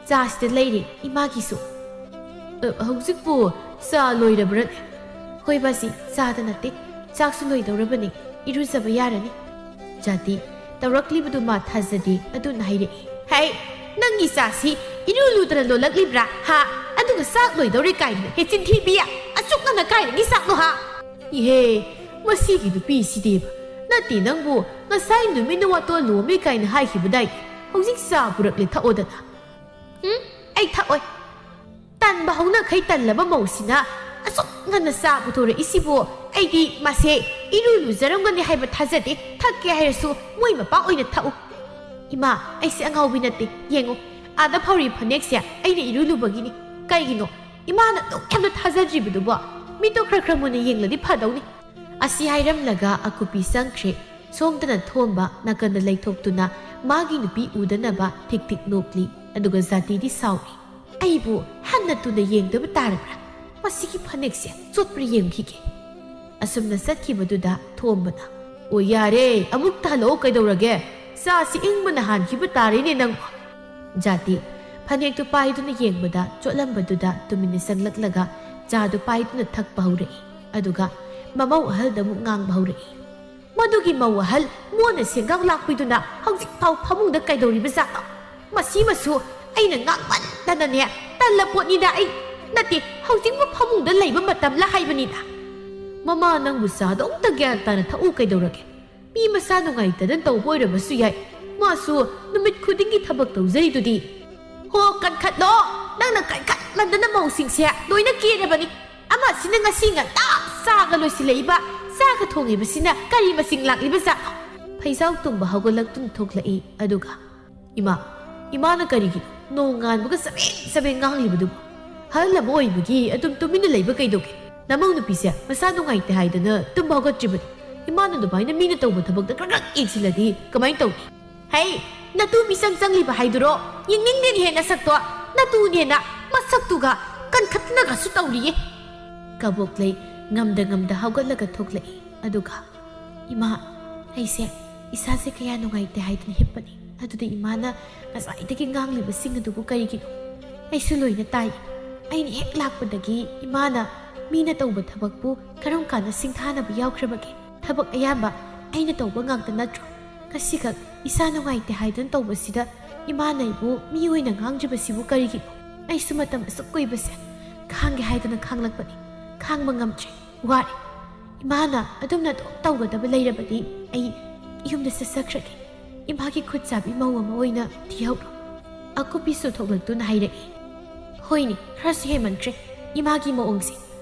ꯆꯥꯁꯤꯗ ꯂꯩꯔꯦ ꯏꯃꯥꯒꯤꯁꯨ꯫ ꯑ, ꯍꯧꯖꯤꯛꯄꯨ ꯆꯥ ꯂꯣꯏꯔꯕ꯭ꯔꯅꯦ? ꯍꯣꯏ ꯕꯥꯖꯤ, ꯆꯥꯗ ꯅꯠꯇꯦ, ꯆꯥꯛꯁꯨ ꯂꯣꯏꯗꯧꯔꯕꯅꯤ, ꯏꯔꯨꯖꯕ ꯌꯥꯔꯅꯤ꯫ ꯖꯥꯇꯤ, ꯇꯧꯔꯛꯂꯤꯕꯗꯨ ꯃꯥ ꯊꯥꯖꯗꯦ, ꯑꯗꯨꯅ ꯍꯥꯏꯔꯛꯏ꯫ ꯍꯩ, ꯅꯪꯒꯤ ꯆꯥꯁꯤ ꯏꯔꯨ ꯂꯨꯗꯅ ꯂꯣꯜꯂꯛꯂꯤꯕ꯭ꯔꯥ? ꯍꯥ? ꯑꯗꯨꯒ ꯆꯥꯛ ꯂꯣꯏꯗꯧꯔꯦ ꯀꯥꯏꯅ ꯍꯦ ꯆꯤꯟꯊꯤꯕꯤ! ꯑꯁꯨꯛ ꯉꯟꯅ ꯀꯥꯏꯗꯒꯤ ꯆꯥꯛꯅꯣ ꯍꯥ? ꯏꯍꯦ, ꯃꯁꯤꯒꯤ ꯅꯨꯄꯤꯁꯤꯗꯤꯕ꯫ ꯅꯠꯇꯦ ꯅꯪꯕꯨ ꯉꯁꯥꯏ ꯅꯨꯃꯤꯠꯅ ꯋꯥꯇꯣꯟ ꯂꯨꯍꯣꯡꯃꯤ ꯀꯥꯏꯅ ꯍꯥꯏꯈꯤꯕꯗꯥꯏ? ꯍꯧꯖꯤꯛ ꯆꯥ ꯄꯨꯔꯛꯂꯦ ꯊꯛꯑꯣꯗꯅ꯫ ꯎꯝ, ꯑꯩ ꯊꯛꯑꯣꯏ꯫ ꯇꯟꯕ ꯍꯧꯅꯈꯩ ꯇꯜꯂꯕ ꯃꯧꯁꯤꯅ ꯑꯁꯨꯛ ꯉꯟꯅ ꯆꯥ ꯄꯨꯊꯣꯔꯛꯏꯁꯤꯕꯨ ꯑꯩꯗꯤ ꯃꯁꯦ ꯏꯔꯨ ꯂꯨꯖꯔꯝꯒꯅꯤ ꯍꯥꯏꯕ ꯊꯥꯖꯗꯦ꯫ ꯊꯛꯀꯦ ꯍꯥꯏꯔꯁꯨ ꯃꯣꯏ ꯃꯄꯥ ꯑꯣꯏꯅ ꯊꯛꯎ꯫ ꯏꯃꯥ, ꯑꯩꯁꯦ ꯑꯉꯥꯎꯕꯤ ꯅꯠꯇꯦ꯫ ꯌꯦꯡꯉꯨ, ꯑꯥꯗ ꯐꯧꯔꯤ ꯐꯅꯦꯛꯁꯦ ꯑꯩꯅ ꯏꯔꯨ ꯂꯨꯕꯒꯤꯅꯤ꯫ ꯀꯩꯒꯤꯅꯣ? ꯏꯃꯥꯅ ꯑꯗꯨꯛ ꯌꯥꯝꯅ ꯊꯥꯖꯗ꯭ꯔꯤꯕꯗꯨꯕꯣ? ꯃꯤꯠꯇꯣ ꯈꯔ ꯈꯔ ꯃꯨꯟꯅ ꯌꯦꯡꯂꯗꯤ ꯐꯗꯧꯅꯤ꯫ ꯑꯁꯤ ꯍꯥꯏꯔꯝꯂꯒ ꯑꯀꯨꯞꯄꯤ ꯆꯪꯈ꯭ꯔꯦ꯫ ꯁꯣꯝꯗꯅ ꯊꯣꯝꯕ ꯅꯥꯀꯟꯗ ꯂꯩꯊꯣꯛꯇꯨꯅ ꯃꯥꯒꯤ ꯅꯨꯄꯤ ꯎꯗꯅꯕ ꯊꯤꯛ ꯊꯤꯛ ꯅꯣꯛꯂꯤ꯫ ꯑꯗꯨꯒ ꯖꯥꯇꯤꯗꯤ ꯁꯥꯎꯏ꯫ ꯑꯩꯕꯨ ꯍꯟꯅ ꯇꯨꯅ ꯌꯦꯡꯗꯕ ꯇꯥꯔꯕ꯭ꯔꯥ? ꯃꯁꯤꯒꯤ ꯐꯅꯦꯛꯁꯦ ꯆꯣꯠꯄ꯭ꯔꯥ ꯌꯦꯡꯈꯤꯒꯦ꯫ ꯑꯁꯨꯝꯅ ꯆꯠꯈꯤꯕꯗꯨꯗ ꯊꯣꯝꯕꯅ, "ꯑꯣ ꯌꯥꯔꯦ, ꯑꯃꯨꯛꯇ ꯍꯜꯂꯛꯑꯣ ꯀꯩꯗꯧꯔꯒꯦ? ꯆꯥꯁꯤ ꯏꯪꯕꯅ ꯍꯥꯟꯈꯤꯕ ꯇꯥꯔꯦꯅꯦ ꯅꯪ꯫" ꯖꯥꯇꯤ ꯐꯅꯦꯛꯇꯨ ꯄꯥꯏꯗꯨꯅ ꯌꯦꯡꯕꯗ ꯆꯣꯠꯂꯝꯕꯗꯨꯗ ꯇꯨꯃꯤꯟꯅ ꯆꯪꯂꯛꯂꯒ ꯆꯥꯗꯨ ꯄꯥꯏꯗꯨꯅ ꯊꯛꯄ ꯍꯧꯔꯛꯏ꯫ ꯑꯗꯨꯒ ꯃꯃꯧ ꯑꯍꯜꯗ ꯑꯃꯨꯛ ꯉꯥꯡꯕ ꯍꯧꯔꯛꯏ꯫ ꯃꯗꯨꯒꯤ ꯃꯧ ꯑꯍꯜ ꯃꯣꯟꯅ ꯁꯦꯟꯒꯥꯡ ꯂꯥꯛꯄꯤꯗꯨꯅ ꯍꯧꯖꯤꯛꯐꯥꯎ ꯐꯃꯨꯡꯗ ꯀꯩꯗꯧꯔꯤꯕ ꯖꯥꯠꯅꯣ? ꯃꯁꯤꯃꯁꯨ ꯑꯩꯅ ꯉꯥꯡꯃꯟꯗꯅꯅꯦ ꯇꯜꯂ ꯄꯣꯠꯅꯤꯗ ꯑꯩ꯫ ꯅꯠꯇꯦ, ꯍꯧꯖꯤꯛꯄꯨ ꯐꯃꯨꯡꯗ ꯂꯩꯕ ꯃꯇꯝꯂ ꯍꯥꯏꯕꯅꯤꯗ꯫ ꯃꯃꯥ ꯅꯪꯕꯨ ꯆꯥꯗꯣ ꯑꯝꯇ ꯒ꯭ꯌꯥꯟ ꯇꯥꯅ ꯊꯛꯎ ꯀꯩꯗꯧꯔꯒꯦ? ꯃꯤ ꯃꯁꯥ ꯅꯨꯡꯉꯥꯏꯇꯗꯅ ꯇꯧꯕ ꯑꯣꯏꯔꯝꯕꯁꯨ ꯌꯥꯏ꯫ ꯃꯥꯁꯨ ꯅꯨꯃꯤꯠ ꯈꯨꯗꯤꯡꯒꯤ ꯊꯕꯛ ꯇꯧꯖꯔꯤꯗꯨꯗꯤ꯫ ꯍꯣ, ꯀꯟꯈꯠꯂꯣ! ꯅꯪꯅ ꯀꯟꯈꯠꯃꯟꯗꯅ ꯃꯧꯁꯤꯡꯁꯦ ꯂꯣꯏꯅ ꯀꯦꯔꯕꯅꯤ꯫ ꯑꯃꯁꯤꯅ ꯉꯁꯤ ꯉꯟꯇꯥ ꯆꯥꯒ ꯂꯣꯏꯁꯤꯜꯂꯛꯏꯕ, ꯆꯥꯒ ꯊꯣꯡꯉꯤꯕꯁꯤꯅ ꯀꯔꯤ ꯃꯁꯤꯡ ꯂꯥꯛꯂꯤꯕ ꯖꯥꯠꯅꯣ? ꯐꯩꯖꯥꯎ ꯇꯨꯝꯕ ꯍꯧꯒꯠꯂꯛꯇꯨꯅ ꯊꯣꯛꯂꯛꯏ꯫ ꯑꯗꯨꯒ, "ꯏꯃꯥ, ꯏꯃꯥꯅ ꯀꯔꯤꯒꯤꯅꯣ?" ꯅꯣꯡꯉꯥꯟꯕꯒ ꯆꯕꯦꯡ ꯆꯕꯦꯡ ꯉꯥꯡꯂꯤꯕꯗꯨꯕꯨ? ꯑꯍꯜ ꯑꯃ ꯑꯣꯏꯕꯒꯤ ꯑꯗꯨꯝ ꯇꯨꯃꯤꯟꯅ ꯂꯩꯕ ꯀꯩꯗꯧꯒꯦ? ꯅꯃꯧ ꯅꯨꯄꯤꯁꯦ ꯃꯁꯥ ꯅꯨꯡꯉꯥꯏꯇꯦ ꯍꯥꯏꯗꯅ ꯇꯨꯝꯕ ꯍꯧꯒꯠꯇ꯭ꯔꯤꯕꯅꯤ꯫ ꯏꯃꯥꯅ ꯑꯗꯨꯃꯥꯏꯅ ꯃꯤꯅ ꯇꯧꯕ ꯊꯕꯛꯇ ꯀ꯭ꯔꯛ ꯀ꯭ꯔꯛ ꯌꯦꯡꯁꯤꯜꯂꯗꯤ ꯀꯃꯥꯏꯅ ꯇꯧꯅꯤ? ꯍꯩ, ꯅꯇꯨ ꯃꯤꯆꯪ ꯆꯪꯂꯤꯕ ꯍꯥꯏꯗꯨꯔꯣ? ꯌꯦꯡꯅꯤꯡꯗꯦꯅꯦꯍꯦ ꯅꯁꯛꯇꯣ꯫ ꯅꯇꯨꯅꯦꯅ ꯃꯁꯛꯇꯨꯒ ꯀꯟꯈꯠꯅꯒꯁꯨ ꯇꯧꯔꯤꯌꯦ꯫ ꯀꯕꯣꯛꯂꯩ ꯉꯝꯗ ꯉꯝꯗ ꯍꯧꯒꯠꯂꯒ ꯊꯣꯛꯂꯛꯏ꯫ ꯑꯗꯨꯒ, "ꯏꯃꯥ, ꯑꯩꯁꯦ ꯏꯁꯥꯁꯦ ꯀꯌꯥ ꯅꯨꯡꯉꯥꯏꯇꯦ ꯍꯥꯏꯗꯅ ꯍꯤꯞꯄꯅꯤ꯫ ꯑꯗꯨꯗ ꯏꯃꯥꯅ ꯉꯁꯥꯏꯗꯒꯤ ꯉꯥꯡꯂꯤꯕꯁꯤꯡ ꯑꯗꯨꯕꯨ ꯀꯔꯤꯒꯤꯅꯣ? ꯑꯩꯁꯨ ꯂꯣꯏꯅ ꯇꯥꯏ꯫ ꯑꯩꯅ ꯍꯦꯛ ꯂꯥꯛꯄꯗꯒꯤ ꯏꯃꯥꯅ ꯃꯤꯅ ꯇꯧꯕ ꯊꯕꯛꯄꯨ ꯀꯔꯝ ꯀꯥꯟꯗ ꯁꯤꯡꯊꯥꯅꯕ ꯌꯥꯎꯈ꯭ꯔꯕꯒꯦ? ꯊꯕꯛ ꯑꯌꯥꯝꯕ ꯑꯩꯅ ꯇꯧꯕ ꯉꯥꯛꯇ ꯅꯠꯇ꯭ꯔꯣ? ꯉꯁꯤꯈꯛ ꯏꯁꯥ ꯅꯨꯡꯉꯥꯏꯇꯦ ꯍꯥꯏꯗꯨꯅ ꯇꯧꯕꯁꯤꯗ ꯏꯃꯥꯅ ꯑꯩꯕꯨ ꯃꯤ ꯑꯣꯏꯅ ꯉꯥꯡꯗ꯭ꯔꯤꯕꯁꯤꯕꯨ ꯀꯔꯤꯒꯤꯅꯣ? ꯑꯩꯁꯨ ꯃꯇꯝ ꯑꯁꯨꯛ ꯀꯨꯏꯕꯁꯦ ꯈꯥꯡꯒꯦ ꯍꯥꯏꯗꯅ ꯈꯥꯡꯂꯛꯄꯅꯤ꯫ ꯈꯥꯡꯕ ꯉꯝꯗ꯭ꯔꯦ꯫ ꯋꯥꯔꯦ꯫ ꯏꯃꯥꯅ ꯑꯗꯨꯝꯅ ꯑꯗꯨꯝ ꯇꯧꯒꯗꯕ ꯂꯩꯔꯕꯗꯤ ꯑꯩ ꯌꯨꯝꯗ ꯆꯠꯆꯈ꯭ꯔꯒꯦ꯫ ꯏꯃꯥꯒꯤ ꯈꯨꯠ ꯆꯥꯕꯤ ꯃꯧ ꯑꯃ ꯑꯣꯏꯅ ꯊꯤꯍꯧꯔꯣ꯫" ꯑꯀꯨꯞꯄꯤꯁꯨ ꯊꯣꯛꯂꯛꯇꯨꯅ ꯍꯥꯏꯔꯛꯏ꯫ "ꯍꯣꯏꯅꯦ, ꯈꯔꯁꯨ ꯍꯦꯟꯃꯟꯈ꯭ꯔꯦ ꯏꯃꯥꯒꯤ ꯃꯑꯣꯡꯁꯦ꯫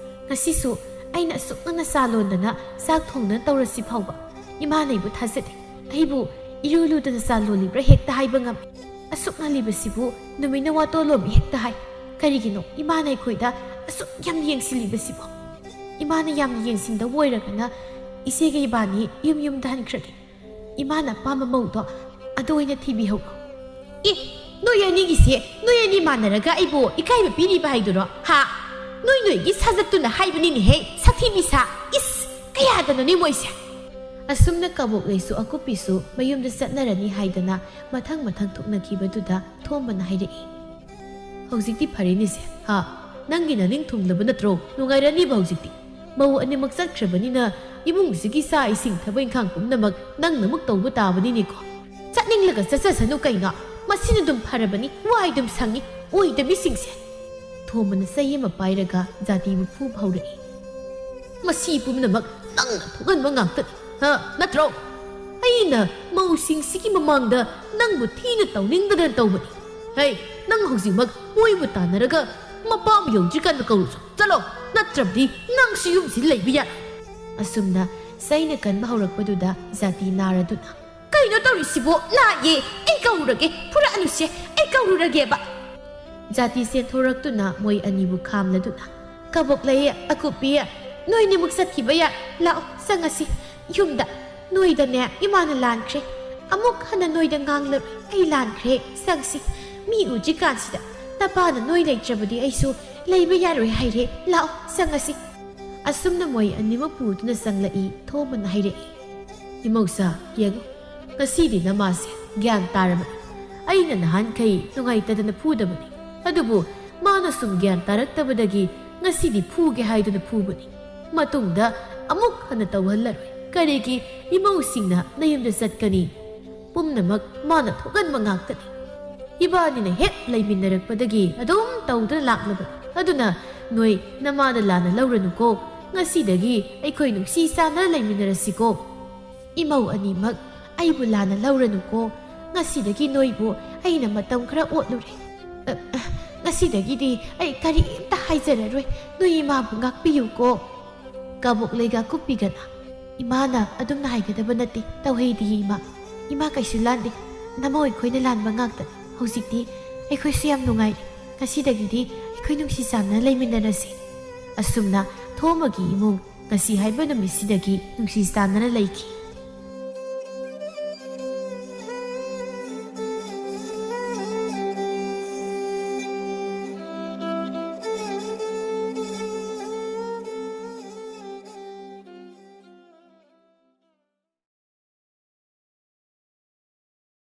ꯉꯁꯤꯁꯨ ꯑꯩꯅ ꯑꯁꯨꯛ ꯉꯟꯅ ꯆꯥ ꯂꯣꯟꯗꯅ ꯆꯥꯛ ꯊꯣꯡꯗꯨꯅ ꯇꯧꯔꯁꯤ ꯐꯥꯎꯕ ꯏꯃꯥꯅ ꯑꯩꯕꯨ ꯊꯥꯖꯗꯦ꯫ ꯑꯩꯕꯨ ꯏꯔꯨ ꯂꯨꯗꯅ ꯆꯥ ꯂꯣꯜꯂꯤꯕ꯭ꯔꯥ ꯍꯦꯛꯇ ꯍꯥꯏꯕ ꯉꯝꯃꯤ꯫ ꯑꯁꯨꯛ ꯉꯜꯂꯤꯕꯁꯤꯕꯨ ꯅꯨꯃꯤꯠꯅ ꯋꯥꯇꯣꯜꯂꯣꯝꯃꯤ ꯍꯦꯛꯇ ꯍꯥꯏ꯫ ꯀꯔꯤꯒꯤꯅꯣ ꯏꯃꯥꯅ ꯑꯩꯈꯣꯏꯗ ꯑꯁꯨꯛ ꯌꯥꯝ ꯌꯦꯡꯁꯤꯜꯂꯤꯕꯁꯤꯕꯣ? ꯏꯃꯥꯅ ꯌꯥꯝꯅ ꯌꯦꯡꯁꯤꯟꯗꯧꯕ ꯑꯣꯏꯔꯒꯅ ꯏꯆꯦꯒ ꯏꯕꯥꯅꯤ ꯌꯨꯝ ꯌꯨꯝꯗ ꯍꯟꯈ꯭ꯔꯒꯦ꯫ ꯏꯃꯥꯅ ꯑꯄꯥꯝꯕ ꯃꯧꯗꯣ ꯑꯗꯨ ꯑꯣꯏꯅ ꯊꯤꯕꯤꯍꯧꯔꯣ꯫" "ꯑꯦ, ꯅꯣꯏ ꯑꯅꯤꯒꯤꯁꯦ, ꯅꯣꯏ ꯑꯅꯤ ꯃꯥꯟꯅꯔꯒ ꯑꯩꯕꯨ ꯏꯀꯥꯏꯕ ꯄꯤꯔꯤꯕ ꯍꯥꯏꯗꯨꯔꯣ? ꯍꯥ? ꯅꯣꯏ ꯅꯣꯏꯒꯤ ꯁꯥꯖꯠꯇꯨꯅ ꯍꯥꯏꯕꯅꯤꯅꯦꯍꯦ, ꯁꯥꯊꯤ ꯃꯤꯁꯥ꯫ ꯏꯁ, ꯀꯌꯥꯗꯅꯣꯅꯦ ꯃꯣꯏꯁꯦ?" ꯑꯁꯨꯝꯅ ꯀꯕꯣꯛꯂꯩꯁꯨ ꯑꯀꯨꯞꯄꯤꯁꯨ ꯃꯌꯨꯝꯗ ꯆꯠꯅꯔꯅꯤ ꯍꯥꯏꯗꯅ ꯃꯊꯪ ꯃꯊꯪ ꯊꯣꯛꯅꯈꯤꯕꯗꯨꯗ ꯊꯣꯝꯕꯅ ꯍꯥꯏꯔꯛꯏ꯫ "ꯍꯧꯖꯤꯛꯇꯤ ꯐꯔꯦꯅꯦꯁꯦ, ꯍꯥ? ꯅꯪꯒꯤ ꯅꯅꯤꯡ ꯊꯨꯡꯂꯕ ꯅꯠꯇ꯭ꯔꯣ? ꯅꯨꯡꯉꯥꯏꯔꯅꯤꯕ ꯍꯧꯖꯤꯛꯇꯤ꯫ ꯃꯧ ꯑꯅꯤꯃꯛ ꯆꯠꯈ꯭ꯔꯕꯅꯤꯅ ꯏꯃꯨꯡꯁꯤꯒꯤ ꯆꯥꯛ ꯏꯁꯤꯡ ꯊꯕꯛ ꯏꯪꯈꯥꯡ ꯄꯨꯝꯅꯃꯛ ꯅꯪꯅꯃꯛ ꯇꯧꯕ ꯇꯥꯕꯅꯤꯅꯦꯀꯣ꯫ ꯆꯠꯅꯤꯡꯂꯒ ꯆꯠꯆꯁꯅꯨ ꯀꯩꯅꯣ? ꯃꯁꯤꯅ ꯑꯗꯨꯝ ꯐꯔꯕꯅꯤ, ꯋꯥꯏ ꯑꯗꯨꯝ ꯁꯪꯉꯤ, ꯑꯣꯏꯗꯕꯤꯁꯤꯡꯁꯦ꯫" ꯊꯣꯝꯕꯅ ꯆꯩ ꯑꯃ ꯄꯥꯏꯔꯒ ꯖꯥꯇꯤꯕꯨ ꯐꯨꯕ ꯍꯧꯔꯛꯏ꯫ "ꯃꯁꯤ ꯄꯨꯝꯅꯃꯛ ꯅꯪꯅ ꯊꯣꯛꯍꯟꯕ ꯉꯥꯛꯇꯅꯤ, ꯍꯥ? ꯅꯠꯇ꯭ꯔꯣ? ꯑꯩꯅ ꯃꯧꯁꯤꯡꯁꯤꯒꯤ ꯃꯃꯥꯡꯗ ꯅꯪꯕꯨ ꯊꯤꯅ ꯇꯧꯅꯤꯡꯗꯗꯅ ꯇꯧꯕꯅꯤ꯫ ꯍꯩ, ꯅꯪ ꯍꯧꯖꯤꯛꯃꯛ ꯃꯣꯏꯕꯨ ꯇꯥꯟꯅꯔꯒ ꯃꯄꯥꯝ ꯌꯧꯗ꯭ꯔꯤꯀꯥꯟꯗ ꯀꯧꯔꯨꯆꯣ꯫ ꯆꯠꯂꯣ, ꯅꯠꯇ꯭ꯔꯕꯗꯤ ꯅꯪꯁꯨ ꯌꯨꯝꯁꯤꯗ ꯂꯩꯕ ꯌꯥꯔꯣꯏ꯫" ꯑꯁꯨꯝꯅ ꯆꯩꯅ ꯀꯟꯕ ꯍꯧꯔꯛꯄꯗꯨꯗ ꯖꯥꯇꯤ ꯅꯥꯔꯗꯨꯅ, "ꯀꯩꯅꯣ ꯇꯧꯔꯤꯁꯤꯕꯣ? ꯅꯥꯏꯌꯦ, ꯑꯩ ꯀꯧꯔꯒꯦ, ꯐꯨꯔꯛꯑꯅꯨꯁꯦ, ꯑꯩ ꯇꯧꯔꯨꯔꯒꯦꯕ꯫ ꯖꯥꯇꯤ ꯆꯦꯟꯊꯣꯔꯛꯇꯨꯅ ꯃꯣꯏ ꯑꯅꯤꯕꯨ ꯈꯥꯝꯂꯗꯨꯅ, "ꯀꯕꯣꯛꯂꯩ, ꯑꯀꯨꯞꯄꯤ, ꯅꯣꯏꯅꯤꯃꯛ ꯆꯠꯈꯤꯕ ꯌꯥꯏ꯫ ꯂꯥꯛꯑꯣ, ꯆꯪꯉꯁꯤ ꯌꯨꯝꯗ꯫ ꯅꯣꯏꯗꯅꯦ ꯏꯃꯥꯅ ꯂꯥꯟꯈ꯭ꯔꯦ꯫ ꯑꯃꯨꯛ ꯍꯟꯅ ꯅꯣꯏꯗ ꯉꯥꯡꯂꯔꯣꯏ꯫ ꯑꯩ ꯂꯥꯟꯈ꯭ꯔꯦ꯫ ꯆꯪꯁꯤ꯫ ꯃꯤ ꯎꯗ꯭ꯔꯤꯀꯥꯟꯁꯤꯗ ꯅꯄꯥꯅ ꯅꯣꯏ ꯂꯩꯇ꯭ꯔꯕꯗꯤ ꯑꯩꯁꯨ ꯂꯩꯕ ꯌꯥꯔꯣꯏ ꯍꯥꯏꯔꯦ꯫ ꯂꯥꯛꯑꯣ, ꯆꯪꯉꯁꯤ꯫" ꯑꯁꯨꯝꯅ ꯃꯣꯏ ꯑꯅꯤꯃꯛ ꯄꯨꯗꯨꯅ ꯆꯪꯂꯛꯏ꯫ ꯊꯣꯝꯕꯅ ꯍꯥꯏꯔꯛꯏ, "ꯏꯃꯧꯁꯥ, ꯌꯦꯡꯉꯨ, ꯉꯁꯤꯗꯤ ꯅꯃꯥꯁꯦ ꯒ꯭ꯌꯥꯟ ꯇꯥꯔꯕꯅꯤ꯫ ꯑꯩꯅ ꯅꯍꯥꯟꯈꯩ ꯅꯨꯡꯉꯥꯏꯇꯗꯅ ꯐꯨꯗꯕꯅꯤ, ꯑꯗꯨꯕꯨ ꯃꯥꯅ ꯁꯨꯝ ꯒ꯭ꯌꯥꯟ ꯇꯥꯔꯛꯇꯕꯗꯒꯤ ꯉꯁꯤꯗꯤ ꯐꯨꯒꯦ ꯍꯥꯏꯗꯨꯅ ꯐꯨꯕꯅꯤ꯫ ꯃꯇꯨꯡꯗ ꯑꯃꯨꯛ ꯍꯟꯅ ꯇꯧꯍꯜꯂꯔꯣꯏ꯫ ꯀꯔꯤꯒꯤ ꯏꯃꯧꯁꯤꯡꯅ ꯅꯌꯨꯝꯗ ꯆꯠꯀꯅꯤ? ꯄꯨꯝꯅꯃꯛ ꯃꯥꯅ ꯊꯣꯛꯍꯟꯕ ꯉꯥꯛꯇꯅꯤ꯫ ꯏꯕꯥꯅꯤꯅ ꯍꯦꯛ ꯂꯩꯃꯤꯟꯅꯔꯛꯄꯗꯒꯤ ꯑꯗꯨꯝ ꯇꯧꯗꯨꯅ ꯂꯥꯛꯂꯕꯅꯤ꯫ ꯑꯗꯨꯅ ꯅꯣꯏ ꯅꯃꯥꯗ ꯂꯥꯟꯅ ꯂꯧꯔꯅꯨꯀꯣ꯫ ꯉꯁꯤꯗꯒꯤ ꯑꯩꯈꯣꯏ ꯅꯨꯡꯁꯤ ꯆꯥꯟꯅꯅ ꯂꯩꯃꯤꯟꯅꯔꯁꯤꯀꯣ꯫ ꯏꯃꯧ ꯑꯅꯤꯃꯛ ꯑꯩꯕꯨ ꯂꯥꯟꯅ ꯂꯧꯔꯅꯨꯀꯣ꯫ ꯉꯁꯤꯗꯒꯤ ꯅꯣꯏꯕꯨ ꯑꯩꯅ ꯃꯇꯝ ꯈꯔ ꯑꯣꯠꯂꯨꯔꯦ꯫ ꯑ, ꯑ, ꯉꯁꯤꯗꯒꯤꯗꯤ ꯑꯩ ꯀꯔꯤꯝꯇ ꯍꯥꯏꯖꯔꯔꯣꯏ꯫ ꯅꯣꯏ ꯏꯃꯥꯕꯨ ꯉꯥꯛꯄꯤꯌꯨꯀꯣ꯫" ꯀꯕꯣꯛꯂꯩꯒ ꯀꯨꯞꯄꯤꯒꯅ, "ꯏꯃꯥꯅ ꯑꯗꯨꯝꯅ ꯍꯥꯏꯒꯗꯕ ꯅꯠꯇꯦ꯫ ꯇꯧꯍꯩꯗꯤꯌꯦ ꯏꯃꯥ꯫ ꯏꯃꯥ ꯀꯩꯁꯨ ꯂꯥꯟꯗꯦ꯫ ꯅꯃꯧ ꯑꯩꯈꯣꯏꯅ ꯂꯥꯟꯕ ꯉꯥꯛꯇꯅꯤ꯫ ꯍꯧꯖꯤꯛꯇꯤ ꯑꯩꯈꯣꯏꯁꯨ ꯌꯥꯝ ꯅꯨꯡꯉꯥꯏꯔꯦ꯫ ꯉꯁꯤꯗꯒꯤꯗꯤ ꯑꯩꯈꯣꯏ ꯅꯨꯡꯁꯤ ꯆꯥꯟꯅꯅ ꯂꯩꯃꯤꯟꯅꯔꯁꯤ꯫" ꯑꯁꯨꯝꯅ ꯊꯣꯝꯕꯒꯤ ꯏꯃꯨꯡ ꯉꯁꯤ ꯍꯥꯏꯕ ꯅꯨꯃꯤꯠꯁꯤꯗꯒꯤ ꯅꯨꯡꯁꯤ ꯆꯥꯟꯅꯅ ꯂꯩꯈꯤ꯫